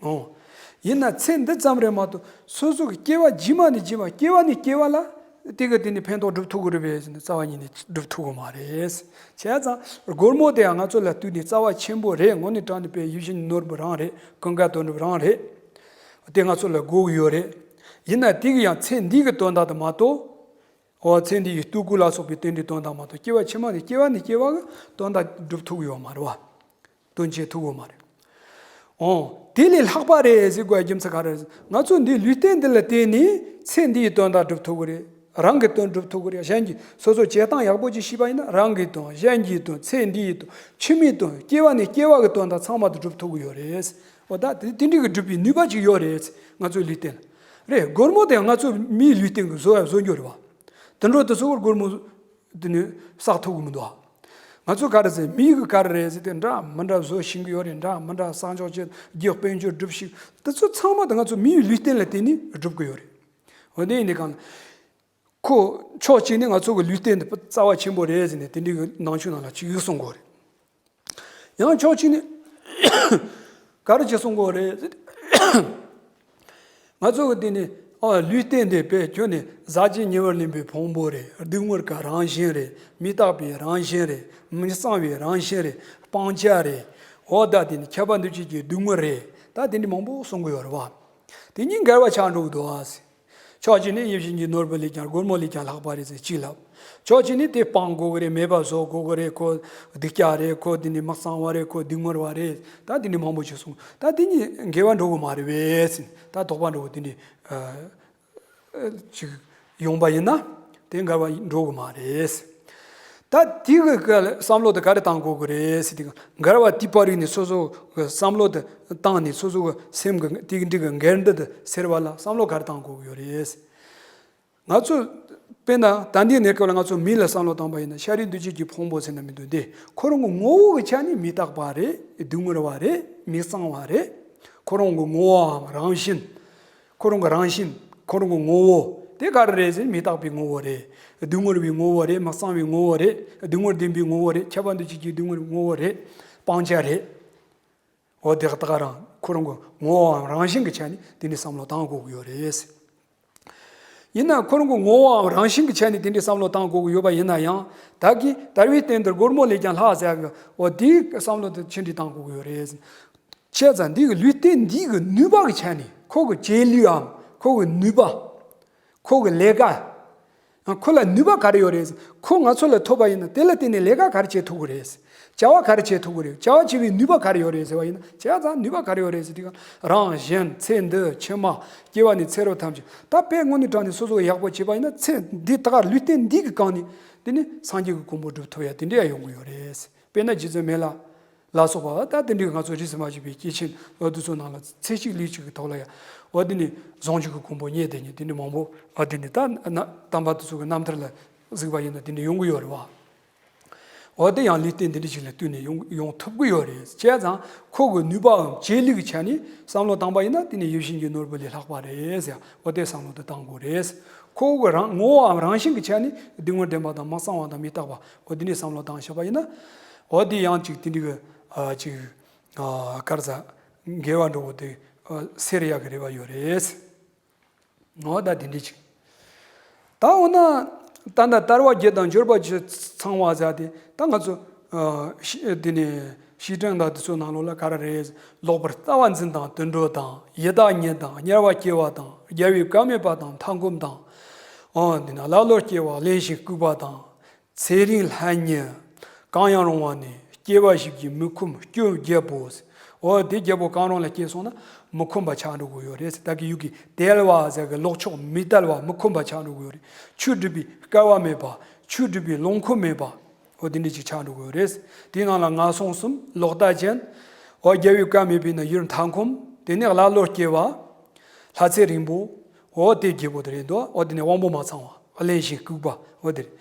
ཨོ། ཡིན་ན་ཚེ་འདི་ཙམ་རེད་མ་གཏོགས་སོ་སོ་གི་སྐྱེ་བ་རྗེས་མ་ནས་རྗེས་མ་སྐྱེ་བ་ནས་སྐྱེ་བ་ལ་ དེ་གི་དེ་ནི་ཕན་ཐོགས་སྒྲུབ་ཐུབ་ཀྱི་རེད་པས་ཟེར་ན། རྩ་བ་ཉིད་ནས་སྒྲུབ་ཐུབ་ཀྱི་མ་རེད། བྱས་ཙང་སྒོར་མོ་དེ་ཡང་ང་ཚོ་ལ་ལྟོས་ནས་རྩ་བ་ཆེན་པོ་རེད། དངོས་གནས་དྲང་གནས་དཔེ་ཡིད་བཞིན་ནོར་བུ་རང་རེད། ཀུན་དགའ་དོན་གྲུབ་རང་རེད། དེ་ང་ཚོ་ལ་དགོས་ཀྱི་ཡོད་རེད། ཡིན་ན་དེ་གི་ཡང་ཚེ་འདི་གི་དོན་དག་དེ་མ་གཏོགས། འོ། ཚེ་འདི་ཡི་ལྟོ་གོས་ལ་སོགས་པའི་དེ་འདྲའི་དོན་དག་མ་གཏོགས། སྐྱེ་བ་ཕྱི་མ་ནས་སྐྱེ་བ་ནས་སྐྱེ་བ་གི་དོན་དག་སྒྲུབ་ཐུབ་ཀྱི་ཡོད་མ་རེད་བ། དོན་བྱེད་ཐུབ་ཀྱི་ཡོད་མ་རེད། འོ། དེ་ལས་ལྷག་པ་རེད་ཟེར་དགོས་རྒྱུ་མཚན་ག་རེ་རེད། ང་ཚོ་འདིའི་ལུས་རྟེན་འདི་ལ་བརྟེན་ནས་ཚེ་འདི་ཡི་དོན་དག་སྒྲུབ་ཐུབ་ཀྱི་རེད། རང་གི་དོན་སྒྲུབ་ཐུབ་ཀྱི་རེད། གཞན་གྱི་སོ་སོ་བྱེད་སྟངས་ཡག་པོ་ཅིག་ཤེས་པ་ཡིན་ན། རང་གི་དོན། གཞན་གྱི་དོན། ཚེ་འདི་ཡི་དོན། ཕྱི་མའི་དོན། སྐྱེ་བ་ནས་སྐྱེ་བ་གི་དོན་དག་ཚང་མ་དེ་སྒྲུབ་ཐུབ་ཀྱི་ཡོད་རེད། འོ། ད་དེ་དེ་འདྲའི་གི་སྒྲུབ་པའི་ནུས་པ་ཅིག་ཡོད་རེད། ང་ཚོའི་ལུས་རྟེན་ལ་རེད། སྒོར་མོ་དེ་ང་ཚོ་མིའི་ལུས་རྟེན་གྱི་བཟོ་ཡ་བཟོ་རྒྱུ་རེད་བ། དུད་འགྲོ་དེ་ཚོ་གི་སྒོར་མོ་དེ་ནི་བསགས་ཐུབ་ཀྱི་མི་འདུག་ཨ། ང་ཚོ་ག་རེ་ཟེར། མི་གི་ག་རེ་རེད་ཟེར་དེ་འདྲ་མི་འདྲ་བཟོ་ཤེས་ཀྱི་ཡོད་རེད། འདྲ་མི་འདྲ་གསང་སྦྱོང་བྱེད། རྒྱུ་དཔལ་འབྱོར་སྒྲུབ་ཤེས། དེ་ཚོ་ཚང་མ་དེ་ང་ཚོ་མིའི་ལུས་རྟེན་ལ་བརྟེན་ནས་སྒྲུབ་ཀྱི་ཡོད་རེད། འོ། དེ་ཡིན་དུས་གང་ལ། ཁོ་ཕྱོགས་གཅིག་ནས་ང་ཚོ་གི་ལུས་རྟེན་འདི་རྩ་བ་ཆེན་པོ་རེད་ཟེར་ནས་དེ་འདྲའི་གི་ནང་ཆོས་ནང་ལ་ཅིག་གསུང་གི་ཡོད་རེད། ཡང་ཕྱོགས་གཅིག་ནས་ག་རེ་ཅིག་གསུང་གི་ཡོད་རེད་ཟེར། ང་ཚོ་གི་དེ་ནི། ཨ། ལུས་རྟེན་འདི་དཔེ་ཁྱོན་ནས་ཟག་བཅས་ཉེ་བར་ལེན་པའི་ཕུང་པོ་རེད། སྡུག་བསྔལ་གྱི་རང་བཞིན་རེད། མི་རྟག་པའི་རང་བཞིན་རེད། མི་གཙང་བའི་རང་བཞིན་རེད། སྤང་བྱ་རེད། འོ། ད་དེ་ནི་ཁྱབ་པ་འདུ་བྱེད་ཀྱི་སྡུག་བསྔལ་རེད། ད་དེ་འདྲ་མང་པོ་གསུང་གི་ཡོད་རེད་བ། དེ་གཉིས་འགལ་བ་ཆགས་འགྲོ་གི་འདུག་ཨ། ཕྱོགས་གཅིག་ནས་ཡིད་བཞིན་གྱི་ནོར་བུ་ལས་ཀྱང་། སྒོར་མོ་ལས་ཀྱང་ལྷག་པ་རེད་ཟེར་གཅིག་ལབ། ཕྱོགས་གཅིག་ནས་དེ་སྤང་དགོས་ཀྱི་རེད། མེད་པ་བཟོ་དགོས་ཀྱི་རེད། ཁོ་སྡུག་ཅག་རེད། ཁོ་དེ་ནི་མི་གཙང་བ་རེད། ཁོ་སྡུག་བསྔལ་བ་རེད། ད་དེ་ནི་མང་པོ་ཞིག་གསུངས། ད་དེ་གཉིས་འགལ་བ་འགྲོ་གི་མ་རེད་པས་ཟེར། ད་དོགས་པ་འགྲོ་གི་དེ་འདྲ་ཅིག་ཡོང་པ་ཡིན་ན། དེ་འགལ་བ་འགྲོ་གི་མ་རེད། ད་དེ་གི་བསམ་བློ་དེ་ག་རེ་བཏང་དགོས་ཀྱི་རེད་ཟེར་དུས། འགལ་བ་དེའི་བར་རིག་ནས་སོ་སོ་གི་བསམ་བློ་དེ་བཏང་ནས། སོ་སོ་གི་སེམས་ཀྱི་དེ་འདྲ་གི་འགལ་འདུ་དེ་སེལ་བ་ལ་བསམ་བློ་ག་རེ་བཏང་དགོས་ཀྱི་ཡོད་རེད། ང་ཚོ་དཔེར་ན་ད་ལྟའི་གནས་སྐབས་ལ་ང་ཚོ་མི་ལ་བསམ་བློ་བཏང་པ་ཡིན་ན། ཤ་རུས་འདུ་བྱེད་ཀྱི་ཕུང་པོ་ཟེར་ན་མི་འདུག་སྟེ། ཁོ་རང་གི་ངོ་བོ་གི་ཆ་ནས་མི་རྟག་པ་རེད། སྡུག་བསྔལ་བ་རེད། མི་གཙང་བ་རེད། ཁོ་རང་གི་ངོ་བོའམ་རང་བཞིན། ཁོ་རང་གི་རང་བཞིན། ཁོ་རང་གི་ངོ་བོ་དེ་ག་རེ་རེད་ཟེར་ན། མི་རྟག་པའི་ངོ་བོ་རེད། སྡུག་བསྔལ་བའི་ངོ་བོ་རེད། མི་གཙང་བའི་ངོ་བོ་རེད། སྡུག་བསྔལ་ལྡན་པའི་ངོ་བོ་རེད། ཁྱབ་པ་འདུ་བྱེད་ཀྱི་སྡུག་བསྔལ་ངོ་བོ་རེད། སྤང་བྱ་རེད། འོ། དེ་ད་ག་རང་ཁོ་རང་གི་ངོ་བོའམ་རང་བཞིན་གྱི་ཆ་ནས་དེ་འདྲའི་བསམ་བློ་བཏང་དགོས་ཀྱི་ཡོད་རེད། ཡིན་ན་ཁོ་རང་གི་ངོ་བོའམ་རང་བཞིན་གྱི་ཆ་ནས་དེ་འདྲའི་བསམ་བློ་བཏང་དགོས་ཀྱི་ཡོད་པ་ཡིན་ན་ཡང་། ད་གིན་དལ་བའི་རྟེན་འདིར་སྒོར་མོ་ལས་ཀྱང་ལྷག་ཟེར་གི། འོ། དེའི་བསམ་བློ་དེ་ཅི་འདྲ་བཏང་དགོས་ཀྱི་ཡོད་རེད། བྱས་ཙང་འདི་གི་ལུས་རྟེན་འདི་གི་ནུས་པ་གི་ཆ་ནས། ཁོ་གི་བྱེད་ལུགས་འམ། ཁོ་གི་ནུས་པ། ཁོ་གི་ལས་ཀ། ཁོ་ལ་ནུས་པ་ག་རེ་ཡོད་རེད། ཁོ་ང་ཚོ་ལ་ཐོབ་པ་ཡིན་ན་དེ་ལ་བརྟེན་ནས་ལས་ཀ་ག་རེ་བྱེད་ཐུབ་ཀྱི་རེད། བྱ་བ་ག་རེ་བྱེད་ཐུབ་ཀྱི་རེད། བྱ་བ་བྱེད་པའི་ནུས་པ་ག་རེ་ཡོད་རེད་ཟེར་བ་ཡིན་ན། བྱས་ཙང་ནུས་པ་ག་རེ་ཡོད་རེད་ཟེར་དུས། རང་གཞན་ཚེ་འདི་ཕྱི་མ། སྐྱེ་བ་ནས་ཚེ་རབས་ཐམས་ཅད། ད་དཔེ་དངོས་གནས་དྲང་གནས་སོ་སོ་ཡག་པོ་བྱས་པ་ཡིན་ན། ཚེ་འདི་ད་ག་ལུས་རྟེན་འདི་གི་སྒང་ནས་དེ་ནི་སངས་རྒྱས་ཀྱི་གོ་འཕང་སྒྲུབ་ཐུབ་ཡ་དེ་འདྲ་ཡང་ཡོང་གི་ཡོད་རེད། དཔེར་ན་རྗེ་བཙུན་མི་ལ་ལ་སོགས་པ། ད་དེ་འདྲའི་ང་ཚོ་རིས་སུ་མ་ཆད་པའི་སྐྱེས་ཆེན་འོ་དེ་ཚོ་ནང་ལ་ཚེ་གཅིག་ལུས་གཅིག་གི་ཐོག་ལ་ཡང་། འོ། དེ་ནི་ཟུང་འཇུག་གི་གོ་འཕང་བརྙེས་བསྡད་མཁན་དེ་འདྲ་མང་པོ། འོ། དེ་ནི་ད་ན་དམ་པ་དེ་ཚོ་གི་རྣམ་ཐར་ལ་གཟིགས་པ་ཡིན་ན་དེ་འདྲ་ཡོང་གི་ཡོད་རེད་བ། འོ། དེ་ཡང་ལུས་རྟེན་དེ་འདྲ་ཞིག་ལ་བསྟུན་ནས་ཡོང་ཡོང་ཐུབ་ཀྱི་ཡོད་རེད། བྱས་ཙང་ཁོ་གི་ནུས་པའམ་བྱེད་ལུགས་ཀྱི་ཆ་ནས་བསམ་བློ་བཏང་པ་ཡིན་ན། དེ་ནི་ཡིད་བཞིན་གྱི་ནོར་བུ་ལས་ལྷག་པ་རེད་ཟེར། འོ། དེ་བསམ་བློ་དེ་བཏང་དགོས་རེད། ཁོ་གི་རང་ངོ་བོའམ་རང་བཞིན་གྱི་ཆ་ནས་སྡུག་བསྔལ་ལྡན་པ་དང་མི་གཙང་བ་དང་མི་རྟག་པ། འོ། དེ་འདྲའི་བསམ་བློ་བཏང་བཞག་པ་ཡིན་ན། འོ། དེ་ཡང་ཅིག་དེ་འདྲའི་གི། ཨ། ཅིག་ཨ། ག་རེ་ཟེར། འགལ་བ་འགྲོ་བོ་དེ། ཨ། སེལ་ཡག་གི་རེ་བ་ཡོད་རེད། འོ། ད་དེ་འདྲ་ཅིག་ད་འོ་ན་ད་ལྟ་དལ་བ་བརྒྱད་དང་འབྱོར་པ་བཅུ་ཚང་བ་ཟེར་དེ། ད་ང་ཚོ། ཨ། ཤི། དེ་ནས་བཤེས་སྤྲིང་དང་དེ་ཚོ་ནང་ལོགས་ལ་ག་རེ་རེད། ལོག་པར་ལྟ་བ་འཛིན་དང་དུད་འགྲོ་དང་། ཡི་དྭགས་ཉིད་དང་དམྱལ་བར་སྐྱེ་བ་དང་། རྒྱལ་བའི་བཀའ་མེད་པ་དང་མཐའ་འཁོབ་དང་། འོ། དེ་ནས་ཀླ་ཀློར་སྐྱེ་བ་གླེན་ཞིང་ལྐུགས་པ་དང་། ཚེ་རིང་ལྷ་ཉིད། གང་ཡང་རུང་བ་ནི། སྐྱེ་བ་བཞི་བརྒྱའི་མི་ཁོམ་སྐྱོན་བརྒྱད་པོ། འོ། དེ་བརྒྱད་པོ་གང་རུང་ལ་སྐྱེས་སོང་ན་མི་ཁོམ་པ་ཆགས་འགྲོ་གི་ཡོད་རེད། ད་གི་ཡུལ་གྱི་དལ་བ་ཟེར་གི་ལོག་ཕྱོགས་མི་དལ་བ་མི་ཁོམ་པ་ཆགས་འགྲོ་གི་ཡོད་རེད། ཆོས་སྒྲུབ་པའི་སྐལ་བ་མེད་པ། ཆོས་སྒྲུབ་པའི་ལོངས་སྐུ་མེད་པ། འོ། དེ་འདྲ་ཅིག་ཆགས་འགྲོ་གི་ཡོད་རེད། དེའི་ནང་ལ་ངན་སོང་གསུམ། ལོག་ལྟ་ཅན། འོ། རྒྱལ་བའི་བཀའ་མེད་པས་ན་ཡུལ་མཐའ་འཁོབ། དེ་ནས་ཀླ་ཀློར་སྐྱེ་བ། ལྷ་ཚེ་རིང་པོ། འོ། དེ་བརྒྱད་པོ་དེ་རེད་འདུག་འོ། དེ་ནས་དབང་པོ་མ་ཚང་བ། གླེན་ཞིང་ལྐུགས་པ། འོ། དེ་རེད།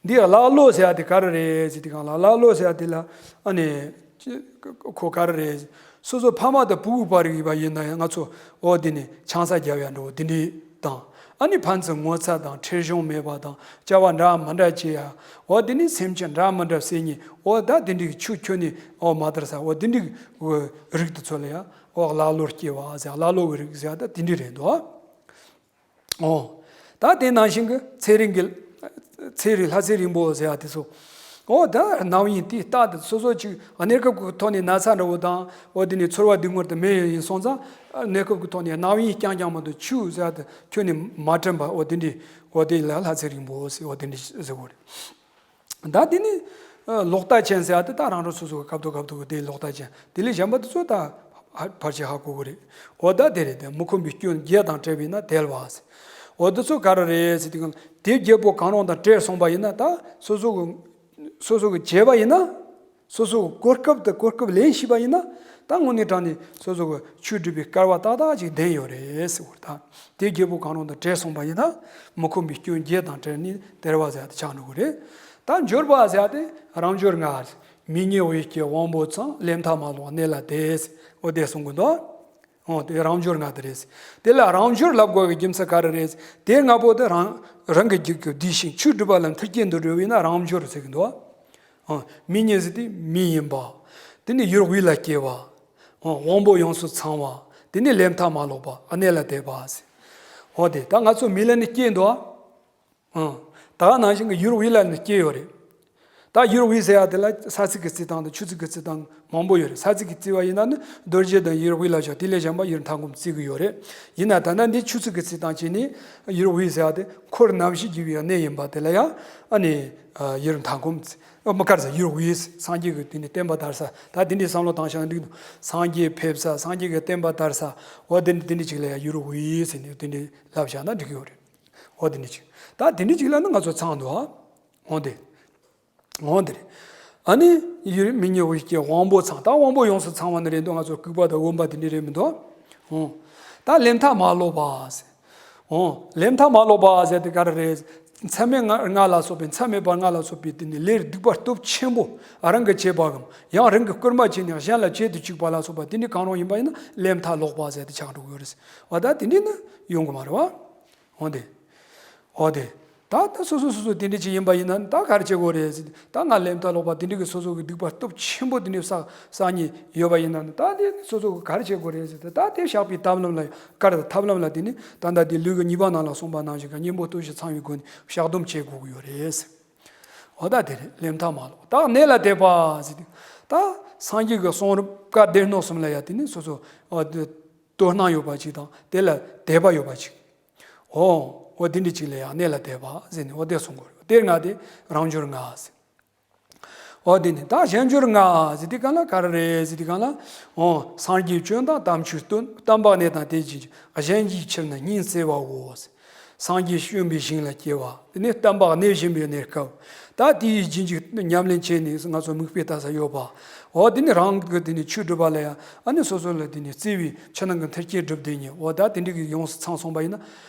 འདི་ཀླ་ཀློ་ཟེར་ཡ་དེ་ག་རེ་རེད་ཟེར་དུས་སྒང་ལ། ཀླ་ཀློ་ཟེར་ཡ་དེ་ལ། ཨ་ནི་ཁོ་ག་རེ་རེད། སོ་སོ་ཕ་མ་དང་བུ་གུ་བར་ཡིན་པ་ཡིན་ན་ཡང་། ང་ཚོ། འོ། དེ་ནི་ཆང་ས་རྒྱབ་ཡ་འགྲོ་དེ་འདྲ་དང་། ཨ་ནི་ཕན་ཚུན་ངོ་ཚ་དང་། ཁྲེལ་གཞུང་མེད་པ་དང་། བྱ་བ་འདྲ་མི་འདྲ་བྱེད་ཡ། འོ། དེ་ནི་སེམས་ཅན་འདྲ་མི་འདྲ་བསད་ཉེས། འོ། ད་དེ་འདྲའི་ཆོས་ཁྱོན་ནས། འོ། མ་དར་ས། འོ། དེ་འདྲའི་རིགས་དེ་ཚོ་ལ་ཡ། འོ། ཀླ་ཀློར་སྐྱེ་བ་ཟེར། ཀླ་ཀློ་གི་རིགས་ཟེར་ཡ་ད་དེ་འདྲ་རེད་འདུག་འོ། ད་དེ་ནང་བཞིན་གྱི་ཚེ་རིང་གི་ཚེ་རིང་ལྷ་ཚེ་རིང་པོ་ཟེར་ཡ་དེ་ཚོ། འོ་ད་རྣམ་གཡེང་དེ་ལྟ་དེ་སོ་སོ་ཅིག་གནས་སྐབས་ཀྱི་ཐོག་ནས་ན་ཚ་འདྲ་བོ་དང་འོ་དེ་ནས་ཚོར་བ་སྡུག་བསྔལ་དེ་མེད་ཡིན་སོང་ཙང་གནས་སྐབས་ཀྱི་ཐོག་ནས་རྣམ་གཡེང་རྐྱང་རྐྱང་མ་གཏོགས་ཆུ་ཟེར་ཡ་དེ་ཁྱོན་ནས་མ་དྲན་པ་འོ་དེ་འདྲས། འོ་དེ་ལ་ལྷ་ཚེ་རིང་པོ་ཟེར། འོ་དེ་འདྲས་ཟེར་བ་རེད། ད་དེ་ནི་ལོག་ལྟ་ཅན་ཟེར་ཡ་དེ་ད་རང་རང་སོ་སོ་གི་སྐབས་ཐོག་སྐབས་ཐོག་གི་དེ་ལོག་ལྟ་ཅན་དེ་ལས་གཞན་པ་དེ་ཚོ་ད་ཕར་ཕར་ཆེར་ཧ་གོ་གི་རེད། འོ་ད་དེ་རེད། དེ་མི་ཁོམ་པའི་སྐྱོན་བརྒྱད་དང་བྲལ་བས་ན་དལ་བ་ཟེར། འོ་དེ་ཚོ་ག་རེ་རེད་ཟེར་དུས་གང་དེ་བརྒྱད་པོ་གང་རུང་དང་བྲལ་སོང་པ་ཡིན་ན་ད་སོ་སོ་གི་སོ་སོ་གི་བྱས་པ་ཡིན་ན། སོ་སོ་གི་གོ་སྐབས་དེ་གོ་སྐབས་ལེན་ཤེས་པ་ཡིན་ན། ད་དངོས་གནས་དྲང་གནས་སོ་སོ་གི་ཆོས་སྒྲུབ་པའི་སྐལ་བ་ཏག་ཏག་ཅིག་ལྡན་ཡོད་རེད་ཟེར་བ་དང་། དེ་བརྒྱད་པོ་གང་རུང་དང་བྲལ་སོང་པ་ཡིན་ན། མི་ཁོམ་པའི་སྐྱོན་བརྒྱད་དང་བྲལ་ནས་དལ་བ་ཟེར་ཡ་དེ་ཆགས་འགྲོ་གི་རེད། ད་འབྱོར་པ་ཟེར་ཡ་དེ་རང་འབྱོར་ལྔ། མིག་གཉིས་དབུས་སྐྱེས་དབང་པོ་ཚང་། ལས་མཐའ་མ་ལོག་གནས་ལ་དད། འོ་དེ་གསུང་གི་འདུག་འོ་དེ་རང་འབྱོར་ལྔ་དེ་རེད། དེ་ལ་རང་འབྱོར་ལབ་དགོས་ཀྱི་རྒྱུ་མཚན་ག་རེ་རེད། དེ་ལྔ་པོ་དེ་རང་རང་གི་རྒྱུད་ཀྱི་བསྡུས་ཤིང་ཆོས་སྒྲུབ་པ་ལ་མཐུན་རྐྱེན་དུ་འགྲོ་བས་ན་རང་འབྱོར་ཟེར་གི་འདུག་ཨ། མིག་གཉིས་ཟེར་དེ་མིག་ཡིན་པ། དེ་ནས་ཡུལ་དབུས་ལ་སྐྱེ་བ། ཨ། དབང་པོ་ཡོངས་སུ་ཚང་བ། དེ་ནས་ལས་མཐའ་མ་ལོག་པ། ཨ། གནས་ལ་དད་པ་ཟེར། འོ་དེ་ད་ང་ཚོ་མིག་ལ་ནི་སྐྱེས་འདུག་ཨ། ད་ནང་བཞིན་གྱི་ཡུལ་དབུས་ལ་ནི་སྐྱེས་ཡོད་རེད། ད་ཡུལ་དབུས་ཟེར་ཡ་དེ་ལ་ས་ཚིགས་ཀྱི་རྩི་སྟངས་དང་ཆུ་ཚིགས་ཀྱི་རྩི་སྟངས་མང་པོ་ཡོད་རེད། ས་ཚིགས་ཀྱི་རྩི་བ་ཡིན་ན་ནི་རྡོ་རྗེ་གདན་ཡུལ་དབུས་ལ་བཞག་དེ་ལས་གཞན་པ་ཡུལ་མཐའ་སྐོར་རྩི་གི་ཡོད་རེད། ཡིན་ན་ད་ལྟ་འདི་ཆུ་ཚིགས་ཀྱི་རྩི་སྟངས་བྱས་ནས་ཡུལ་དབུས་ཟེར་ཡ་དེ་འཁོར་རྣམ་བཞི་རྒྱུ་བའི་གནས་ཡིན་པ་དེ་ལ་ཡང་ཨ་ནི་ཡུལ་མཐའ་སྐོར་རྩི། མི་དཀར་ཟེར་ཡུལ་དབུས་སངས་རྒྱས་ཀྱི་དེ་ནི་བསྟན་པ་དར་ས་ད་དེ་འདྲའི་བསམ་བློ་བཏང་བཞག་ན་འགྲིག་འདུག་སངས་རྒྱས་ཕེབས་ས་སངས་རྒྱས་ཀྱི་བསྟན་པ་དར་ས་འོ་དེ་འདྲ་དེ་འདྲ་ཅིག་ལ་ཡང་ཡུལ་དབུས་ཟེར་ནས་དེ་འདྲ་ལབ་བཞག་ན་འགྲིག་གི་ཡོད་རེད། འོ་དེ་འདྲ་ཅིག་ད་དེ་འདྲ་ཅིག་ལ་ནི་ང་ཚོ་ཚང་འདུག་ཨ། འོ་དེ། འོ་དེ་རེད། ཨ་ནི་ཡུལ་མིག་གཉིས་དབུས་སྐྱེས་དབང་པོ་ཚང་། ད་དབང་པོ་ཡོངས་སུ་ཚང་བ་ནི་རེད་འདུག་ང་ཚོ་ལྐུགས་པ་དང་འོན་པ་དེ་འདྲ་རེད་མི་འདུག་འོ། ད་ལས་མཐའ་མ་ལོག་པ་ཟེར། འོ། ལས་མཐའ་མ་ལོག་པ་ཟེར་དེ་ག་རེ་རེད། མཚམས་མེད་ལྔ་ལྔ་ལ་སོགས་པའི་མཚམས་མེད་པ་ལྔ་ལ་སོགས་པའི་དེ་ནི་ལས་སྡིག་པ་སྟོབས་ཆེན་པོ་རང་གིས་བྱས་པའམ་ཡང་རང་གིས་སྐུལ་མ་བྱས་ནས་གཞན་ལ་བྱེད་དུ་བཅུག་པ་ལ་སོགས་པ་དེ་འདྲ་གང་རུང་ཡིན་པ་ཡིན་ན་ལས་མཐའ་ལོག་པ་ཟེར་དེ་ཆགས་འགྲོ་གི་ཡོད་རེད། འོ་ད་དེ་འདྲ་ནི་ཡོང་གི་མ་རེད་བ། འོ་དེ། འོ་དེ། ད་ལྟ་སོ་སོ་སོ་སོ་དེ་འདྲ་ཅིག་ཡིན་པ་ཡིན་ན་ད་ག་རེ་བྱེད་དགོས་རེད་ཟེར། ད་ང་ལས་མཐའ་ལོག་པ་དེ་འདྲ་གི་སོ་སོ་གི་སྡིག་པ་སྟོབས་ཆེན་པོ་དེ་འདྲ་བསགས་བསགས་ཉེན་ཡོད་པ་ཡིན་ན་ད་དེ་སོ་སོ་གི་ག་རེ་བྱེད་དགོས་རེད་ཟེར། ད་དེ་བཤགས་པའི་ཐབས་ལམ་ལ་བཀར་ཐབས་ལམ་ལ་དེ་ནི་ད་ལྟ་དེ་ལུས་ཀྱི་ཉེས་པ་རྣམས་ལ་གསུངས་པ་ནང་བཞིན་གྱི་གཉེན་པོ་སྟོབས་བཞི་ཚང་བའི་སྒོ་ནས་བཤགས་སྡོམ་བྱེད་དགོས་ཀྱི་ཡོད་རེད་ཟེར། འོ་ད་དེ་རེད། ལས་མཐའ་མ་ལོག་ད་གནས་ལ་དད་པ་ཟེར་དུས་ད་སངས་རྒྱས་ཀྱི་གསུང་རབ་བཀའ་སྡེ་སྣོད་གསུམ་ལ་ཡ་དེ་ནི་སོ་སོ་འོ་དེ་དོ་སྣང་ཡོད་པ་ཅིག་དང་དེ་ལ་དད་པ་ཡོད་པ་ཅིག་འོ། འོ་དེ་འདྲ་ཅིག་ལ་ཡང་གནས་ལ་དད་པ་ཟེར་ནས་འོ་དེ་གསུང་དགོས་རེད། དེ་ལྔ་དེ་རང་འབྱོར་ལྔ་ཟེར། འོ་དེ་ནི་ད་གཞན་འབྱོར་ལྔ་ཟེར་དུས་གང་ལ་ག་རེ་རེད་ཟེར་དུས་གང་ལ། འོ་སངས་རྒྱས་སྤྱོད་དང་དམ་ཆོས་སྟོན། བསྟན་པ་གནས་དང་དེ་བཞིན་གཞན་གྱི་ཕྱིར་ན་སྙིང་བརྩེ་བའོ། སངས་རྒྱས་བསྐྱོན་པའི་ཞིང་ལ་སྐྱེ་བ། དེ་ནས་བསྟན་པ་གནས་བཞིན་པའི་གནས་སྐབས། ད་དེའི་རྗེས་འཇུག་ཉམས་ལེན་བྱས་ནས་ང་ཚོ་མིག་དཔེ་ལྟ་ས་ཡོད་པ། འོ་དེ་ནི་རང་གི་དེ་ནི་ཆོས་སྒྲུབ་པ་ལ་ཡང་ཨ་ནི་སོ་སོ་ལ་དེ་ནི་བརྩེ་བའི་ཕྱི་ནང་གི་མཐུན་རྐྱེན་སྒྲུབ་བསྡད་ཉེན། འོ་ད་དེ་འདྲ་གི་ཡོངས་སུ་ཚང་སོང་པ་ཡིན་ན།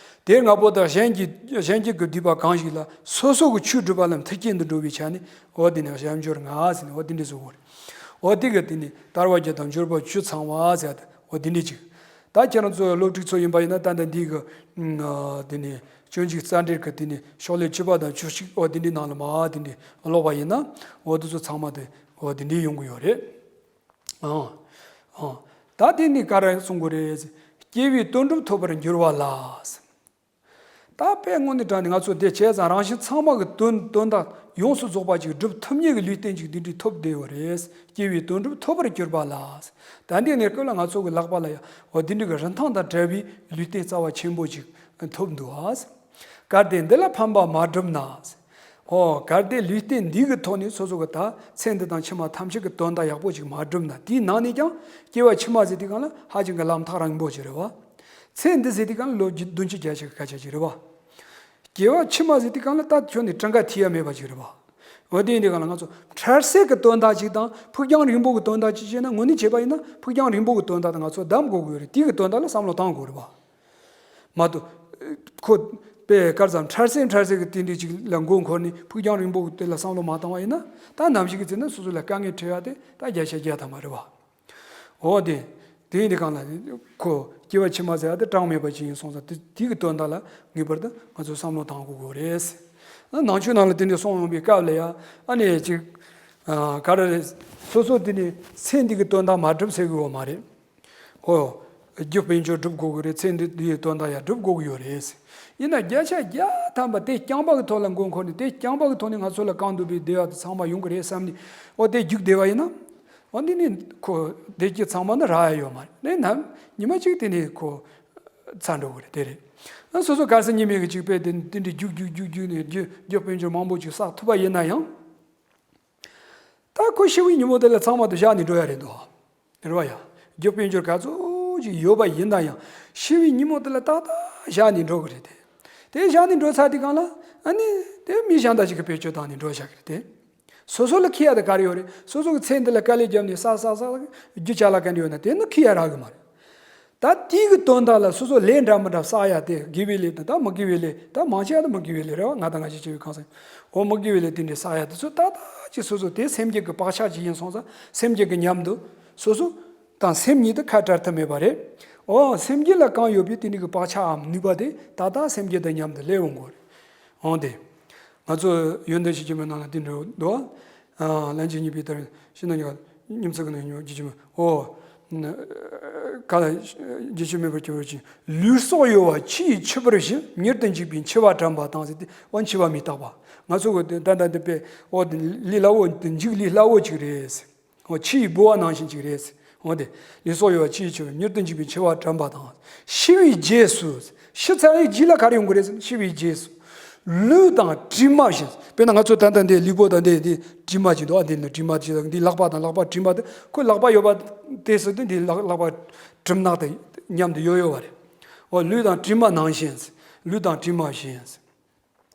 དེ་ལྔ་པོ་དང་གཞན་གྱི་གཞན་གྱི་གི་སྡིག་པ་གང་ཞིག་ལ་སོ་སོ་གི་ཆོས་སྒྲུབ་པ་ལ་མཐུན་རྐྱེན་དུ་འགྲོ་བའི་ཆ་ནས་འོ་དེ་ནི་གཞན་འབྱོར་ལྔ་ཟེར་ནས་འོ་དེ་འདྲ་བཟོ་དགོས་རེད། འོ་དེ་གི་དེ་ནི་དལ་བ་བརྒྱད་དང་འབྱོར་པ་བཅུ་ཚང་བ་ཟེར་ཏེ་འོ་དེ་འདྲ་ཅིག་ད་ཁྱེད་རང་ཚོ་སློབ་ཕྲུག་ཚོ་ཡིན་པ་ཡིན་ན་ད་ལྟ་འདི་གི་ཨ་དེ་ནི་སྤྱོད་འཇུག་རྩ་འགྲེལ་གི་དེ་ནི་ཤོག་ལྷེ་བཅུ་པ་དང་བཅུ་གཅིག་འོ་དེ་འདྲའི་ནང་ལ་མ་དེ་འདྲ་ཀློག་པ་ཡིན་ན་འོ་དེ་ཚོ་ཚང་མ་དེ་འོ་དེ་འདྲའི་ཡོང་གི་ཡོད་རེད། ཨང་། ཨང་། ད་དེ་ནི་ག་རེ་གསུང་དགོས་རེད། སྐྱེ་བའི་དོན་སྒྲུབ་ཐོབ་པར་འགྱུར་བ་ལ། ད་དཔེ་དངོས་གནས་དྲང་ནས་ང་ཚོ་དེ་བྱས་ཙང་རང་བཞིན་ཚང་མ་གི་དོན་དོན་དག་ཡོངས་སུ་རྫོགས་པ་ཅིག་སྒྲུབ་ཐུབ་མཁན་གྱི་ལུས་རྟེན་ཅིག་འདི་འདྲའི་ཐོབ་བསྡད་ཡོད་རེད། སྐྱེ་བའི་དོན་སྒྲུབ་ཐོབ་པར་གྱུར་པ་ལ། ད་འདི་གནས་སྐབས་ལ་ང་ཚོ་གི་ལག་པ་ལ་ཡང་འོ་འདི་འདྲ་གི་རིན་ཐང་དང་བྲལ་བའི་ལུས་རྟེན་རྩ་བ་ཆེན་པོ་ཅིག་ཐོབ་འདུག་ཨ། གལ་ཏེ་འདི་ལ་ཕན་པ་མ་བསྒྲུབས་ན། ཨོ། གལ་ཏེ་ལུས་རྟེན་འདི་གི་ཐོག་ནས་སོ་སོ་གི་ད་ཚེ་འདི་དང་ཕྱི་མ་ཐམས་ཅད་ཀྱི་དོན་དག་ཡག་པོ་ཅིག་མ་བསྒྲུབས་ན། དེའི་ནང་ནས་ཀྱང་སྐྱེ་བ་ཕྱི་མ་ཟེར་དུས་སྒང་ལ་ཧ་ཅང་གི་ལམ་ཐག་རིང་པོ་ཅིག་རེད་བ། ཚེ་འདི་ཟེར་དུས་སྒང་ལ་ལོ་བདུན་ཅུ་བརྒྱད་ཅུ་གི་སྐད་ཆ་ཅིག་རེད་བ། སྐྱེ་བ་ཕྱི་མ་ཟེར་དུས་སྒང་ལ་ད་ཁྱོན་ནས་གྲངས་ཀ་ཐིག་ཡ་མེད་པ་ཅིག་རེད་བ། འོ་དེ་ཡིན་དུས་སྒང་ལ་ང་ཚོ་འཕྲལ་སེལ་གྱི་དོན་དག་ཅིག་དང་ཕུགས་རྒྱང་རིང་པོ་གི་དོན་དག་ཅིག་བྱས་ན། དངོས་གནས་བྱས་པ་ཡིན་ན་ཕུགས་རྒྱང་རིང་པོ་གི་དོན་དག་དེ་ང་ཚོ་གདམ་དགོས་ཀྱི་ཡོད་རེད། དེ་གི་དོན་དག་ལ་བསམ་བློ་བཏང་དགོས་རེད་བ། མ་གཏོགས། ཁོ། དཔེ་དཀར་ཙམ་འཕྲལ་སེལ་འཕྲལ་སེལ་གྱི་དེ་འདྲ་ཅིག་ལ་མགོ་འཁོར་ནས་ཕུགས་རྒྱང་རིང་པོ་གི་དེ་ལ་བསམ་བློ་མ་བཏང་བ་ཡིན་ན། ད་ནམ་ཞིག་གི་ཚེ་ན་སོ་སོ་ལ་དཀའ་ངལ་འཕྲད་ཡ་དེ་ད་བརྒྱ་ཆ་བརྒྱ་ཐམ་པ་རེད་བ། འོ་དེ། དེ་ཡིན་དུས་སྒང་ལ་ཁོ་སྐྱེ་བ་ཕྱི་མ་ཟེར་ཡ་དེ་གྲངས་མེད་པ་ཅིག་ཡིན་སོང་ཙང་དེ་དེ་གི་དོན་དག་ལ་ངེས་པར་དུ་ང་ཚོས་བསམ་བློ་བཏང་དགོས་ཀྱི་རེད། ནང་ཆོས་ནང་ལ་དེ་འདྲ་གསུངས་ཡོང་བའི་སྐབས་ལ་ཡ་ཨ་ནི་ཅིག་ག་རེ་རེད། སོ་སོ་དེ་ནི་ཚེ་འདི་གི་དོན་དག་མ་བསྒྲུབས་ཟེར་གི་ཡོད་མ་རེད། ཨོ། རྒྱུ་དཔལ་འབྱོར་སྒྲུབ་དགོས་ཀྱི་རེད། ཚེ་འདི་འདིའི་དོན་དག་ཡང་སྒྲུབ་དགོས་ཀྱི་ཡོད་རེད། ཡིན་ན་བརྒྱ་ཆ་བརྒྱ་ཐམ་པ་དེ་རྐྱང་པ་གི་ཐོག་ལ་མགོ་འཁོར་ནས་དེ་རྐྱང་པ་གི་ཐོག་ནས་ང་ཚོ་ལ་གང་འདུག་པའི་བདེ་བ་དེ་ཚང་མ་ཡོང་གི་རེད་བསམ་ནས། འོ་དེ་རྒྱུག་བསྡད་པ་ཡིན་ན། འོ་འདི་ནི་ཁོ་བདེ་སྐྱིད་ཚང་མ་ནི་རག་ཡ་ཡོད་མ་རེད། ནས་ནམ་ཉི་མ་གཅིག་དེ་ནས་ཁོ་ཚར་འགྲོ་གི་རེད། དེ་རེད། ཨ་སོ་སོ་ག་རེ་ཟེར་ཉི་མའི་གི་གཅིག་པས་དེ་དེ་འདྲའི་རྒྱུག་རྒྱུག་རྒྱུག་རྒྱུག་ནས་རྒྱུ་རྒྱུ་དཔལ་འབྱོར་མང་པོ་ཅིག་བསགས་ཐུབ་པ་ཡིན་ན་ཡང་། ད་ཁོ་ཤི་བའི་ཉིན་མོ་དེ་ལ་ཚང་མ་དེ་བཞག་ནས་འགྲོ་ཡ་རེད་འདུག། རེད་བ་ཡ། རྒྱུ་དཔལ་འབྱོར་ག་ཚོད་ཅིག་ཡོད་པ་ཡིན་ན་ཡང་ཤི་བའི་ཉིན་མོ་དེ་ལ་ཏག་ཏག་བཞག་ནས་འགྲོ་གི་རེད་དེ། དེ་བཞག་ནས་འགྲོ་ཚར་དུས་སྒང་ལ་ཨ་ནི་དེ་མི་གཞན་དག་ཅིག་གིས་བེད་སྤྱོད་བཏང་ནས་འགྲོ་བཞག་གི་རེད་དེ། སོ་སོ་ལ་འཁྱེར་ཡ་དེ་ག་རེ་ཡོད་རེད། སོ་སོ་གི་ཚེ་འདི་ལ་དཀའ་ལས་བརྒྱབ་ནས་བསགས་བསགས་བསགས་རྒྱུ་ཅ་ལག་ག་འདྲ་ཡོད་ན་དེ་ནི་འཁྱེར་ཡ་རག་གི་མ་རེད། ད་དེའི་གི་དོན་དག་ལ་སོ་སོ་ལས་འདྲ་མི་འདྲ་བསགས་ཡ་དེ་དགེ་བའི་ལས་དང་ད་མི་དགེ་བའི་ལས། ད་མང་ཆེ་བ་ད་མི་དགེ་བའི་ལས་རེད་བ། ང་དང་ང་ཞིག་བྱས་པའི་གང་ཟག་འོ་མི་དགེ་བའི་ལས་དེ་འདྲའི་བསགས་ཡ་དེ་ཚོ་ཏག་ཏག་ཅིག་སོ་སོ་དེ་སེམས་བསྐྱེད་ཀྱི་བག་ཆགས་ཅིག་ཡིན་སོང་ཙང་སེམས་བསྐྱེད་ཀྱི་ཉམས་དུ་སོ་སོ་དང་སེམས་གཉིས་དེ་ཁ་བྲལ་ཐབས་མེད་པ་རེད། འོ་སེམས་བསྐྱེད་ལ་གང་ཡོད་པའི་དེ་འདྲའི་གི་བག་ཆགས་འམ་ནུས་པ་དེ་ཏག་ཏག་སེམས་བསྐྱེད་དང་མཉམ་དུ་སླེབས་འོང་གི་རེད། འོང་དེ། ང་ཚོ་ཡོན་ཏན་ཞིག་ཅིག་མའི་ནང་ལ་དེ་འདྲ་འདུག། ཨ། ལན་གཅིག་གཉིས་པའི་ལྟར་ཤི་ན་ཉག་ཉིམ་ཚག་གི་ནང་ཉོ་རྒྱུ་ཅིག་མ། ཨོ། ག་ལ་རྒྱུ་ཅིག་མེད་པར་གྱུར་པར་བྱིན། ལུས་སྲོག་གཡོ་བ་ཕྱི་ཡི་འཆི་བར་བྱིན། མྱུར་དུ་འཇིག་པའི་འཆི་བ་དྲན་པ་དང་ཟེར་ཏེ་འོ་འཆི་བ་མི་རྟག་པ། ང་ཚོ་གི་ད་ལྟ་འདི་པས་འོ་དེ་ལས་སླ་བོ་དེ་འཇིག་ལས་སླ་བོ་ཅིག་རེད། འོ་ཕྱི་ཡི་ལྦུ་བ་ནང་བཞིན་ཅིག་རེད། འོ་དེ་ལུས་སྲོག་གཡོ་བ་ཕྱི་ཡི་འཆི་བ། མྱུར་དུ་འཇིག་པའི་འཆི་བ་དྲན་པ་དང་། ཤི་བའི་རྗེས་སུ། ཤི་ཚར་བའི་རྗེས་ལ་ག་རེ་ཡོང་གི་རེད་ཟེར་ན་ཤི་བའི་རྗེས་སུ། ལུས་དང་གྲིབ་མ་བཞིན། དཔེར་ན་ང་ཚོ་ད་ལྟ་འདི་ལུས་པོ་དང་འདི་འདི་གྲིབ་མ་ཅིག་འདུག། ཨ་འདི་ནི་གྲིབ་མ་ཅིག་དང་འདི་ལག་པ་དང་ལག་པ་གྲིབ་མ་དེ་ཁོ་ལག་པ་ཡོད་པ་དེ་སུ་དེ་འདི་ལག་ལག་པ་གྲིབ་ནག་དེ་མཉམ་དུ་ཡོད་ཡོད་པ་རེད། འོ་ལུས་དང་གྲིབ་མ་ནང་བཞིན། ལུས་དང་གྲིབ་མ་བཞིན།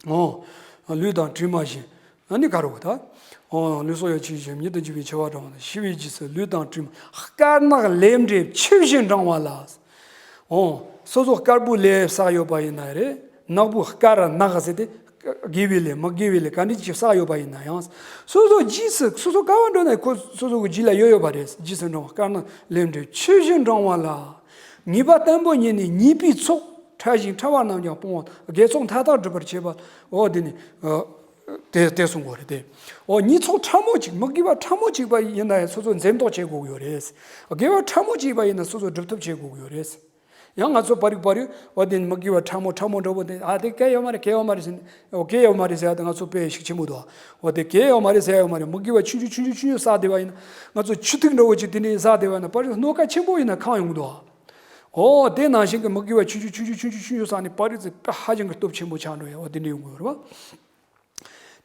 འོ། ལུས་དང་གྲིབ་མ་བཞིན། ཨ་ནི་ག་རེ་ད། འོ་ལུས་སྲོག་གཡོ་ཕྱི་ཡི་འཆི་བ། མྱུར་དུ་འཇིག་པའི་འཆི་བ་དྲན་པ་དང་། ཤི་བའི་རྗེས་སུ་ལུས་དང་གྲིབ་མ། དཀར་ནག་ལེབ་འབྲས་ཆུ་བཞིན་འགྲང་བ་ལ། འོ། སོ་སོ་དཀར་པོའི་ལས་བསགས་ཡོད་པ་ཡིན་ན་རེད། ནག་པོའི་དཀར་ནག་ཟེར་ཏེ། དགེ་བའི་ལས་མི་དགེ་བའི་ལས་ག་འདྲ་ཅིག་བསགས་ཡོད་པ་ཡིན་ན་ཡང་། སོ་སོ་རྗེས་སུ་སོ་སོ་ག་བ་འགྲོ་ན་ཁོ་སོ་སོ་གི་རྗེས་ལ་ཡོད་ཡོད་པ་རེད། རྗེས་སུ་འགྲང་བ། དཀར་ནག་ལེབ་འབྲས་ཆུ་བཞིན་འགྲང་བ་ལ། ངེས་པ་བརྟན་པོ་ཉིད་ནི་ཉེས་པའི་ཚོགས། ཕྲ་ཞིང་ཕྲ་བ་རྣམས་ཀྱང་སྤོང་བ། དགེ་ཚོགས་མཐའ་དག་སྒྲུབ་པར་བྱེད་པ། འོ་དེ་ནི། ཨ། དེ་དེ་གསུང་དགོས་རེད་དེ། འོ་ཉེས་ཚོགས་ཕྲ་མོ་ཅིག་མི་དགེ་བ་ཕྲ་མོ་ཅིག་པ་ཡིན་ན་ཡང་སོ་སོ་འཛེམ་དོགས་བྱེད་དགོས་ཀྱི་ཡོད་རེད། དགེ་བ་ཕྲ་མོ་ཅིག་པ་ཡིན་ན་སོ་སོ་སྒྲུབ་ཐབས་བྱེད་དགོས་ཀྱི་ཡོད་རེད། ཡང་ང་ཚོ་པར་རིག་པར་རིག་འོ་དེ་མི་དགེ་བ་ཕྲ་མོ་ཕྲ་མོ་འདྲ་པོ་དེ་ཨ་དེ་གལ་ཡོད་མ་རེད། གལ་ཡོད་མ་རེད་ཟེར་ནས། འོ་གལ་ཡོད་མ་རེད་ཟེར་ཡ་དེ་ང་ཚོ་དཔེ་ཤུགས་ཆེན་པོ་འདུག། འོ་དེ་གལ་ཡོད་མ་རེད་ཟེར་ཡ་ཡོད་མ་རེད། མི་དགེ་བ་ཆུང་ཆུང་ཆུང་ཆུང་ཆུང་ཆུང་བསགས་བསྡད་པ་ཡིན་ན། ང་ཚོ་ཆུ་ཐིགས་འདྲ་པོ་ཅིག་དེ་འདྲའི་བསགས་བསྡད་པ་ཡིན་ན་པར་རིག་སྣོད་ཁ་ཆེན་པོ་ཡིན་ན་གང་ཡོང་གི་འདུག། འོ་དེ་ནང་བཞིན་གྱི་མི་དགེ་བ་ཆུང་ཆུང་ཆུང་ཆུང་ཆུང་ཆུང་ཆུང་བསགས་ནས་པར་རིག་ཚེ་དཔེ་ཧ་ཅང་གི་སྟོབས་ཆེན་པོ་ཆགས་འགྲོ་ཡ། འོ་དེ་འདྲ་ཡོང་གི་ཡོད་རེད་བ།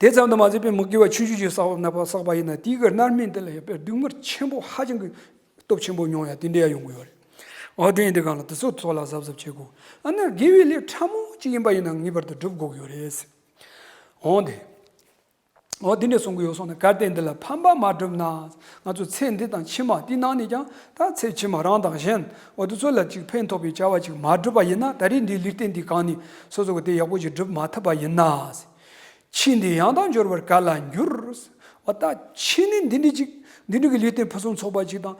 དེ་ཙམ་དུ་མ་ཟད་པའི་མི་དགེ་བ་ཆུང་ཆུང་ཞིག་བསགས་ན་པ་བསགས་པ་ཡིན་ན་དེའི་གི་མནར་མེད་འདི་ལ་ཡོད་པའི་སྡུག་བསྔལ་ཆེན་པོ་ཧ་ཅང་གི་སྟོབས་ཆེན་པོ་མྱོང་ཡ་དེ་འདྲ་ཡ་ཡོང་གི་ཡོད་རེད། འོ་དེ་ཡིན་དུས་སྒང་ལ་དེ་ཚོ་ཚོགས་ལ་གཟབ་གཟབ་བྱེད་དགོས། ཨ་ནི་དགེ་བའི་ལས་ཕྲ་མོ་ཅིག་ཡིན་པ་ཡིན་ན་ངེས་པར་དུ་སྒྲུབ་དགོས་ཀྱི་ཡོད་རེད། འོ་དེ། འོ་དེ་འདྲ་གསུང་གི་ཡོད་སོང་ན། གལ་ཏེ་འདི་ལ་ཕན་པ་མ་བསྒྲུབས་ན། ང་ཚོ་ཚེ་འདི་དང་ཕྱི་མ་དེའི་ནང་ནས་ཀྱང་ད་ཚེ་ཕྱི་མ་རང་དང་གཞན་འོ་དེ་ཚོ་ལ་ཅིག་ཕན་ཐོགས་པའི་བྱ་བ་ཅིག་མ་བསྒྲུབས་པ་ཡིན་ན། ད་རེས་འདིའི་ལུས་རྟེན་འདི་གང་ནས་སོ་སོ་གི་དེ་ཡག་པོ་ཅིག་སྒྲུབ་མ་ཐུབ་པ་ཡིན་ན། ཕྱིས་འདི་ཡང་དག་འབྱོར་བར་ག་ལ་འགྱུར། འོ་ད་ཕྱིས་ནས་འདི་འདྲ་ཅིག་འདི་འདྲ་གི་ལུས་རྟེན་ཕུན་སུམ་ཚོགས་པ་ཅིག་དང་།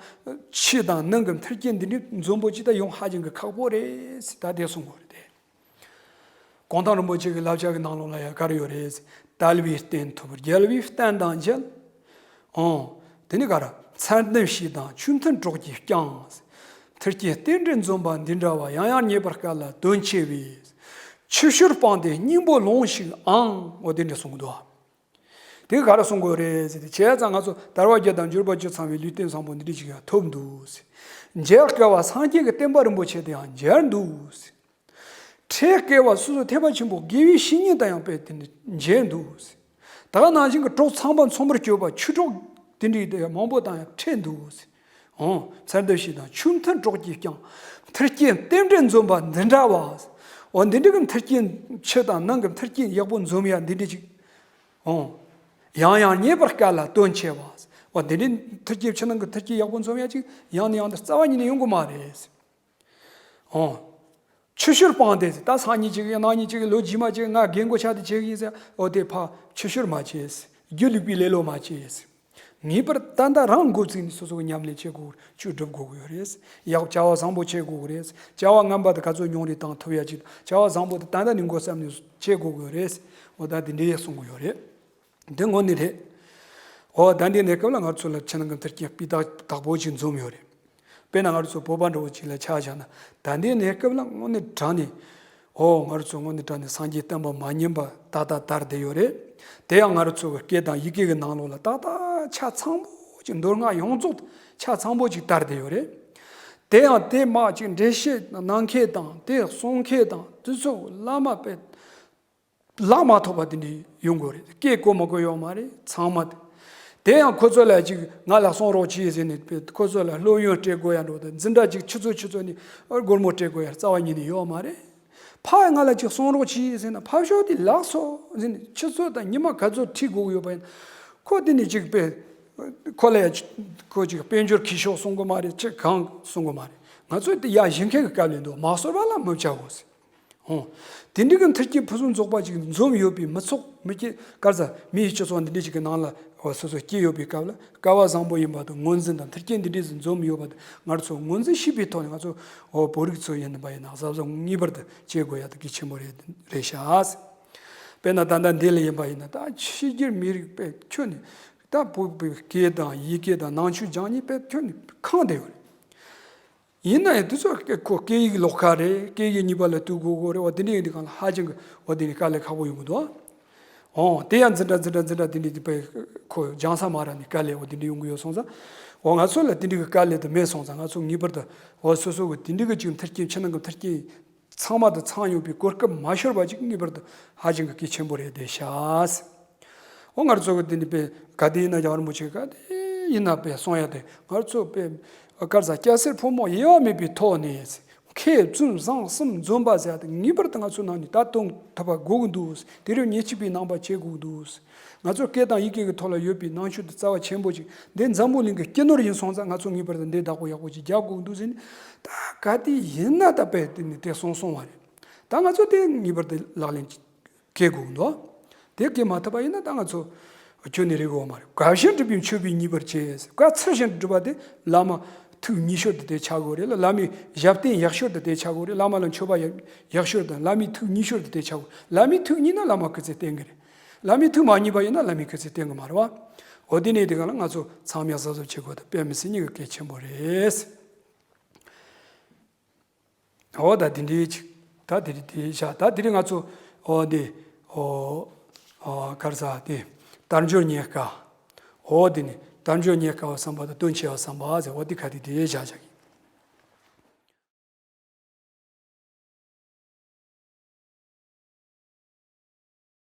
ཕྱི་དང་ནང་གི་མཐུན་རྐྱེན་འདི་འདྲ་འཛོམས་པོ་ཅིག་ད་ཡོང་ཧ་ཅང་གི་ཁག་པོ་རེད་ཟེར་ད་དེ་གསུང་གི་ཡོད་རེད་དེ། གུང་ཐང་རིན་པོ་ཆེ་གི་བསླབ་བྱ་གི་ནང་ལོགས་ལ་ཡང་ག་རེ་ཡོད་རེད། དལ་བའི་རྟེན་ཐོབ་རྒྱལ་བའི་བསྟན་དང་མཇལ། ཨོ། དེ་ནི་ག་རེ། མཚན་ལྡན་བྱས་དང་ཆོས་མཐུན་གྲོགས་ཀྱིས་བསྐྱངས། མཐུན་རྐྱེན་རྟེན་འབྲེལ་འཛོམས་པ་འདི་འདྲ་བ། ཡང་ཡང་རྙེད་པར་དཀའ་ལ་དོན་ཆེ་བས། ཆུ་ཤུར་སྤངས་ཏེ་སྙིང་པོ་ལོངས་ཤིག་ཨང་། ཨོ་དེ་འདྲ་གསུང་གི་འདུག། དེ་ག་རེ་གསུང་དགོས་རེད་ཟེར་ཏེ། བྱས་ཙང་ང་ཚོ་དལ་བ་བརྒྱད་དང་འབྱོར་པ་བཅུ་ཚང་བའི་ལུས་རྟེན་བཟང་པོ་འདི་འདྲ་ཅིག་ཡང་ཐོབ་འདུག་ཟེར། མཇལ་དཀའ་བ་སངས་རྒྱས་ཀྱི་བསྟན་པ་རིན་པོ་ཆེ་དེ་ཡང་མཇལ་འདུག་ཟེར། འཕྲད་དཀའ་བ་སོ་སོ་ཐེག་པ་ཆེན་པོ་དགེ་བའི་བཤེས་གཉེན་དང་ཡང་དཔེ་དེ་འདྲ་མཇལ་འདུག་ཟེར། ད་ག་ནང་བཞིན་གྱི་གྲོགས་ཚངས་པ་མཚུངས་པར་སྤྱོད་པ་ཆོས་གྲོགས་དེ་འདྲའི་དེ་མང་པོ་དང་ཡང་འཕྲད་འདུག་ཟེར། འོ། མཚན་ལྡན་བྱས་དང་ཆོས་མཐུན་གྲོགས་ཀྱིས་བསྐྱངས། མཐུན་རྐྱེན་རྟེན་འབྲེལ་འཛོམས་པ་འདི་འདྲ་བ། འོ་འདི་འདྲ་གི་མཐུན་རྐྱེན་ཕྱི་དང་ནང་གི་མཐུན་རྐྱེན་ཡག་པོ་འཛོམས་ཡ་འདི་འདྲ་ཅིག། འོ། ཡང་ཡང་རྙེད་པར་དཀའ་ལ་དོན་ཆེ་བ། འོ་འདི་འདྲའི་མཐུན་རྐྱེན་ཕྱི་ནང་གི་མཐུན་རྐྱེན་ཡག་པོ་འཛོམས་ཡ་ཅིག་ཡང་ནས་ཡང་དུ་རྩ་བ་ཉིད་ནས་ཡོང་གི་མ་རེད། འོ། ཆུ་ཤུར་སྤངས་ཏེ་ད་སང་ཉིན་ཅིག་ཡང་གནངས་ཉིན་ཅིག་ལོ་རྗེས་མ་ཅིག་ང་རྒན་གོག་ཆགས་ཏེ་བྱེད་གི་ཡིན་ཟེར། འོ་དེ་ཕར་ཆུ་ཤུར་མ་བྱེད། རྒྱུ་ལུག་པའི་ལེ་ལོ་མ་བྱེད། ངེས་པར་ད་ལྟ་རང་འགོ་བཙུགས་ནས་སོ་སོ་གི་ཉམས་ལེན་བྱེད་དགོས། ཆོས་སྒྲུབ་དགོས་ཀྱི་ཡོད་རེད། ཡག་བྱ་བ་བཟང་པོ་བྱེད་དགོས་ཀྱི་རེད། བྱ་བ་ངན་པ་དེ་ག་ཚོད་མྱོང་རེད་བཏང་ཐུབ་ཡ་ཅིག་བྱ་བ་བཟང་པོ་དེ་ད་ལྟ་ནས་འགོ་བརྩམས་ནས་བྱེད་དགོས་ཀྱི་ཡོད་རེད། འོ་ད་དེ་འདྲའི་གསུང་གི་ཡོད་རེད། དེ་དངོས་གནས་རེད། འོ་ད་འདི་གནས་སྐབས་ལ་ང་ཚོ་ལ་ཕྱི་ནང་གི་མཐུན་རྐྱེན་སྤུས་དག་དག་པོ་ཅིག་འཛོམས་ཡོད་རེད། དཔེར་ན་ང་རང་ཚོ་བོད་པ་འདྲ་བོ་ཅིག་ལ་ཆ་བཞག་ན། ད་ལྟའི་གནས་སྐབས་ལ་དངོས་གནས་དྲང་ནས། ཨོ་ང་རང་ཚོ་དངོས་གནས་དྲང་ནས་སངས་རྒྱས་བསྟན་པ་མ་ཉམས་པ་ཏག་ཏག་དར་བསྡད་ཡོད་རེད། དེ་ཡང་ང་རང་ཚོ་གི་སྐད་དང་ཡི་གེ་གི་ནང་ལོགས་ལ་ཏག་ཏག་ཆ་ཚང་པོ་ཅིག་མདོ་སྔགས་ཡོངས་རྫོགས་ཆ་ཚང་པོ་ཅིག་དར་བསྡད་ཡོད་རེད། དེ་ཡང་དེ་མ་ཅིག་འགྲེལ་བཤད་གནང་མཁན་དང་དེ་གསུང་མཁན་དང་དེ་ཚོ་བླ་མ་དཔེ་ལག་མ་ཐོགས་པ་དེ་འདྲ་ཡོང་དགོས་རེད། སྐད་གོ་མ་གོ་ཡོད་མ་རེད། ཚང་མ་དེ། དེ་ཡང་ཁོ་ཚོ་ལ་ཅིག་ང་ལ་གསུང་རོགས་གྱིས་ཟེར་ནས་དཔེ་ཁོ་ཚོ་ལ་སློབ་ཡོན་སྤྲད་དགོས་ཡ་འགྲོ་དང་། འཛིན་གྲྭ་ཅིག་ཆུ་ཚོད་ཆུ་ཚོད་ནས་སྒོར་མོ་སྤྲད་དགོས་ཡ་རྩ་བ་ཉིད་ནས་ཡོད་མ་རེད། ཕ་ང་ལ་ཅིག་གསུང་རོགས་གྱིས་ཟེར་ན་ཕ་ཤོག་དེ་ལགས་སོ་ཟེར་ནས་ཆུ་ཚོད་དང་ཉི་མ་ག་ཚོད་ཁྲིད་དགོས་ཡོད་པ་ཡིན། ཁོ་དེ་ནས་ཅིག་དཔེ་ཁོ་ལ་ཡ་ཁོ་ཅིག་དཔལ་འབྱོར་གྱིས་ཤོག་གསུང་གི་མ་རེད། ཅི་གང་གསུང་གི་མ་རེད། ང་ཚོ་དེ་ཡ་གཞི་མཁན་གྱི་སྐབས་ལས་འདུག་མ་གསོལ་བ་ལ་མི་བྱ་དགོས་ཟེར། ཨོ། དེ་འདྲའི་གི་མཐུན་རྐྱེན་ཕུན་སུམ་ཚོགས་པ་ཅིག་འཛོམས་ཡོད་པའི་མི་ཚོགས་མི་སྐྱེ་གར་ས་མིའི་སྤྱི་ཚོགས་འདི་འདྲའི་ཅིག་གི་ནང་ལ་སོ་སོ་སྐྱེས་ཡོད་པའི་སྐབས་ལ་སྐལ་བ་བཟང་པོ་ཡིན་པ་དང་། ངོས་འཛིན་དང་མཐུན་རྐྱེན་འདི་འདྲའི་ཟིག་འཛོམས་ཡོད་པ་དང་། ང་ཚོ་ངོས་འཛིན་ཤེས་པའི་ཐོག་ནས་ང་ཚོ་ཨོ་བོད་རིགས་ཚོ་ཡིན་པ་ཡིན་ན་གཟབ་གཟབ་ངེས་པར་དུ་བྱེད་དགོས་ཡ་དེ་གལ་ཆེན་པོ་རེད་རེད་ཤག་དཔེར་ན་ད་ལྟ་འདི་ལ་ཡིན་པ་ཡིན་ན། ད་ཕྱི་རྒྱལ་མི་རིགས་དཔེ་ཁྱོན་ནས་ད་བོད་པའི་སྐད་དང་ཡི་གེ་དང་ནང་ཆོས་སྦྱང་མཁན་དཔེ་ཁྱོན་ནས་ཁེངས་བསྡད་ཡོད་རེད། ཡིན་ན་ཡང་དེ་ཚོ་ཁོ་སྐད་ཡིག་ལོགས་ཀ་རེད། སྐད་ཡིག་གཉིས་པ་ལ་གཏུག་དགོས་དགོས་རེད་བ། དེ་འདྲ་ཡིན་དུས་གང་ལ་ཧ་ཅང་གི་བ་དེ་ནི་དཀའ་ལས་ཁག་པོ་ཡོང་གི་འདུག་ཨོ་དེ་ཡང་འཛིན་གྲྭ་འཛིན་གྲྭ་འཛིན་གྲྭ་དེ་འདྲ་དེ་པའི་ཁོ་སྦྱང་ས་མ་རག་ནས་དཀའ་ལས་བ་དེ་འདྲ་ཡོང་གི་ཡོད་སོང་ཙང་། འོ་ང་ཚོ་ལ་དེ་འདྲ་གི་དཀའ་ལས་དེ་མེད་སོང་ཙང་། ང་ཚོ་ངེས་པར་དུ་འོ་སོ་སོ་གི་དེ་འདྲ་གི་ཅིག་མཐུན་རྐྱེན་ཕྱི་ནང་གི་མཐུན་རྐྱེན་ཚང་མ་དང་ཚང་ཡོང་བའི་གོ་སྐབས་མ་ཤོར་བ་ཅིག་ངེས་པར་དུ་ཧ་ཅང་གི་གལ་ཆེན་པོ་རེད་བསྡད་ཤག་འོ་ང་ཚོ་གི་འདི་ནི་པས་ག་དེ་ཡིན་ན་ཡང་རིན་པོ་ཆེ་ག་དེ་ཡིན་ན་པས་གསུང་ཡ་དེ། ང་ཚོ་པས་གར་ས་སྐྱ་སེར་ཕོ་མོ་དབྱེ་བ་མེད་པའི་ཐོག་ནས་མཁས་བཙུན་བཟང་གསུམ་འཛོམས་པ་ཟེར་ཡ་དེ་ངེས་པར་དུ་ང་ཚོ་ནང་ནས་ད་གཏོང་ཐུབ་པ་དགོས་ཀྱི་འདུག་དེ་རིང་ཉེ་གཅིག་པའི་ནང་པ་བྱེད་དགོས་ཀྱི་འདུག་ང་ཚོ་སྐད་དང་ཡི་གེ་གི་ཐོག་ལ་ཡོད་པའི་ནང་ཆོས་དེ་རྩ་བ་ཆེན་པོ་ཅིག་འདི་འཛམ་བུ་གླིང་གི་སྤྱི་ནོར་ཡིན་སོང་ཙང་། ང་ཚོ་ངེས་པར་དུ་འདི་བདག་པོ་ཡག་པོ་ཅིག་རྒྱག་དགོས་ཀྱི་འདུག་ཟེར་ནས། ད་ག་དེ་ཡིན་ན་ད་པས་དེ་ནི་དེ་གསུངས་སོང་བ་རེད། ད་ང་ཚོ་དེ་ངེས་པར་དུ་ལག་ལེན་ཅིག་འཁེལ་དགོས་འདུག་དེ་འཁེལ་མ་ཐུབ་པ་ཡིན་ན་ད་ང་ཚོ་ཁྱོན་ནས་རིག་གི་ཡོད་མ་རེད། བཀའ་བཞིན་སྒྲུབ་པའི་མཆོད་པས་མཉེས་པར་བྱེད། བཀའ་ཚུལ་བཞིན་སྒྲུབ་པ་དེ་བླ་མ་ཐུགས་མཉེས་ཤོས་དེ་དེ་ཆགས་དགོས་རེད་ལ། བླ་མའི་ཞབས་བརྟན་ཡག་ཤོས་དེ་དེ་ཆགས་དགོས་རེད། བླ་མ་ལ་མཆོད་པ་ཡག་ཤོས་དང་བླ་མའི་ཐུགས་མཉེས་ཤོས་དེ་དེ་ཆགས་དགོས། བླ་མའི་ཐུགས་མཉེས་ན་བླ་མ་སྐུ་ཚེ་བརྟན་གི་རེད། བླ་མའི་ཐུགས་མ་མཉེས་པ་ཡིན་ན་བླ་མའི་སྐུ་ཚེ་བརྟན་གི་མ་རེད་བ། འོ་དེ་ནས་དེ་ག་ལ་ང་ཚོ་ཚང་མས་གཟབ་གཟབ་བྱེད་དགོས་དང་དཔེ་མི་སྲིད་ཉིད་ཀྱི་གལ་ཆེན་པོ་རེད། འོ་ད་དེ་འདྲའི་ཅིག་ད་དེ་རིང་དེ་བཞག་ད་དེ་རིང་ང་ཚོ་འོ་འདི་འོ་འོ་ག་རེ་ཟ་དེ་དལ་འབྱོར་རྙེད་དཀའ། འོ་དེ་ནི་དལ་འབྱོར་རྙེད་དཀའ་བ་བསམ་པ་དང་དོན་ཆེ་བ་བསམ་པ་ཟེར། འོ་དེ་ག་དེ་དེ་བཞག་བཞག་གི།